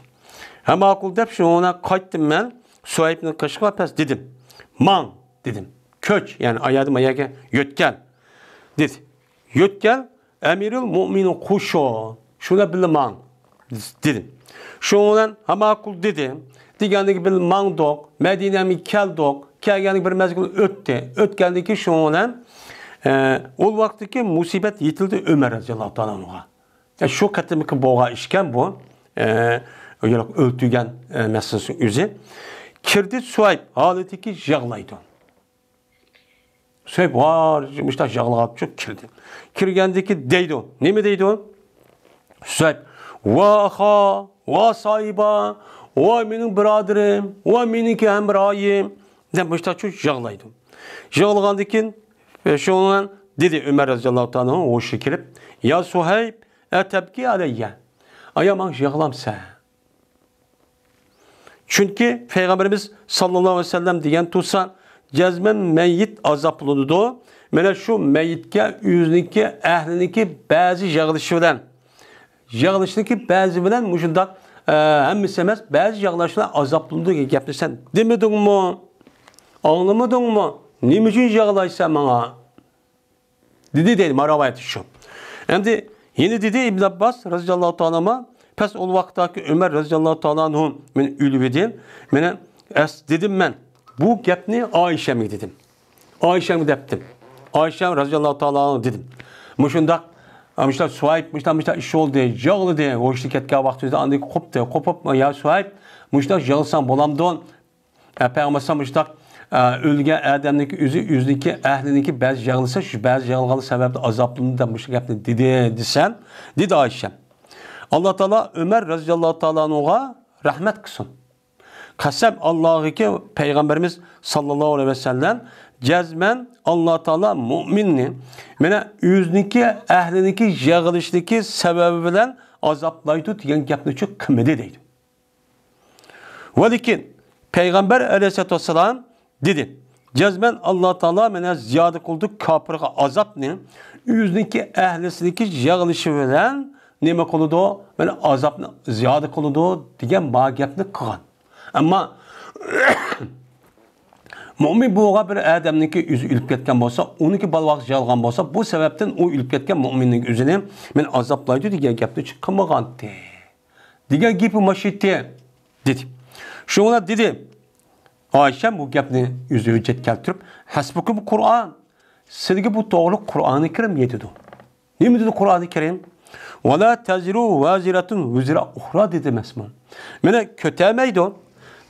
ھە، ماقۇل دەپ شۇنىڭ قايتتىم مەن سۇھەيبنىڭ قېشىغا پەس دېدىم. ماڭ دېدىم. كۆچ، يەنى ئايادىن ئاياغا يۆتكەل دېدى. يۆتكەل، ئەمىرۇل مۆمىنىن قوشۇن. شۇلار بىللە ماڭ، دېدىم. شۇنىڭ بىلەن ھە ماقۇل دېدى. دېگەندىكى بىللە ماڭدۇق. مەدىنەگە كەلدۇق. كەلگەندىكى بىر مەزگىل ئۆتتى. ئۆتكەندىكى شۇنىڭ بىلەن، ئە، ئۇ ۋاقىتتىكى مۇسىبەت يېتىلدى ئۆمەر رەزىياللاھۇ تائالا ئەنھۇغا. ئە، شۇ قېتىمقى بولغان ئىشكەن بۇ. ئە، ئۆلتۈرگەن، ئە، مەسىلىسى ئۆزى. كىردى سۇھەيب ھالىتىكى يىغلايدۇ. سۆيۈپ ۋار مۇشتاق يىغلاپ چۈشۈپ كىردى. كىرگەندىكى دەيدۇ. نېمە دەيدۇ؟ سۆيۈپ، ۋا ئاخا، ۋا ساھىبا، ۋا مېنىڭ بۇرادىرىم، ۋا مېنىڭكى ھەمراھىم دەپ مۇشتاق چۈشۈپ يىغلايدۇ. يىغلىغاندىن كېيىن، ئە، شۇنىڭ دېدى ئۆمەر رەزىياللاھۇ تائالا ھوشىغا كېلىپ، يا سۇھەيب، ئەتەبكى ئەلەييە. ئايا ماڭا يىغلامسەن؟ چۈنكى پەيغەمبىرىمىز ساللاللاھۇ ئەلەيھى ۋەسەللەم دېگەن تۇرسا، جەزمەن مەييىت ئازابلىنىدۇ. مانا شۇ مەييىتكە ئۆزىنىڭكى، ئەھلىنىڭكى بەزى يىغلىشى بىلەن، يىغلىشىنىڭكى بەزى بىلەن مۇشۇنداق، ئە، ھەممىسى ئەمەس، بەزى يىغلاش بىلەن ئازابلىنىدۇ دېگەن گەپنى سەن دېمىدىڭمۇ؟ ئاڭلىمىدىڭمۇ؟ نېمە ئۈچۈن يىغلايسەن ماڭا؟ دېدى دەيدۇ، ما رىۋايەت شۇ. ئەمدى يەنە دېدى ئىبن ئابباس رەزىياللاھۇ تائالا ئەنھۇما، پەس ئۇ ۋاقىتتىكى ئۆمەر رەزىياللاھۇ تائالا ئەنھۇ مېنى ئۆلۈۋىدى. مېنى ئەس-، دېدىم مەن، بۇ گەپنى ئائىشەمگە دېدىم. ئائىشەمگە دەپتىم. ئائىشەم رەزىياللاھۇ تائالا ئەنھا دېدىم. مۇشۇنداق، مۇشۇنداق سۇھەيب، مۇشۇنداق، مۇشۇنداق ئىش بولدى، يىغلىدى، ھوشىدىن كەتكەن ۋاقتىدا ئاندىن قوپتى. قوپۇپ، يا سۇھەيب، مۇشۇنداق يىغلىساڭ بولامدۇ؟ ئە، پەيغەمبەر ئەلەيھىسسالام مۇشۇنداق، ئە، ئۆلگەن ئادەمنىڭكى ئۆزى، ئۆزىنىڭكى ئەھلىنىڭكى بەزى يىغلىسا، شۇ بەزى يىغلىغانلىق سەۋەبىدىن ئازابلىنىدۇ دەپ مۇشۇ گەپنى دېدى دېسەم، دېدى ئائىشەم. ئاللا تائالا ئۆمەر رەزىياللاھۇ تائالا ئەنھۇغا رەھمەت قىلسۇن. قەسەم ئاللاغىكى، پەيغەمبىرىمىز ساللاللاھۇ ئەلەيھى ۋەسەللەم جەزمەن ئاللا تائالا مۆمىننى، مانا، ئۆزىنىڭكى ئەھلىنىڭكى يىغلىشىدىكى سەۋەبى بىلەن ئازابلايدۇ دېگەن گەپنى چۈ قىلمىدى دەيدۇ. ۋەلىكىن پەيغەمبەر ئەلەيھىسسالاتۇ ۋەسسالام دېدى، جەزمەن ئاللا تائالا مانا زىيادە قىلىدۇ كاپىرغا ئازابنى، ئۆزىنىڭكى ئەھلىسىنىڭكى يىغلىشى بىلەن نېمە قىلىدۇ؟ مانا ئازابنى زىيادە قىلىدۇ دېگەن ما گەپنى قىلغان. ئەمما مۆمىن بولغان بىر ئادەمنىڭكى ئۆزى ئۆلۈپ كەتكەن بولسا، ئۇنىڭكى بالا-ۋاقىسى يالغان بولسا، بۇ سەۋەبتىن ئۇ ئۆلۈپ كەتكەن مۆمىننىڭ ئۆزىنى مانا ئازابلايدۇ دېگەن گەپنى چۈ قىلمىغانتى. دېگەن گېپى ماشىتى، دېدى. شۇڭا دېدى، ئائىشەم بۇ گەپنى ئۆزى ھۆججەت كەلتۈرۈپ، ھەسبۇكۇم قۇرئان، سىلىگە بۇ توغرىلىق قۇرئانى كەرىم يېتىدۇ. نېمە دېدى قۇرئانى كەرىم؟ ۋەلا تەزىرۇ ۋازىرەتۇن ۋىزرا ئۇخرا دېدى ئەمەسمۇ؟ مانا كۆتەرمەيدۇ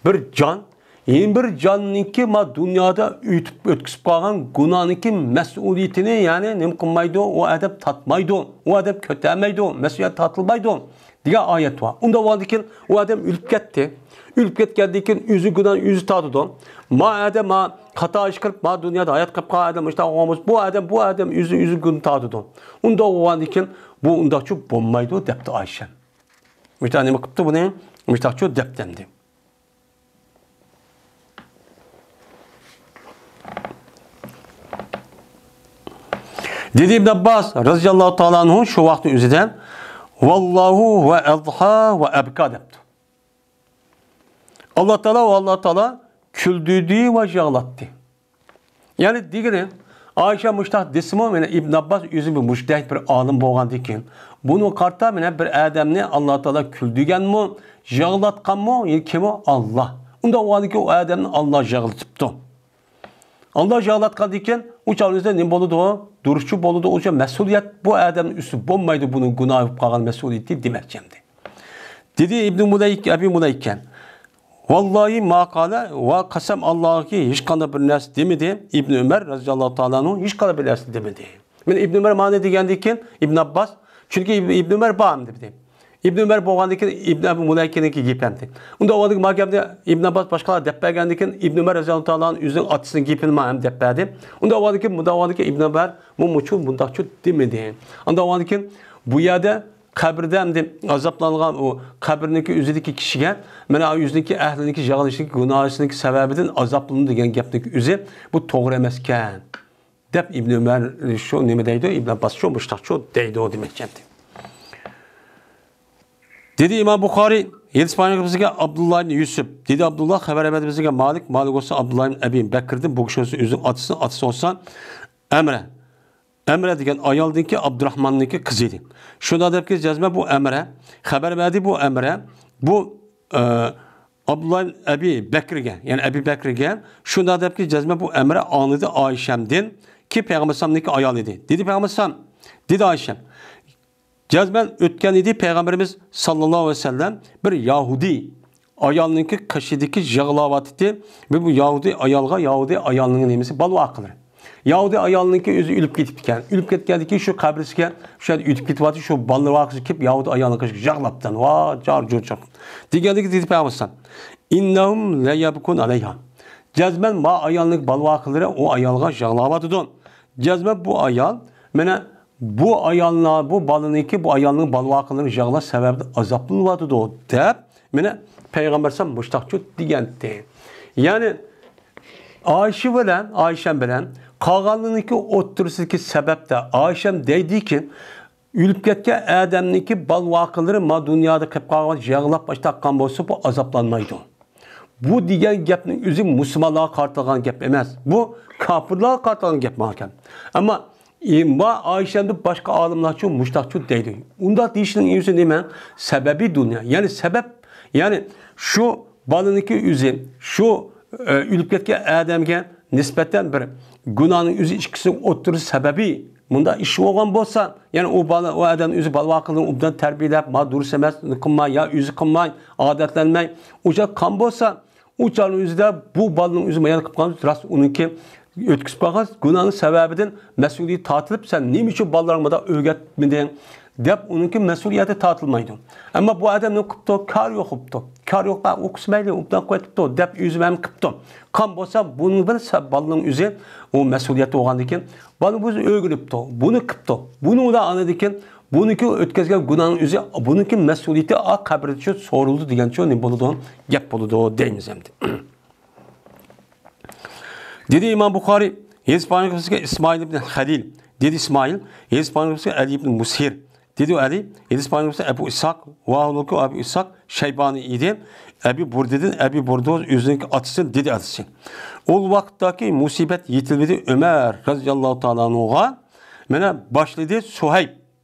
بىر جان يەنە بىر جاننىڭكى ما دۇنيادا ئۆتۈپ، ئۆتكۈزۈپ قالغان گۇناھنىڭكى مەسئۇلىيىتىنى، يەنى نېمە قىلمايدۇ؟ ئۇ ئادەم تارتمايدۇ، ئۇ ئادەم كۆتەرمەيدۇ، مەسئۇلىيەت تارتىلمايدۇ دېگەن ئايەت بار. ئۇنداق بولغاندىكىن ئۇ ئادەم ئۆلۈپ كەتتى. ئۆلۈپ كەتكەندىن كېيىن ئۆزى گۇناھنى ئۆزى تارتىدۇ. ما ئادەم ما خاتا ئىش قىلىپ، ما دۇنيادا ھايات قېلىپ قالغان ئادەم مۇشۇنداق بولغان بولسا، بۇ ئادەم، بۇ ئادەم ئۆزى، ئۆزى گۇناھ تارتىدۇ. ئۇنداق بولغاندىن كېيىن بۇ ئۇنداقچۇ بولمايدۇ دەپتۇ ئائىشە. مۇشۇنداق نېمە قىپتۇ بۇنى؟ مۇشۇنداقچۇ دەپتۇ ئەمدى. دېدى ئىبن ئابباس رەزىياللاھۇ تائالا ئەنھۇ شۇ ۋاقىتنىڭ ئۆزىدە، ۋاللاھۇ ۋە ئەزھا ۋە ئەبكا دەپتۇ. ئاللا تائالا ۋە ئاللا تائالا كۈلدۈردى ۋە يىغلاتتى. يەنى دېگىنى، ئائىشە مۇشتاق دېسىمۇ، مانا ئىبن ئابباس ئۆزى بىر مۇجتەھىد بىر ئالىم بولغاندىن كېيىن، بۇنىڭغا قارىتا مانا بىر ئادەمنى ئاللا تائالا كۈلدۈرگەنمۇ، يىغلاتقانمۇ ياكى كىمۇ؟ ئاللا. ئۇنداق بولغاندىكىن ئۇ ئادەمنى ئاللا يىغلىتىپتۇ. ئاللا يىغلاتقاندىن كېيىن ئۇ چاغنىڭدا نېمە بولىدۇ؟ دۇرۇسچۇ بولىدۇ. ئۇ مەسئۇلىيەت بۇ ئادەمنىڭ ئۈستىدە بولمايدۇ، بۇنىڭ گۇناھى بولۇپ قالغان مەسئۇلىيىتى دېمەكچى ئەمدى. دېدى ئىبنى مۇلەيك، ئەبى مۇلەيكە. ۋاللاھى ما قالە، ۋە قەسەم ئاللاھكى ھېچقانداق بىر نەرسە دېمىدى. ئىبنى ئۆمەر رەزىياللاھۇ تائالا ئەنھۇ ھېچقانداق بىر نەرسە دېمىدى. مانا ئىبنى ئۆمەر مانا دېگەندىن كېيىن ئىبن ئابباس، چۈنكى ئىبن، ئىبنى ئۆمەر بار ئەمدى دېدى. ئىبنى ئۆمەر بولغاندىن كېيىن ئىبنى ئەبۇ مۇلەيكىنىڭكى گېپى ئەمدى. ئۇنداق بولغاندىكىن ما گەپنى ئىبن ئابباس باشقىلارغا دەپ بەرگەندىن كېيىن ئىبنى ئۆمەر رەزىياللاھۇ تائالا ئەنھۇ ئۆزىنىڭ ئاتىسىنىڭ گېپىنى مانا ھەم دەپ بەردى. ئۇنداق بولغاندىن كېيىن، مۇنداق بولغاندىن كېيىن ئىبنى ئۆمەر مۇ-، مۇچۇ مۇنداقچۇ دېمىدى. ئۇنداق بولغاندىن كېيىن بۇ يەردە قەبرىدە ئەمدى ئازابلانغان ئۇ قەبرىنىڭكى ئۆزىدىكى كىشىگە، مانا ئۆزىنىڭكى ئەھلىنىڭكى يىغلىشىنىڭكى گۇناھىنىڭكى سەۋەبىدىن ئازابلىنىدۇ دېگەن گەپنىڭكى ئۆزى بۇ توغرا ئەمەسكەن، دەپ ئىبنى ئۆمەر شۇ نېمە دەيدۇ، ئىبن ئابباس شۇ مۇشتاقچۇ دەيدۇ دېمەكچى ئەمدى. دېدى ئىمام بۇخارىي، ھەدىس بايان قىلىپ بىزگە ئابدۇللا ئىبن يۈسۈپ. دېدى ئابدۇللا، خەۋەر بەردى بىزگە مالىك، مالىك بولسا ئابدۇللا ئىبن ئەبى بەكىردىن، بۇ كىشى بولسا ئۆزىنىڭ ئاتىسىنىڭ، ئاتىسى بولسا ئەمرە. ئەمرە دېگەن ئايالنىڭكى، ئابدۇراخماننىڭكى قىزى ئىدى. شۇنداق دەپكى جەزمە بۇ ئەمرە، خەۋەر بەردى بۇ ئەمرە، بۇ، ئە، ئابدۇللا ئەبى بەكرىگە، يەنى ئەبى بەكرىگە، شۇنداق دەپكى جەزمە بۇ ئەمرە ئاڭلىدى ئائىشەمدىن، كى پەيغەمبەر ئەلەيھىسسالامنىڭكى ئايالى ئىدى. دېدى پەيغەمبەر ئەلەيھىسسالام، دېدى ئائىشەم، جەزمەن ئۆتكەن ئىدى پەيغەمبىرىمىز ساللاللاھۇ ئەلەيھى ۋەسەللەم بىر يەھۇدىي ئايالنىڭكى قېشىدىكى يىغلاۋاتىتتى. بۇ، بۇ يەھۇدىي ئايالغا، يەھۇدىي ئايالنىڭ نېمىسى، بالىۋاقىلىرى. يەھۇدىي ئايالنىڭكى ئۆزى ئۆلۈپ كېتىپتىكەن. ئۆلۈپ كەتكەندىن كېيىن شۇ قەبرىسىگە شۇ يەردە ئۆتۈپ كېتىۋاتىدۇ. شۇ بالىۋاقىسى كېلىپ يەھۇدىي ئايالنىڭ قېشىغا يىغلاپتىن. ۋا جار جۇرجۇر. دېگەندىكى دېدى پەيغەمبەر ئەلەيھىسسالام، ئىننەھۇم لەيەبكۇن ئەلەيھا. جەزمەن ما ئايالنىڭ بالىۋاقىلىرى ئۇ ئايالغا يىغلاۋاتىدۇ. جەزمەن بۇ ئايال، مانا بۇ ئاياللار، بۇ بالىنىڭكى، بۇ ئايالنىڭ بالىۋاقىلىرى يىغلاش سەۋەبىدىن ئازابلىنىۋاتىدۇ، دەپ، مانا پەيغەمبەر ئەلەيھىسسالام مۇشتاقچۇ دېگەنتى. يەنى ئائىشە بىلەن، ئائىشەم بىلەن قالغانلىرىنىڭكى ئوتتۇرىسىدىكى سەۋەبتە ئائىشەم دەيدىكى، ئۆلۈپ كەتكەن ئادەمنىڭكى بالىۋاقىلىرى ما دۇنيادا قېلىپ قالغان يىغلاپ باشلاپ قالغان بولسا، بۇ ئازابلانمايدۇ. بۇ دېگەن گەپنىڭ ئۆزى مۇسۇلمانلارغا قارىتىلغان گەپ ئەمەس. بۇ كاپىرلارغا قارىتىلغان گەپ بولغان. ئەمما ئىمام ئائىشەمدىن باشقا ئالىملارچۇ مۇشتاقچۇ دەيدۇ. ئۇنداق دېيىشنىڭ ئۆزى نېمە؟ سەبەبى دۇنيا. يەنى سەۋەب، يەنى شۇ بالىنىڭكى ئۆزى، شۇ، ئە، ئۆلۈپ كەتكەن ئادەمگە نىسبەتەن بىر گۇناھنىڭ ئۆزى ئىككىسىنىڭ ئوتتۇرىسى سەۋەبى مۇنداق ئىش بولغان بولسا، يەنى ئۇ بالا، ئۇ ئادەم ئۆزى بالىۋاقلىرىنى ئوبدان تەربىيەلەپ، ما دۇرۇس ئەمەس، قىلماي يا ئۆزى قىلماي، ئادەتلەنمەي، ئوشۇنداق قىلغان بولسا، ئۇ چاغنىڭ ئۆزىدە بۇ بالىنىڭ ئۆزى مايان قىلىپ قالغان، راست ئۇنىڭكى ئۆتكۈزۈپ قالغان گۇناھنىڭ سەۋەبىدىن مەسئۇلىيەت تارتىلىپ، سەن نېمە ئۈچۈن بالىلارغا مۇنداق ئۆگەتمىدىڭ دەپ ئۇنىڭكى مەسئۇلىيىتى تارتىلمايدۇ. ئەمما بۇ ئادەم نېمە قىپتۇ؟ كار يوق قىپتۇ. كار يوق، ئوقۇسا مەيلى، ئوبدان قويۇپتۇ دەپ ئۆزى مەن قىپتۇ. قان بولسا بۇنىڭ بىر سە-، بالىنىڭ ئۆزى ئۇ مەسئۇلىيەت بولغاندىن كېيىن، بالا بۇ ئۆگىنىپتۇ، بۇنى قىپتۇ، بۇنى ئۇدا ئاندىن كېيىن بۇنىڭكى ئۆتكۈزگەن گۇناھنىڭ ئۆزى، بۇنىڭكى مەسئۇلىيىتى ئا قەبرىدە شۇ سورىلىدۇ دېگەنچۇ نېمە بولىدۇ؟ گەپ بولىدۇ دەيمىز ئەمدى. دېدى ئىمام بۇخارىي، ھەدىس بايان قىلىپ بىزگە ئىسمائىل ئىبن خەلىل. دېدى ئىسمائىل، ھەدىس بايان قىلىپ بىزگە ئەلى ئىبن مۇسھىر. دېدى ئەلى، ھەدىس بايان قىلىپ بىزگە ئەبۇ ئىسھاق، ۋە ھۇلۇكۇ ئەبۇ ئىسھاق شەيبانى ئىدى. ئەبى بۇردىدىن، ئەبى بۇردا ئۆزىنىڭ ئاتىسىدىن، دېدى ئاتىسى. ئۇ ۋاقىتتاكى مۇسىبەت يېتىلمىدى ئۆمەر رەزىياللاھۇ تائالا ئەنھۇغا، مانا باشلىدى سۇھەيب.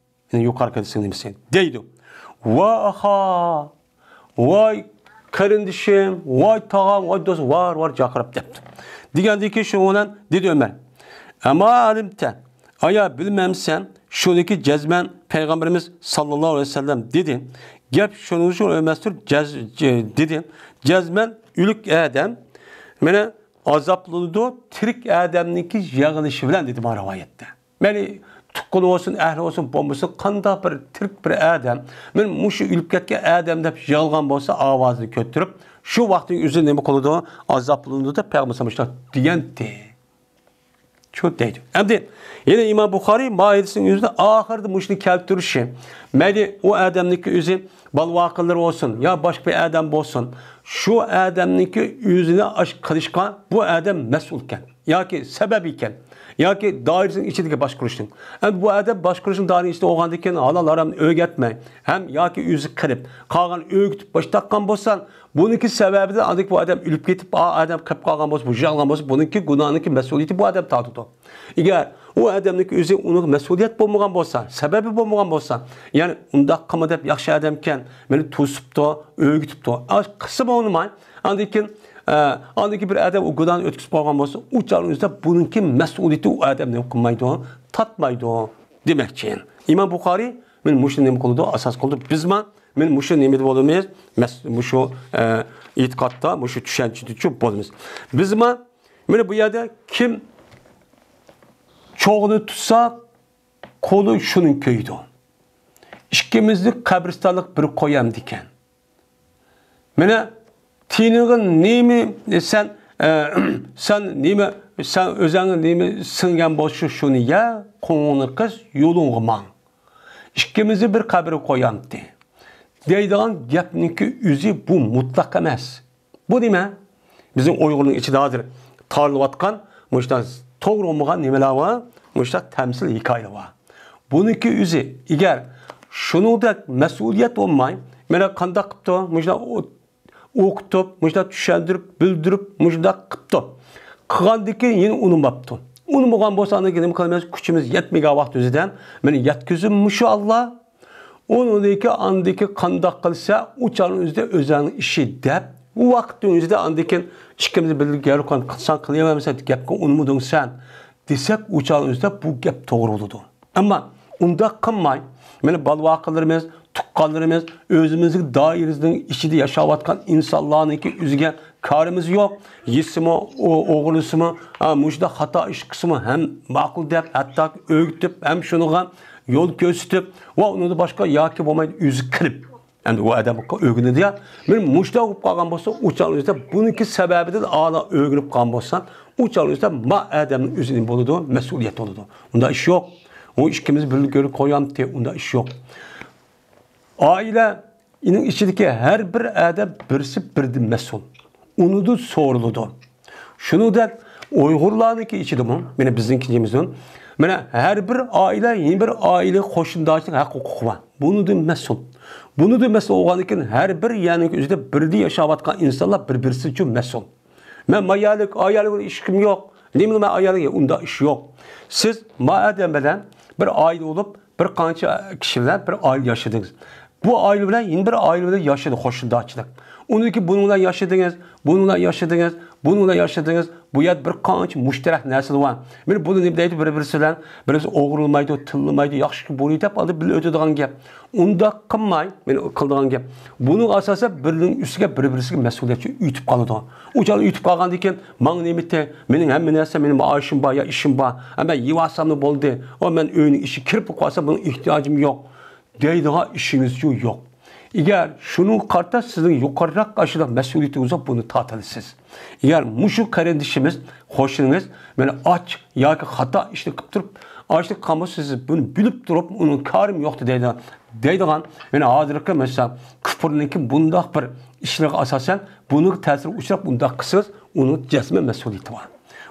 يەنى يۇقىرىقى ھەدىسنىڭ نېمىسى؟ دەيدۇ. ۋا ئاخا، ۋاي قېرىندىشىم، ۋاي تاغام، ۋاي دوست، ۋار ۋار جاقىراپ دەپتۇ. دېگەندىن كېيىن شۇنىڭ بىلەن دېدى ئۆمەر، ئەما ئەلىمتە، ئايا بىلمەمسەن، شۇنىكى جەزمەن پەيغەمبىرىمىز ساللاللاھۇ ئەلەيھى ۋەسەللەم دېدى. گەپ شۇنىڭ ئۈچۈن ئەمەستۇر، جەز-، جە-، دېدى. جەزمەن ئۆلۈك ئادەم، مانا ئازابلىنىدۇ، تىرىك ئادەمنىڭكى يىغلىشى بىلەن دېدى مانا رىۋايەتتە. مەيلى تۇغقىنى بولسۇن، ئەھلى بولسۇن، بولمىسۇن، قانداق بىر تىرىك بىر ئادەم، مانا مۇشۇ ئۆلۈپ كەتكەن ئادەم دەپ يىغلىغان بولسا، ئاۋازىنى كۆتۈرۈپ، شۇ ۋاقىتنىڭ ئۆزى نېمە قىلىدۇ؟ ئازابلىنىدۇ دەپ پەيغەمبەر مۇشۇنداق دېگەنتى. شۇ دەيدۇ. ئەمدى يەنە ئىمام بۇخارىي ما ھەدىسنىڭ ئۆزىدە ئاخىرىدا مۇشۇنى كەلتۈرۈشى. مەيلى ئۇ ئادەمنىڭكى ئۆزى بالىۋاقىلىرى بولسۇن، يا باشقا بىر ئادەم بولسۇن، شۇ ئادەمنىڭكى ئۆزىنى ئاش قىلىشقا بۇ ئادەم مەسئۇلكەن. ياكى سەۋەبى ئىكەن، ياكى دائىرىسىنىڭ ئىچىدىكى باشقۇرۇشنىڭ. ئەمدى بۇ ئادەم باشقۇرۇشنىڭ دائىرىسىنىڭ ئىچىدە بولغاندىكىن ھالال ھارامنى ئۆگەتمەي، ھەم ياكى ئۆزى قىلىپ، قالغان ئۆگىتىپ باش تارتقان بولسا، بۇنىڭكى سەۋەبىدىن ئاندىن بۇ ئادەم ئۆلۈپ كېتىپ، ئا ئادەم قېلىپ قالغان بولسا، بۇ يالغان بولسا، بۇنىڭكى گۇناھنىڭكى مەسئۇلىيىتى بۇ ئادەم تارتىدۇ. ئەگەر ئۇ ئادەمنىڭكى ئۆزى ئۇنىڭ مەسئۇلىيەت بولمىغان بولسا، سەۋەبى بولمىغان بولسا، يەنى ئۇنداق قىلما دەپ ياخشى ئادەمكەن، مېنى توسۇپتۇ، ئۆگىتىپتۇ، ئا، قىلسا بولماي، ئاندىن كېيىن، ئە، ئاندىن كېيىن بىر ئادەم ئۇ گۇناھنى ئۆتكۈزۈپ قويغان بولسا، ئۇ چاغنىڭ ئۆزىدە بۇنىڭكى مەسئۇلىيىتى ئۇ ئادەم نېمە قىلمايدۇ، تارتمايدۇ دېمەكچى. ئىمام بۇخارىي مېنى مۇشۇ نېمە قىلىدۇ، ئاساس قىلىدۇ. بىزما مېنى مۇشۇ نېمىدە بولىمىز، مەس-، مۇشۇ، ئە، ئېتىقادتا، مۇشۇ چۈشەنچىدىچۇ بولىمىز. بىزما مانا بۇ يەردە كىم چوغىنى تۇتسا، قولى شۇنىڭ كۆيىدۇ. ئىككىمىزنى قەبرىستانلىق بىر قويامدىكەن. مانا تېنىڭغا نېمە سەن، ئە، سەن نېمە، سەن ئۆزۈڭگە نېمە سىڭگەن بولسا شۇنى يە، قوڭۇڭنى قىس، يولۇڭغا ماڭ. ئىككىمىزنى بىر قەبرىگە قويامتى دەيدىغان گەپنىڭكى ئۆزى بۇ مۇتلەق ئەمەس. بۇ نېمە؟ بىزنىڭ ئۇيغۇرنىڭ ئىچىدە ھازىر تارىلىۋاتقان مۇشۇنداق توغرا بولمىغان نېمىلەر بار، مۇشۇنداق تەمسىل ھېكايىلەر بار. بۇنىڭكى ئۆزى، ئەگەر شۇنىڭدەك مەسئۇلىيەت بولماي، مانا قانداق قىپتۇ، مۇشۇنداق ئو-، ئوقۇتۇپ، مۇشۇنداق چۈشەندۈرۈپ، بىلدۈرۈپ، مۇشۇنداق قىپتۇ. قىلغاندىن كېيىن يەنە ئۇنىماپتۇ. ئۇنىمىغان بولسا، ئاندىن كېيىن نېمە قىلىمىز؟ كۈچىمىز يەتمىگەن ۋاقىت ئۆزىدە، مانا يەتكۈزۈم مۇشۇ ئاللا. ئۇنىڭدىكى ئاندىكى قانداق قىلسا، ئۇ چاغنىڭ ئۆزىدە ئۆزەڭنىڭ ئىشى دەپ، ئۇ ۋاقىتنىڭ ئۆزىدە ئاندىن كېيىن ئىككىمىز بىللە گەۋدە قىلساڭ قىلىۋەرمىسەڭ، گەپكە ئۇنىمىدىڭ سەن دېسەك، ئۇ چاغنىڭ ئۆزىدە بۇ گەپ توغرا بولىدۇ. ئەمما ئۇنداق قىلماي، مانا بالا-ۋاقىلىرىمىز، تۇغقانلىرىمىز، ئۆزىمىزنىڭ دائىرىسىنىڭ ئىچىدە ياشاۋاتقان ئىنسانلارنىڭكى ئۆزىگە كارىمىز يوق. يېسىمۇ، ئو-، ئوغرىلىسىمۇ، ئا، مۇشۇنداق خاتا ئىش قىلسىمۇ ھەم ماقۇل دەپ، ھەتتا ئۆگىتىپ، ھەم شۇنىڭغا يول كۆرسىتىپ، ۋە ئۇنىڭدىن باشقا ياكى بولمايدۇ ئۆزى قىلىپ. ئەمدى ئۇ ئادەم ئۆگىنىدۇ يا، مانا مۇشۇنداق بولۇپ قالغان بولسا، ئۇ چاغنىڭ ئۆزىدە بۇنىڭكى سەۋەبىدىن ئالا ئۆگىنىپ قالغان بولسا، ئۇ چاغنىڭ ئۆزىدە ما ئادەمنىڭ ئۆزىنىڭ بولىدۇ، مەسئۇلىيەت بولىدۇ. ئۇنداق ئىش يوق. ئۇ ئىككىمىز بىللە گۆرۈپ قويامتى، ئۇنداق ئىش يوق. ئائىلە ئىنىڭ ئىچىدىكى ھەر بىر ئادەم بىرسى بىردىن مەسئۇل. ئۇنىڭدىن سورىلىدۇ. شۇنىڭدەك ئۇيغۇرلارنىڭكى ئىچىدىمۇ، مانا بىزنىڭكى جىمىزدىن، مانا ھەر بىر ئائىلە، يەنە بىر ئائىلە قوشنىدارچىلىق ھەق ھوقۇقى بار. بۇنىڭدىن مەسئۇل. بۇنىڭدىن مەسئۇل بولغاندىن كېيىن ھەر بىر يەرنىڭ ئۆزىدە بىردە ياشاۋاتقان ئىنسانلار بىر-، بىرسى ئۈچۈن مەسئۇل. مەن مايالىق، ئايالىق ئىشقىم يوق. نېمىلا مەن ئايالىق، ئۇنداق ئىش يوق. سىز ما ئادەم بىلەن بىر ئائىلە بولۇپ، بىر قانچە كىشى بىلەن بىر ئائىلە ياشىدىڭىز. بۇ ئائىلە بىلەن يەنە بىر ئائىلە بىلەن ياشىدى، قوشنىدارچىلىق. ئۇنىڭدىن كېيىن بۇنىڭ بىلەن ياشىدىڭىز، بۇنىڭ بىلەن ياشىدىڭىز، بۇنىڭ بىلەن ياشىدىڭىز. بۇ يەردە بىر قانچە مۇشتەرەك نەرسىلەر بار. مانا بۇنى نېمە دەيدۇ، بىر-، بىرسى بىلەن بىرسى ئوغرىلىمايدۇ، تىللىمايدۇ، ياخشى بۇرى دەپ ئالدى بىللە ئۆتىدىغان گەپ. ئۇنداق قىلماي، مانا قىلىدىغان گەپ. بۇنىڭ ئاساسەن بىرىنىڭ ئۈستىگە بىر-، بىرسىگە مەسئۇلىيەت يۈكلىنىپ قالىدۇ. ئۇ چاغدا يۈكلىنىپ قالغاندىن كېيىن، ماڭا نېمىتى، مېنىڭ ھەممە نەرسە، مېنىڭ مائاشىم بار يا ئىشىم بار. ئەمما يېۋالساملا بولدى. ئۇ مەن ئۆينىڭ ئىشىگە كىرىپ قالسا، بۇنىڭ ئېھتىياجىم يوق دەيدىغان ئىشىڭىزچۇ يوق. ئەگەر شۇنىڭغا قارىتا سىزنىڭ يۇقىرىراق ئاشۇنداق مەسئۇلىيىتىڭىز بولسا، بۇنى تارتالىسىز. ئەگەر مۇشۇ قېرىندىشىمىز، قوشنىڭىز، مانا ئاچ ياكى خاتا ئىشنى قىلىپ تۇرۇپ، ئاشۇنداق قىلغان بولسا، سىز بۇنى بىلىپ تۇرۇپ، ئۇنىڭ كارىم يوق دەيدىغان، دەيدىغان، مانا ھازىرقى مەسىلەن، كۇپۇرنىڭكى بۇنداق بىر ئىشلىرىغا ئاساسەن، بۇنىڭغا تەسىر ئۇچراپ، ئۇنداق قىلسىڭىز، ئۇنىڭ جەزمەن مەسئۇلىيىتى بار.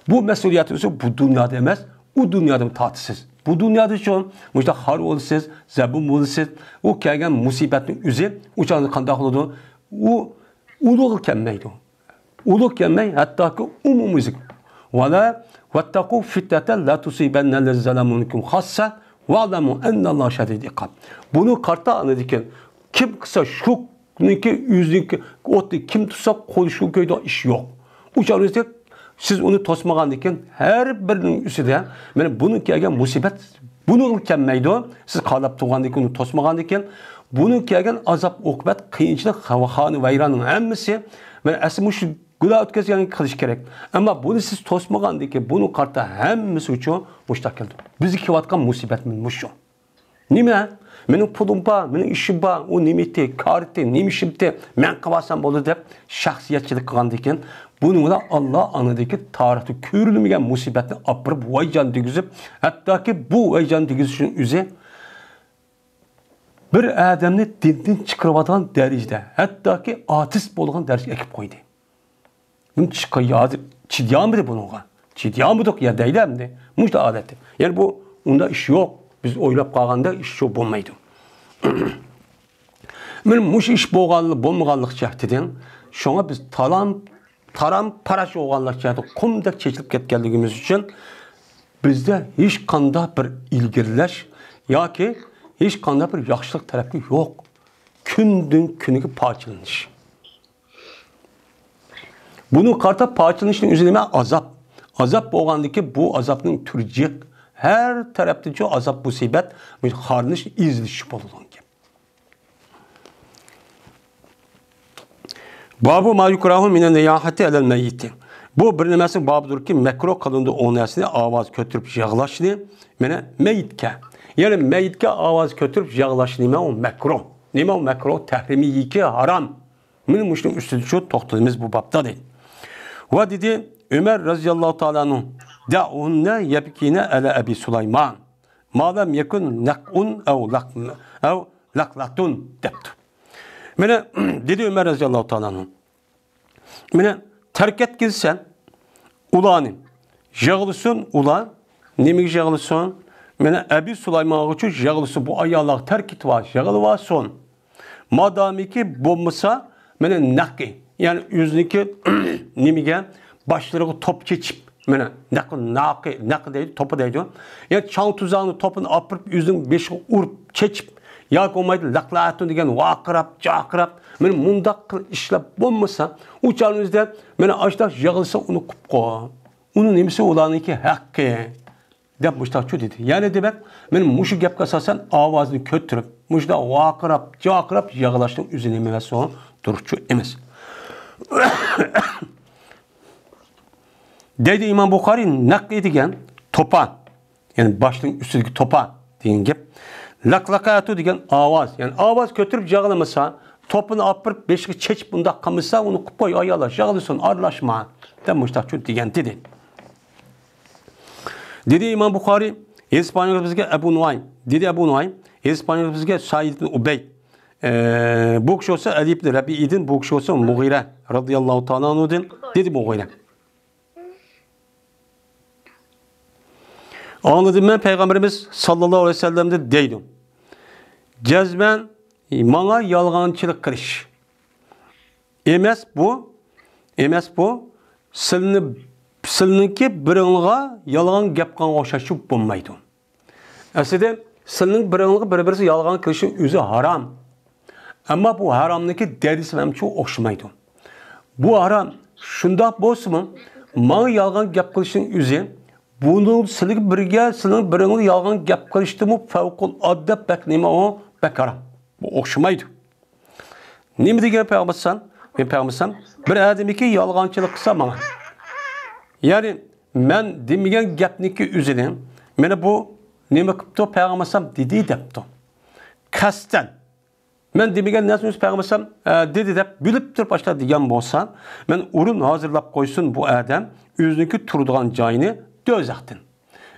بۇ مەسئۇلىيەت بولسا بۇ دۇنيادا ئەمەس، ئۇ دۇنيادىمۇ تارتىسىز. بۇ دۇنيادا شۇ، مۇشۇنداق خار بولىسىز، زەبۇن بولىسىز. ئۇ كەلگەن مۇسىبەتنىڭ ئۆزى، ئۇ چاغدا قانداق بولىدۇ؟ ئۇ ئۇلۇغ كەلمەيدۇ. ئۇلۇغ كەلمەي، ھەتتاكى ئومۇميۈزلۈك. ۋەلا، ۋەتتەقۇ فىتنەتەن لا تۇسىبەننەللەزىنە زەلەمۇ مىنكۇم خاسسە، ۋەئلەمۇ ئەننەللاھە شەدىدۇل ئىقاب. بۇنى قارىتا ئاندىن كېيىن، كىم قىلسا شۇ نىڭكى ئۆزىنىڭكى ئوتنى كىم تۇتسا، قولى شۇ كۆيىدىغان ئىش يوق. ئۇ چاغدا سىز ئۇنى توسمىغاندىن كېيىن، ھەر بىرىنىڭ ئۈستىدە، مانا بۇنىڭ كەلگەن مۇسىبەت بۇنىڭغا كەلمەيدۇ. سىز قالاپ تۇرغاندىن كېيىن، ئۇنى توسمىغاندىن كېيىن، بۇنىڭ كەلگەن ئازاب، ئوقۇبەت، قىيىنچىلىق، خاۋا-، خانى ۋەيراننىڭ ھەممىسى، مانا ئەسلى مۇشۇ گۇناھ ئۆتكۈزگەنگە قىلىش كېرەك. ئەمما بۇنى سىز توسمىغاندىن كېيىن، بۇنىڭغا قارىتا ھەممىسى ئۈچۈن مۇشۇنداق كېلىدۇ. بىزگە كېلىۋاتقان مۇسىبەت مۇشۇ. نېمە؟ مېنىڭ پۇلۇم بار، مېنىڭ ئىشىم بار، ئۇ نېمە ئېيتتى، كارى ئېيتتى، نېمە ئىشى ئېيتتى، مەن قىلىۋالسام بولدى دەپ شەخسىيەتچىلىك قىلغاندىكىن، بۇنىڭ بىلەن ئاللا ئاندىكى تارىختا كۆرۈلمىگەن مۇسىبەتنى ئاپىرىپ ۋايجان دېگۈزۈپ، ھەتتاكى بۇ ۋايجان دېگۈزۈشنىڭ ئۆزى بىر ئادەمنى دىندىن چىقىرىۋاتقان دەرىجىدە، ھەتتاكى ئاتېئىست بولغان دەرىجىگە ئەكىپ قويدى. بۇنى چىقا-، ھازىر چىدىيالمىدى بۇنىڭغا. چىدىيالمىدۇق يا دەيدۇ ئەمدى. مۇشۇنداق ھالەتتە. يەنى بۇ، ئۇنداق ئىش يوق. بىز ئويلاپ قالغاندەك ئىش شۇ بولمايدۇ. مانا مۇشۇ ئىش بولغانلىق، بولمىغانلىق جەھەتتىن، شۇڭا بىز تالام، تارام پاراش بولغانلىق جەھەتتە قۇمدەك چېچىلىپ كەتكەنلىكىمىز ئۈچۈن بىزدە ھېچقانداق بىر ئىلگىرىلەش ياكى ھېچقانداق بىر ياخشىلىق تەرەپكە يوق. كۈندىن كۈنگە پارچىلىنىش. بۇنى قارىتا پارچىلىنىشنىڭ ئۆزى نېمە؟ ئازاب. ئازاب بولغاندىكى بۇ ئازابنىڭ تۈرى جىق. ھەر تەرەپتىنچۇ ئازاب، مۇسىبەت، خارلىنىش، ئېزىلىش بولىدىغان گەپ. بابۇ ما يۇكراھۇ مىنەن نىياھەتى ئەلەل مەييىتى. بۇ بىر نېمەسىنىڭ بابىدۇركى، مەكرۇھ قىلىنىدۇ ئۇ نەرسىنى، ئاۋاز كۆتۈرۈپ يىغلاشنى، مانا مەيىتكە. يەنى مەيىتكە ئاۋاز كۆتۈرۈپ يىغلاش نېمە ئۇ؟ مەكرۇھ. نېمە ئۇ مەكرۇھ؟ تەھرىمىيكى ھارام. مانا مۇشۇنىڭ ئۈستىدە شۇ توختىلىمىز بۇ بابتا دەيدۇ. ۋە دېدى ئۆمەر رەزىياللاھۇ تائالا ئەنھۇ، دەئۇھۇننە يەبكىنە ئەلە ئەبى سۇلايمان. ما لەم يەكۇن نەقئۇن ئەۋ لەق-، ئەۋ لەقلەتۇن دەپتۇ. مانا دېدى ئۆمەر رەزىياللاھۇ تائالا ئەنھۇ. مانا تەرك ئەتكىن سەن ئۇلارنى. يىغلىسۇن ئۇلار. نېمىگە يىغلىسۇن؟ مانا ئەبى سۇلايمانغىچۇ يىغلىسۇن. بۇ ئاياللارغا تەرك ئېتىۋال، يىغلىۋالسۇن. مادامىكى بولمىسا، مانا نەقى، يەنى ئۆزىنىڭكى نېمىگە، باشلىرىغا توپا چېچىپ، مانا نەق-، ناقى، نەق دەيدۇ، توپا دەيدۇ. يا چاڭ-توزاڭنى توپىنى ئاپىرىپ، ئۆزىنىڭ بېشىغا ئۇرۇپ چېچىپ، ياكى بولمايدۇ لەقلەتۇن دېگەن ۋارقىراپ، جارقىراپ، مانا مۇنداق قىل-، ئىشلار بولمىسا، ئۇ چاغنىڭ ئۆزىدە مانا ئاشۇنداق يىغلىسا ئۇنى قىپ قوي. ئۇنىڭ نېمىسى ئۇلارنىڭكى ھەققى. دەپ مۇشتاقچۇ دېدى. يەنى دېمەك، مانا مۇشۇ گەپكە ئاساسەن ئاۋازنى كۆتۈرۈپ، مۇشۇنداق ۋارقىراپ، جارقىراپ يىغلاشنىڭ ئۆزى نېمە ئەمەس، ئۇ دۇرۇسچۇ ئەمەس. دەيدۇ ئىمام بۇخارىي، نەقى دېگەن توپا، يەنى باشنىڭ ئۈستىدىكى توپا دېگەن گەپ. لەقلەقەتۇ دېگەن ئاۋاز، يەنى ئاۋاز كۆتۈرۈپ يىغلىمىسا، توپىنى ئاپىرىپ بېشىغا چېچىپ بۇنداق قىلمىسا، ئۇنى قىپ قوي، ئاياللار يىغلىسۇن، ئارىلاشما، دەپ مۇشتاقچۇ دېگەن دېدى. دېدى ئىمام بۇخارىي، ھەدىس بايانلىغۇچىمىزغا ئەبۇ نۇئايم، دېدى ئەبۇ نۇئايم، ھەدىس بايانلىغۇچىمىزغا سەئىد ئىبن ئۇبەي، ئە، بۇ كىشى بولسا ئەلى ئىبن رەبىئىدىن، بۇ كىشى بولسا مۇغىرە رەزىياللاھۇ تائالا ئەنھۇدىن، دېدى مۇغىرە. ئاڭلىدىم مەن پەيغەمبىرىمىز ساللاللاھۇ ئەلەيھى ۋەسەللەمدىن دەيدۇ. جەزمەن ماڭا يالغانچىلىق قىلىش. ئەمەس بۇ، ئەمەس بۇ، سىلىنى، سىلىنىڭكى بىرىڭلىغا يالغان گەپ قىلغانغا ئوخشاش بولمايدۇ. ئەسلىدە سىلىنىڭ بىرىڭلىغا بىر-بىرسى يالغان قىلىشنىڭ ئۆزى ھارام. ئەمما بۇ ھارامنىڭكى دەرىجىسى مەنچۇ ئوخشىمايدۇ. بۇ ھارام شۇنداق بولسىمۇ، ماڭا يالغان گەپ قىلىشنىڭ ئۆزى، بۇنىڭ سىلىگە بىرگە، سىلىنىڭ بىرىڭلىغا يالغان گەپ قىلىشتىنمۇ فەۋقۇلئاددە بەك نېمە ئۇ؟ بەك ھارام. بۇ ئوخشىمايدۇ. نېمە دېگەن پەيغەمبەر ئەلەيھىسسالام؟ مەن پەيغەمبەر ئەلەيھىسسالام، بىر ئادەمكى يالغانچىلىق قىلسا ماڭا. يەنى مەن دېمىگەن گەپنىڭكى ئۆزىنى، مانا بۇ نېمە قىپتۇ پەيغەمبەر ئەلەيھىسسالام دېدى دەپتۇ. قەستەن. مەن دېمىگەن نەرسىنى ئۆزى پەيغەمبەر ئەلەيھىسسالام، ئە، دېدى دەپ بىلىپ تۇرۇپ ئاشۇنداق دېگەن بولسا، مەن ئورۇن ھازىرلاپ قويسۇن بۇ ئادەم، ئۆزىنىڭكى تۇرىدىغان جايىنى دوزاختىن.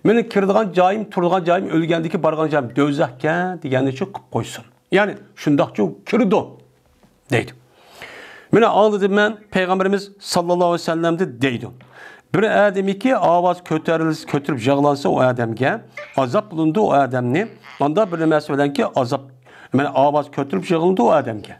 مېنىڭ كىرىدىغان جايىم، تۇرىدىغان جايىم، ئۆلگەندىكى بارغان جايىم دوزاخكەن دېگەننى چىقىپ قويسۇن. يەنى شۇنداقچۇ كىرىدۇ دەيدۇ. مانا ئاڭلىدىم مەن پەيغەمبىرىمىز ساللاللاھۇ ئەلەيھى ۋەسەللەمدىن دەيدۇ. بىر ئادەمكى ئاۋاز كۆتۈرۈلسە، كۆتۈرۈپ يىغلانسا ئۇ ئادەمگە، ئازابلىنىدۇ ئۇ ئادەمنى، ئاندا بىر نېمىسى بىلەنكى ئازاب، مانا ئاۋاز كۆتۈرۈپ يىغلىنىدۇ ئۇ ئادەمگە.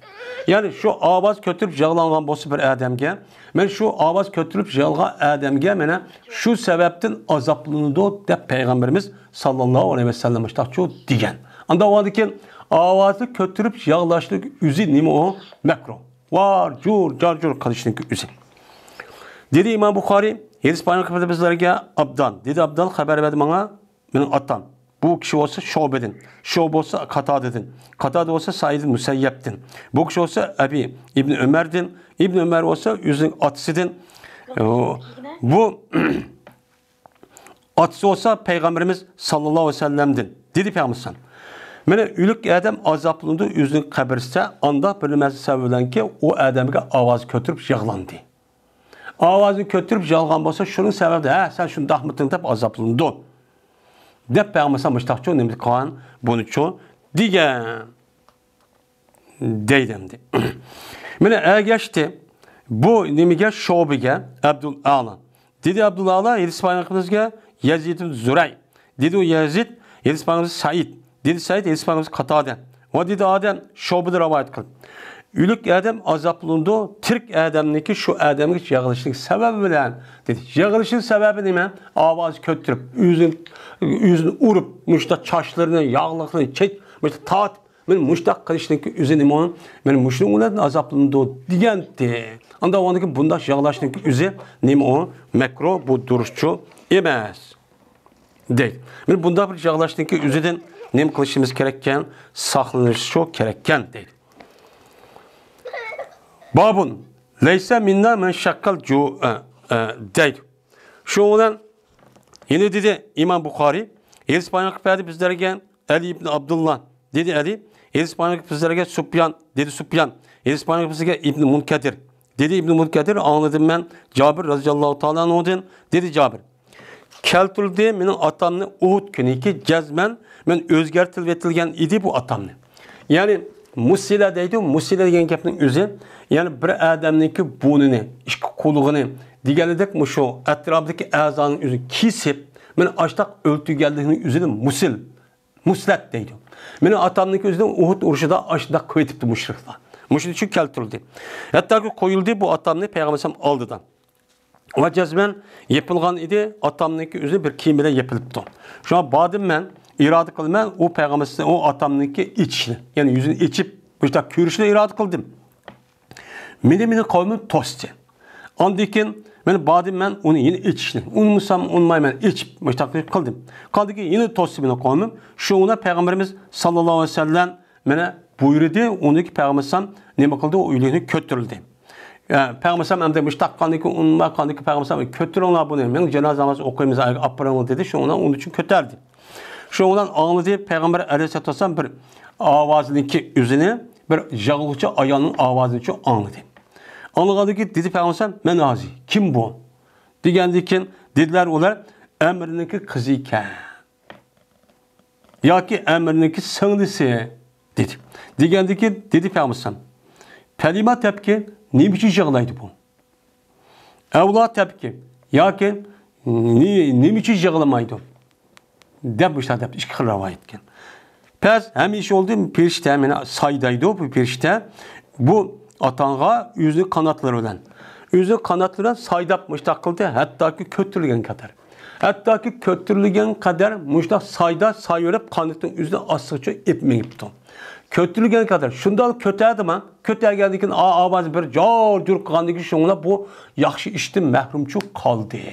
يەنى شۇ ئاۋاز كۆتۈرۈپ يىغلانغان بولسا بىر ئادەمگە، مەن شۇ ئاۋاز كۆتۈرۈپ يىغلىغان ئادەمگە مانا شۇ سەۋەبتىن ئازابلىنىدۇ دەپ پەيغەمبىرىمىز ساللاللاھۇ ئەلەيھى ۋەسەللەم مۇشتاقچۇ دېگەن. ئاندا ئۇنىڭدىن كېيىن ئاۋازنى كۆتۈرۈپ يىغلاشنىڭ ئۆزى نېمە ئۇ؟ مەكرۇھ. ۋار جۇر، جار جۇر قىلىشنىڭ ئۆزى. دېدى ئىمام بۇخارىي، ھەدىس بايان قىلىپ بىزلەرگە ئابدان. دېدى ئابدان خەۋەر بەردى ماڭا، مېنىڭ ئاتام. بۇ كىشى بولسا شۇبىدىن. شۇبە بولسا قاتادىدىن. قاتادا بولسا سەئىد مۇسەييەبتىن. بۇ كىشى بولسا ئەبى ئىبن ئۆمەردىن. ئىبن ئۆمەر بولسا ئۆزىنىڭ ئاتىسىدىن. ئۇ، بۇ ئاتىسى بولسا پەيغەمبىرىمىز ساللاللاھۇ ئەلەيھى ۋەسەللەمدىن. دېدى پەيغەمبىرىمىز. مانا ئۆلۈك ئادەم ئازابلىنىدۇ ئۆزىنىڭ قەبرىسىدە، ئاندا بىر نېمە سەۋەب بىلەنكى ئۇ ئادەمگە ئاۋاز كۆتۈرۈپ يىغلاندى. ئاۋازنى كۆتۈرۈپ يىغلىغان بولسا، شۇنىڭ سەۋەبىدىن، ھە، سەن شۇنداقمىتىڭ دەپ ئازابلىنىدۇ. دەپ پەيغەمبەر مۇشتاقچۇ نېمە قىلغان، بۇنىچۇ دېگەن. دەيدۇ ئەمدى. مانا ئەگەشتى بۇ نېمىگە، شۇبىگە، ئابدۇل ئەلا. دېدى ئابدۇللا ھېلىس پەيغەمبىرىمىزگە يەزىد ئىبن زۇرەي. دېدى ئۇ يەزىد، ھېلىس پەيغەمبىرىمىز سەئىد. دېدى سەئىد، ھېلىس پەيغەمبىرىمىز قاتادە. ۋە دېدى ئادەم، شۇبىدە رىۋايەت قىلىپ. ئۆلۈك ئادەم ئازابلىنىدۇ، تىرىك ئادەمنىڭكى شۇ ئادەمگە يىغلىشىنىڭ سەۋەبى بىلەن، دېدى. يىغلىشىنىڭ سەۋەبى نېمە؟ ئاۋاز كۆتۈرۈپ، ئۆزىنى، ئۆزىنى ئۇرۇپ، مۇشۇنداق چاچلىرىنى، ياغلىقلىرىنى چەك، مۇشۇنداق تارتىپ، مانا مۇشۇنداق قىلىشنىڭكى ئۆزى نېمە ئۇ؟ مانا مۇشۇنىڭ بىلەن ئازابلىنىدۇ دېگەنتى. ئاندا ئۇنىڭكى بۇنداق يىغلاشنىڭكى ئۆزى نېمە ئۇ؟ مەكرۇ، بۇ دۇرۇسچۇ ئەمەس. دەيدۇ. مانا بۇنداق بىر يىغلاشنىڭكى ئۆزىدىن نېمە قىلىشىمىز كېرەككەن؟ ساقلىنىشچۇ كېرەككەن دەيدۇ. بابۇن، لەيسە مىننا مەن شەققەل جۇ-، ئە، ئە، دەيدۇ. شۇنىڭ بىلەن يەنە دېدى ئىمام بۇخارىي، ھېلىس پەيغەمبەر بىزلەرگە ئەلى ئىبن ئابدۇللا، دېدى ئەلى، ھېلىس پەيغەمبەر بىزلەرگە سۇپيان، دېدى سۇپيان، ھېلىس پەيغەمبەر بىزگە ئىبن مۇنكەدىر، دېدى ئىبن مۇنكەدىر، ئاڭلىدىم مەن جابىر رەزىياللاھۇ تائالا ئەنھۇدىن، دېدى جابىر. كەلتۈردى مېنىڭ ئاتامنى ئۇھۇد كۈنىكى جەزمەن، مەن ئۆزگەرتىلىۋېتىلگەن ئىدى بۇ ئاتامنى. يەنى مۇسىلە دەيدۇ، مۇسىلە دېگەن گەپنىڭ ئۆزى، يەنى بىر ئادەمنىڭكى بۇرنىنى، ئىككى قۇلىقىنى دېگەنىدەك مۇشۇ ئەتراپىدىكى ئەزانىڭ ئۆزىنى كېسىپ، مانا ئاشتاق ئۆلتۈرگەنلىكنىڭ ئۆزىنى مۇسىل، مۇسلەت دەيدۇ. مېنىڭ ئاتامنىڭكى ئۆزىنى ئۇھۇد ئۇرۇشىدا ئاشۇنداق قويۇۋېتىپتۇ مۇشرىكلار. مۇشۇنىڭ ئۈچۈن كەلتۈرۈلدى. ھەتتاكى قويۇلدى بۇ ئاتامنى پەيغەمبەر ئەلەيھىسسالام ئالدىدا. ۋە جەزمەن يېپىلغان ئىدى، ئاتامنىڭكى ئۆزى بىر كىيىم بىلەن يېپىلىپتۇ. شۇڭا باردىم مەن، ئىرادە قىلىمەن، ئۇ پەيغەمبەر ئۇ ئاتامنىڭكى ئېچىشنى، يەنى يۈزىنى ئېچىپ، مۇشۇنداق كۆرۈشنى ئىرادە قىلدىم. مېنى، مېنىڭ قەۋمىم توستى. ئاندىن كېيىن مەن باردىم مەن ئۇنى يەنە ئېچىشنى. ئۇنىمىسام ئۇنىمايمەن، ئېچىپ مۇشۇنداق قىلدىم. قالدىكى يەنە توستى مېنىڭ قەۋمىم. شۇڭا پەيغەمبىرىمىز ساللاللاھۇ ئەلەيھى ۋەسەللەم مانا بۇيرۇدى، ئۇنىڭكى پەيغەمبەر ئەلەيھىسسالام نېمە قىلدى؟ ئۇ ئۆيلۈكنى كۆتۈرۈلدى. ئە، پەيغەمبەر ئەلەيھىسسالام ئەمدى مۇشۇنداق قىلغاندىكىن ئۇنىماي قىلغاندىكىن پەيغەمبەر ئەلەيھىسسالام كۆتۈرۈڭلار بۇنى، مېنىڭ جانازا نامازى ئوقۇيمىز، ئاپىرىڭلار دېدى، شۇنىڭ بىلەن ئۇنىڭ ئۈچۈن كۆتەردى. شۇنىڭ بىلەن ئاڭلىدى پەيغەمبەر ئەلەيھىسسالاتۇ ۋەسسالام بىر ئاۋازنىڭكى ئۆزىنى، بىر يىغلىغۇچى ئايالنىڭ ئاۋازىنى ئاڭلىدى. ئاڭلىغاندىن كېيىن دېدى پەيغەمبەر ئەلەيھىسسالام، مەن ھازى، كىم بۇ؟ دېگەندىن كېيىن دېدىلەر ئۇلار، ئەمىرنىڭكى قىزى ئىكەن. ياكى ئەمىرنىڭكى سىڭلىسى دېدى. دېگەندىكىن دېدى پەيغەمبەر ئەلەيھىسسالام، پەلىما تەبكى، نېمە ئۈچۈن يىغلايدۇ بۇ؟ ئەۋلا تەبكى، ياكى نې-، نېمە ئۈچۈن يىغلىمايدۇ؟ دەپ مۇشۇنداق دەپ ئىككى خىل رىۋايەت ئىكەن. پەس ھەمىشە يولدا پېرىشتە مېنى سايدايدۇ، بۇ پېرىشتە بۇ ئاتاڭغا ئۆزىنىڭ قاناتلىرى بىلەن، ئۆزىنىڭ قاناتلىرى بىلەن سايداپ مۇشۇنداق قىلدى، ھەتتاكى كۆتۈرۈلگەن قەدەر. ھەتتاكى كۆتۈرۈلگەن قەدەر مۇشۇنداق سايدا سايىۋېلىپ قانىتىنىڭ ئۆزىنى ئاستىغىچە ئېلىپ مېڭىپتۇ. كۆتۈرۈلگەن قەدەر شۇنداق كۆتەردىما، كۆتەرگەندىن كېيىن ئا-، ئاۋازى بىر جار-جۇر قىلغاندىن كېيىن شۇڭلار بۇ ياخشى ئىشتىن مەھرۇمچۇ قالدى.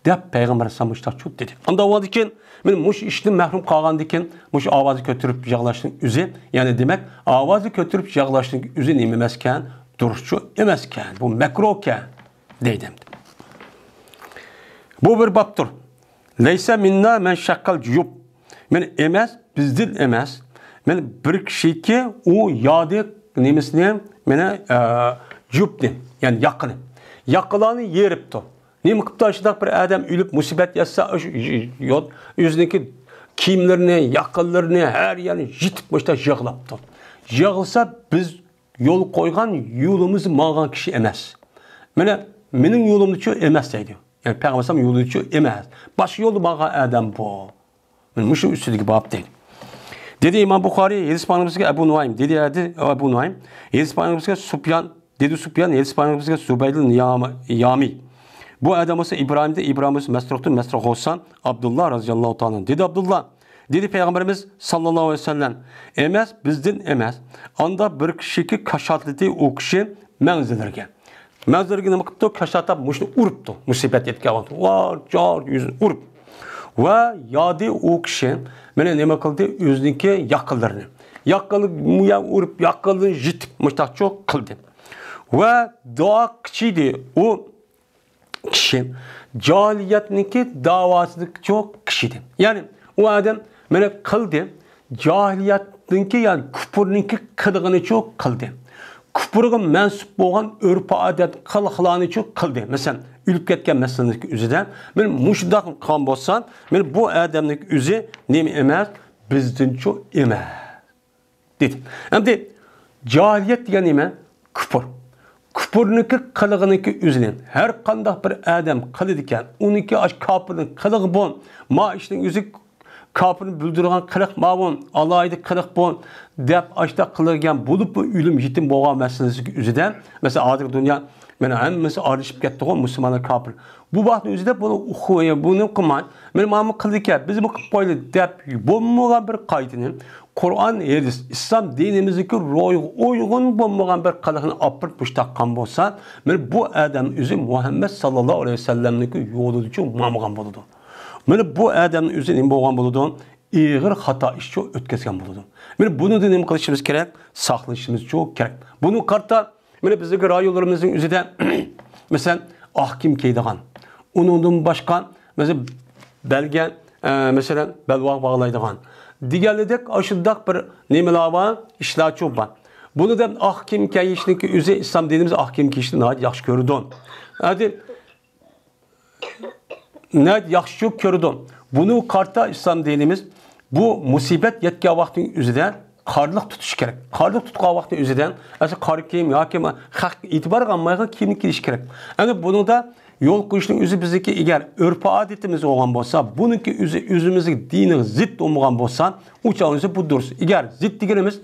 دەپ پەيغەمبەر ئەلەيھىسسالام مۇشۇنداق چوت دېدى. ئاندىن ئۇنىڭدىن كېيىن مانا مۇشۇ ئىشتىن مەھرۇم قالغاندىن كېيىن مۇشۇ ئاۋازى كۆتۈرۈپ يىغلاشنىڭ ئۆزى، يەنى دېمەك ئاۋازى كۆتۈرۈپ يىغلاشنىڭ ئۆزى نېمە ئەمەسكەن؟ دۇرۇسچۇ ئەمەسكەن. بۇ مەكرۇھكەن دەيدۇ ئەمدى. بۇ بىر بابتۇر. لەيسە مىننا مەن شەققەل جۇيۇب. مەن ئەمەس، بىزدىن ئەمەس. مەن بىر كىشىكى ئۇ يادى نېمىسىنى، مانا، ئە، جۇيۇبنى، يەنى ياقىنى. ياقىلارنى يېرىپتۇ. نېمە قىپتۇ، ئاشۇنداق بىر ئادەم ئۆلۈپ مۇسىبەت يەتسە، ئاشۇ ي-، يول، ئۆزىنىڭكى كىيىملىرىنى، ياقىلىرىنى، ھەر يەرنى يىتىپ مۇشۇنداق يىغلاپتۇ. يىغلىسا، بىز يول قويغان يولىمىزدا ماڭغان كىشى ئەمەس. مانا، مېنىڭ يولۇمدىچۇ ئەمەس دەيدۇ. يەنى پەيغەمبەر ئەلەيھىسسالام يولىدىچۇ ئەمەس. باشقا يولدا ماڭغان ئادەم بۇ. مانا مۇشۇ ئۈستىدىكى باب دەيدۇ. دېدى ئىمام بۇخارىي، ھېدىس پايغىمبىرىمىزگە ئەبۇ نۇئايم، دېدى ئەدى ئەبۇ نۇئايم، ھېدىس پايغىمبىرىمىزگە سۇپيان، دېدى سۇپيان، ھېدىس پايغىمبىرىمىزگە زۇبەيدۇل يامى. بۇ ئادەم بولسا ئىبراھىمدىن، ئىبراھىم بولسا مەسرۇقتىن، مەسرۇق بولسا ئابدۇللا رازىياللاھۇ تائالا. دېدى ئابدۇللا، دېدى پەيغەمبىرىمىز ساللاللاھۇ ئەلەيھى ۋەسەللەم، ئەمەس، بىزدىن ئەمەس. ئاندا بىر كىشىكى كاشاتلىدى ئۇ كىشى مەڭزىلىرىگە. مەڭزىلىرىگە نېمە قىپتۇ؟ كاشاتلاپ مۇشۇنى ئۇرۇپتۇ. مۇسىبەت يەتكەن ۋاقىتتا. ۋار، جار، يۈزىنى ئۇرۇپ. ۋە يادى ئۇ كىشى مانا نېمە قىلدى؟ ئۆزىنىڭكى ياقىلىرىنى. ياقىلى مۇيا ئۇرۇپ، ياقىلىنى يىتىپ مۇشتاقچۇ قىلدى. ۋە دۇئا قىچىدى ئۇ كىشى جاھىلىيەتنىڭكى داۋاسىدىكى كىشى ئىدى. يەنى ئۇ ئادەم مانا قىلدى، جاھىلىيەتنىڭكى، يەنى كۇپۇرنىڭكى قىلغىنىچۇ قىلدى. كۇپۇرغا مەنسۇپ بولغان ئۆرپ-ئادەت قىلىقلارنىچۇ قىلدى. مەسىلەن، ئۆلۈپ كەتكەن مەسىلىنىڭكى ئۆزىدە مانا مۇشۇنداق قىلغان بولسا، مانا بۇ ئادەمنىڭكى ئۆزى نېمە ئەمەس؟ بىزدىنچۇ ئەمەس. دېدى. ئەمدى جاھىلىيەت دېگەن نېمە؟ كۇپۇر. كۇپۇرنىڭكى قىلىغىنىڭكى ئۆزىنى ھەر قانداق بىر ئادەم قىلىدىكەن، ئۇنىڭكى ئاش كاپىرنىڭ قىلىغى بۇ، ما ئىشنىڭ ئۆزى كاپىرنى بىلدۈرىدىغان قىلىق ماۋۇ، ئالاھىدە قىلىق بۇ، دەپ ئاشتا قىلىدىكەن بولۇپ، بۇ ئۆلۈم يېتىم بولغان مەسىلىسىدىكى ئۆزىدە، مەسىلەن، ھازىر دۇنيا، مانا ھەممىسى ئارىلىشىپ كەتتىغۇ، مۇسۇلمانلار كاپىر. بۇ ۋاقىتنىڭ ئۆزىدە بۇنى ئۇقۇ-، بۇنى قىلماي، مانا مانا قىلىدىكەن، بىز بۇ قىلىپ قويىلى دەپ بولمىغان بىر قائىدىنى، قۇرئان، ھەدىس، ئىسلام دىنىمىزدىكى روھىغا ئۇيغۇن بولمىغان بىر قىلىقنى ئاپىرىپ مۇشۇنداق قىلغان بولسا، مانا بۇ ئادەم ئۆزى مۇھەممەد ساللاللاھۇ ئەلەيھى ۋەسەللەمنىڭكى يولىدىچۇ ماڭمىغان بولىدۇ. مانا بۇ ئادەمنىڭ ئۆزى نېمە بولغان بولىدۇ؟ ئېغىر خاتا ئىشچۇ ئۆتكۈزگەن بولىدۇ. مانا بۇنىڭدىن نېمە قىلىشىمىز كېرەك؟ ساقلىنىشىمىزچۇ كېرەك. بۇنىڭغا قارىتا مانا بىزنىڭ رايونلىرىمىزنىڭ ئۆزىدە، مەسىلەن، ئاق كىيىم كىيىدىغان، ئۇنىڭدىن باشقا، مەسىلەن، بەلگە، ئە، مەسىلەن، بەلباغ باغلايدىغان دېگەنلىدەك ئاشۇنداق بىر نېمىلەر بار، ئىشلارچۇ بار. بۇنى دەپ ئاق كىيىم كىيىشنىڭكى ئۆزى، ئىسلام دىنىمىز ئاق كىيىم كىيىشنى ناھايىتى ياخشى كۆرىدۇ. ھەدى ناھايىتى ياخشى كۆرىدۇ. بۇنى قارىتا ئىسلام دىنىمىز بۇ مۇسىبەت يەتكەن ۋاقىتنىڭ ئۆزىدە قارلىق تۇتۇش كېرەك. قارلىق تۇتقان ۋاقىتنىڭ ئۆزىدە ئەسلى قارا كىيىم ياكى خەق ئېتىبارغا ئالمايدىغان كىيىمنى كىيىش كېرەك. ئەنە بۇنىڭدا يول قويۇشنىڭ ئۆزى بىزنىڭكى ئەگەر ئۆرپ-ئادىتىمىز بولغان بولسا، بۇنىڭكى ئۆزى ئۆزىمىزنىڭ دىنىغا زىت بولمىغان بولسا، ئۇ چاغ ئۆزى بۇ دۇرۇس. ئەگەر زىت دېگىنىمىز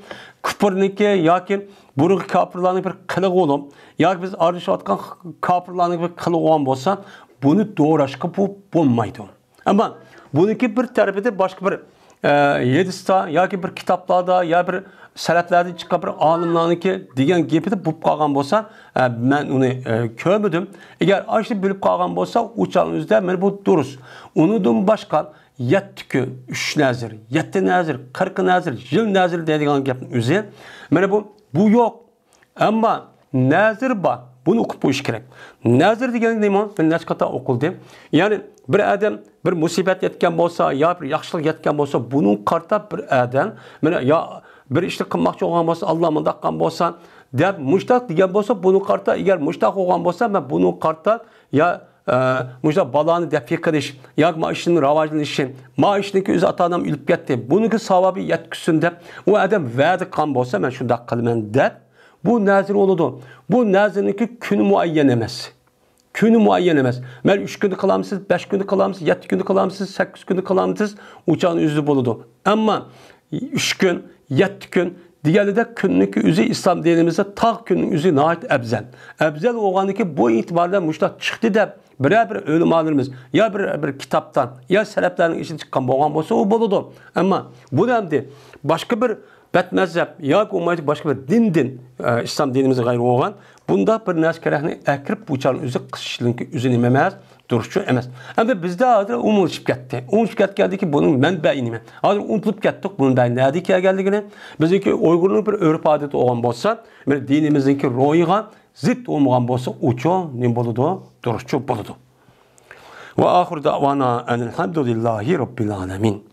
كۇپۇرنىڭكى ياكى بۇرۇنقى كاپىرلارنىڭ بىر قىلىقى بولۇپ، ياكى بىز ئارىلىشىۋاتقان كاپىرلارنىڭ بىر قىلىقى بولغان بولسا، بۇنى دوراشقا بۇ بولمايدۇ. ئەمما بۇنىڭكى بىر تەرىپىدە باشقا بىر، ئە، ھەدىستە ياكى بىر كىتابلاردا يا بىر سەلەپلەردىن چىققان بىر ئالىملارنىڭكى دېگەن گېپىدە بولۇپ قالغان بولسا، ئە، مەن ئۇنى، ئە، كۆرمىدىم. ئەگەر ئاشۇ بولۇپ قالغان بولسا، ئۇ چاغنىڭ ئۆزىدە مانا بۇ دۇرۇس. ئۇنىڭدىن باشقا يەتتە كۈن، ئۈچ نەزىر، يەتتە نەزىر، قىرىق نەزىر، يىل نەزىر دەيدىغان گەپنىڭ ئۆزى، مانا بۇ، بۇ يوق. ئەمما نەزىر بار، بۇنى ئوقۇپ قويۇش كېرەك. نەزىر دېگەن نېمە؟ مانا نەچچە قېتىم ئوقۇلدى. يەنى بىر ئادەم بىر مۇسىبەت يەتكەن بولسا يا بىر ياخشىلىق يەتكەن بولسا، بۇنىڭغا قارىتا بىر ئادەم، مانا يا بىر ئىشنى قىلماقچى بولغان بولسا، ئاللا مۇنداق قىلغان بولسا دەپ مۇشتاق دېگەن بولسا، بۇنىڭغا قارىتا، ئەگەر مۇشتاق بولغان بولسا، مەن بۇنىڭغا قارىتا يا، ئە، مۇشۇنداق بالانى دەپئى قىلىش ياكى ما ئىشنىڭ راۋاجلىنىشى، ما ئىشنىڭكى ئۆزى ئاتا-ئانام ئۆلۈپ كەتتى، بۇنىڭكى ساۋابى يەتكۈزسۇن دەپ، ئۇ ئادەم ۋەدە قىلغان بولسا، مەن شۇنداق قىلىمەن دەپ، بۇ نەزىر بولىدۇ. بۇ نەزىرنىڭكى كۈنى مۇئەييەن ئەمەس. كۈنى مۇئەييەن ئەمەس. مەن ئۈچ كۈندە قىلامسىز، بەش كۈندە قىلامسىز، يەتتە كۈندە قىلامسىز، سەككىز كۈندە قىلامسىز، ئۇ چاغنىڭ ئۆزىدە بولىدۇ. ئەمما ئۈچ كۈن، يەتتە كۈن دېگەنلىدە كۈننىڭكى ئۆزى ئىسلام دىنىمىزدا تاغ كۈننىڭ ئۆزى ناھايىتى ئەۋزەل. ئەۋزەل بولغاندىكى بۇ ئېتىباردا مۇشۇنداق چىقتى دەپ بىرەر بىر ئۆلىمالىرىمىز يا بىر، بىر كىتابتان يا سەلەپلەرنىڭ ئىچىدىن چىققان بولغان بولسا، ئۇ بولىدۇ. ئەمما بۇنى ئەمدى باشقا بىر بەت مەزھەپ ياكى بولمايدۇ باشقا بىر دىندىن، ئە، ئىسلام دىنىمىزغا غەيرىي بولغان بۇنداق بىر نەرسە كېرەكنى ئەكىرىپ بۇ چاغنىڭ ئۆزى قىلىشنىڭكى ئۆزى نېمە ئەمەس، دۇرۇسچۇ ئەمەس. ئەمدى بىزدە ھازىر ئومۇملىشىپ كەتتى. ئومۇملىشىپ كەتكەندىكى بۇنىڭ مەنبەئى نېمە؟ ھازىر ئۇنتۇلۇپ كەتتۇق بۇنىڭ نەدىكى كەلگەنلىكىنى. بىزنىڭكى ئۇيغۇرنىڭ بىر ئۆرپ-ئادىتى بولغان بولسا، بىر دىنىمىزنىڭكى روھىغا زىت بولمىغان بولسا، ئۇچۇ نېمە بولىدۇ؟ دۇرۇسچۇ بولىدۇ. وآخر دعوانا أن الحمد لله رب العالمين.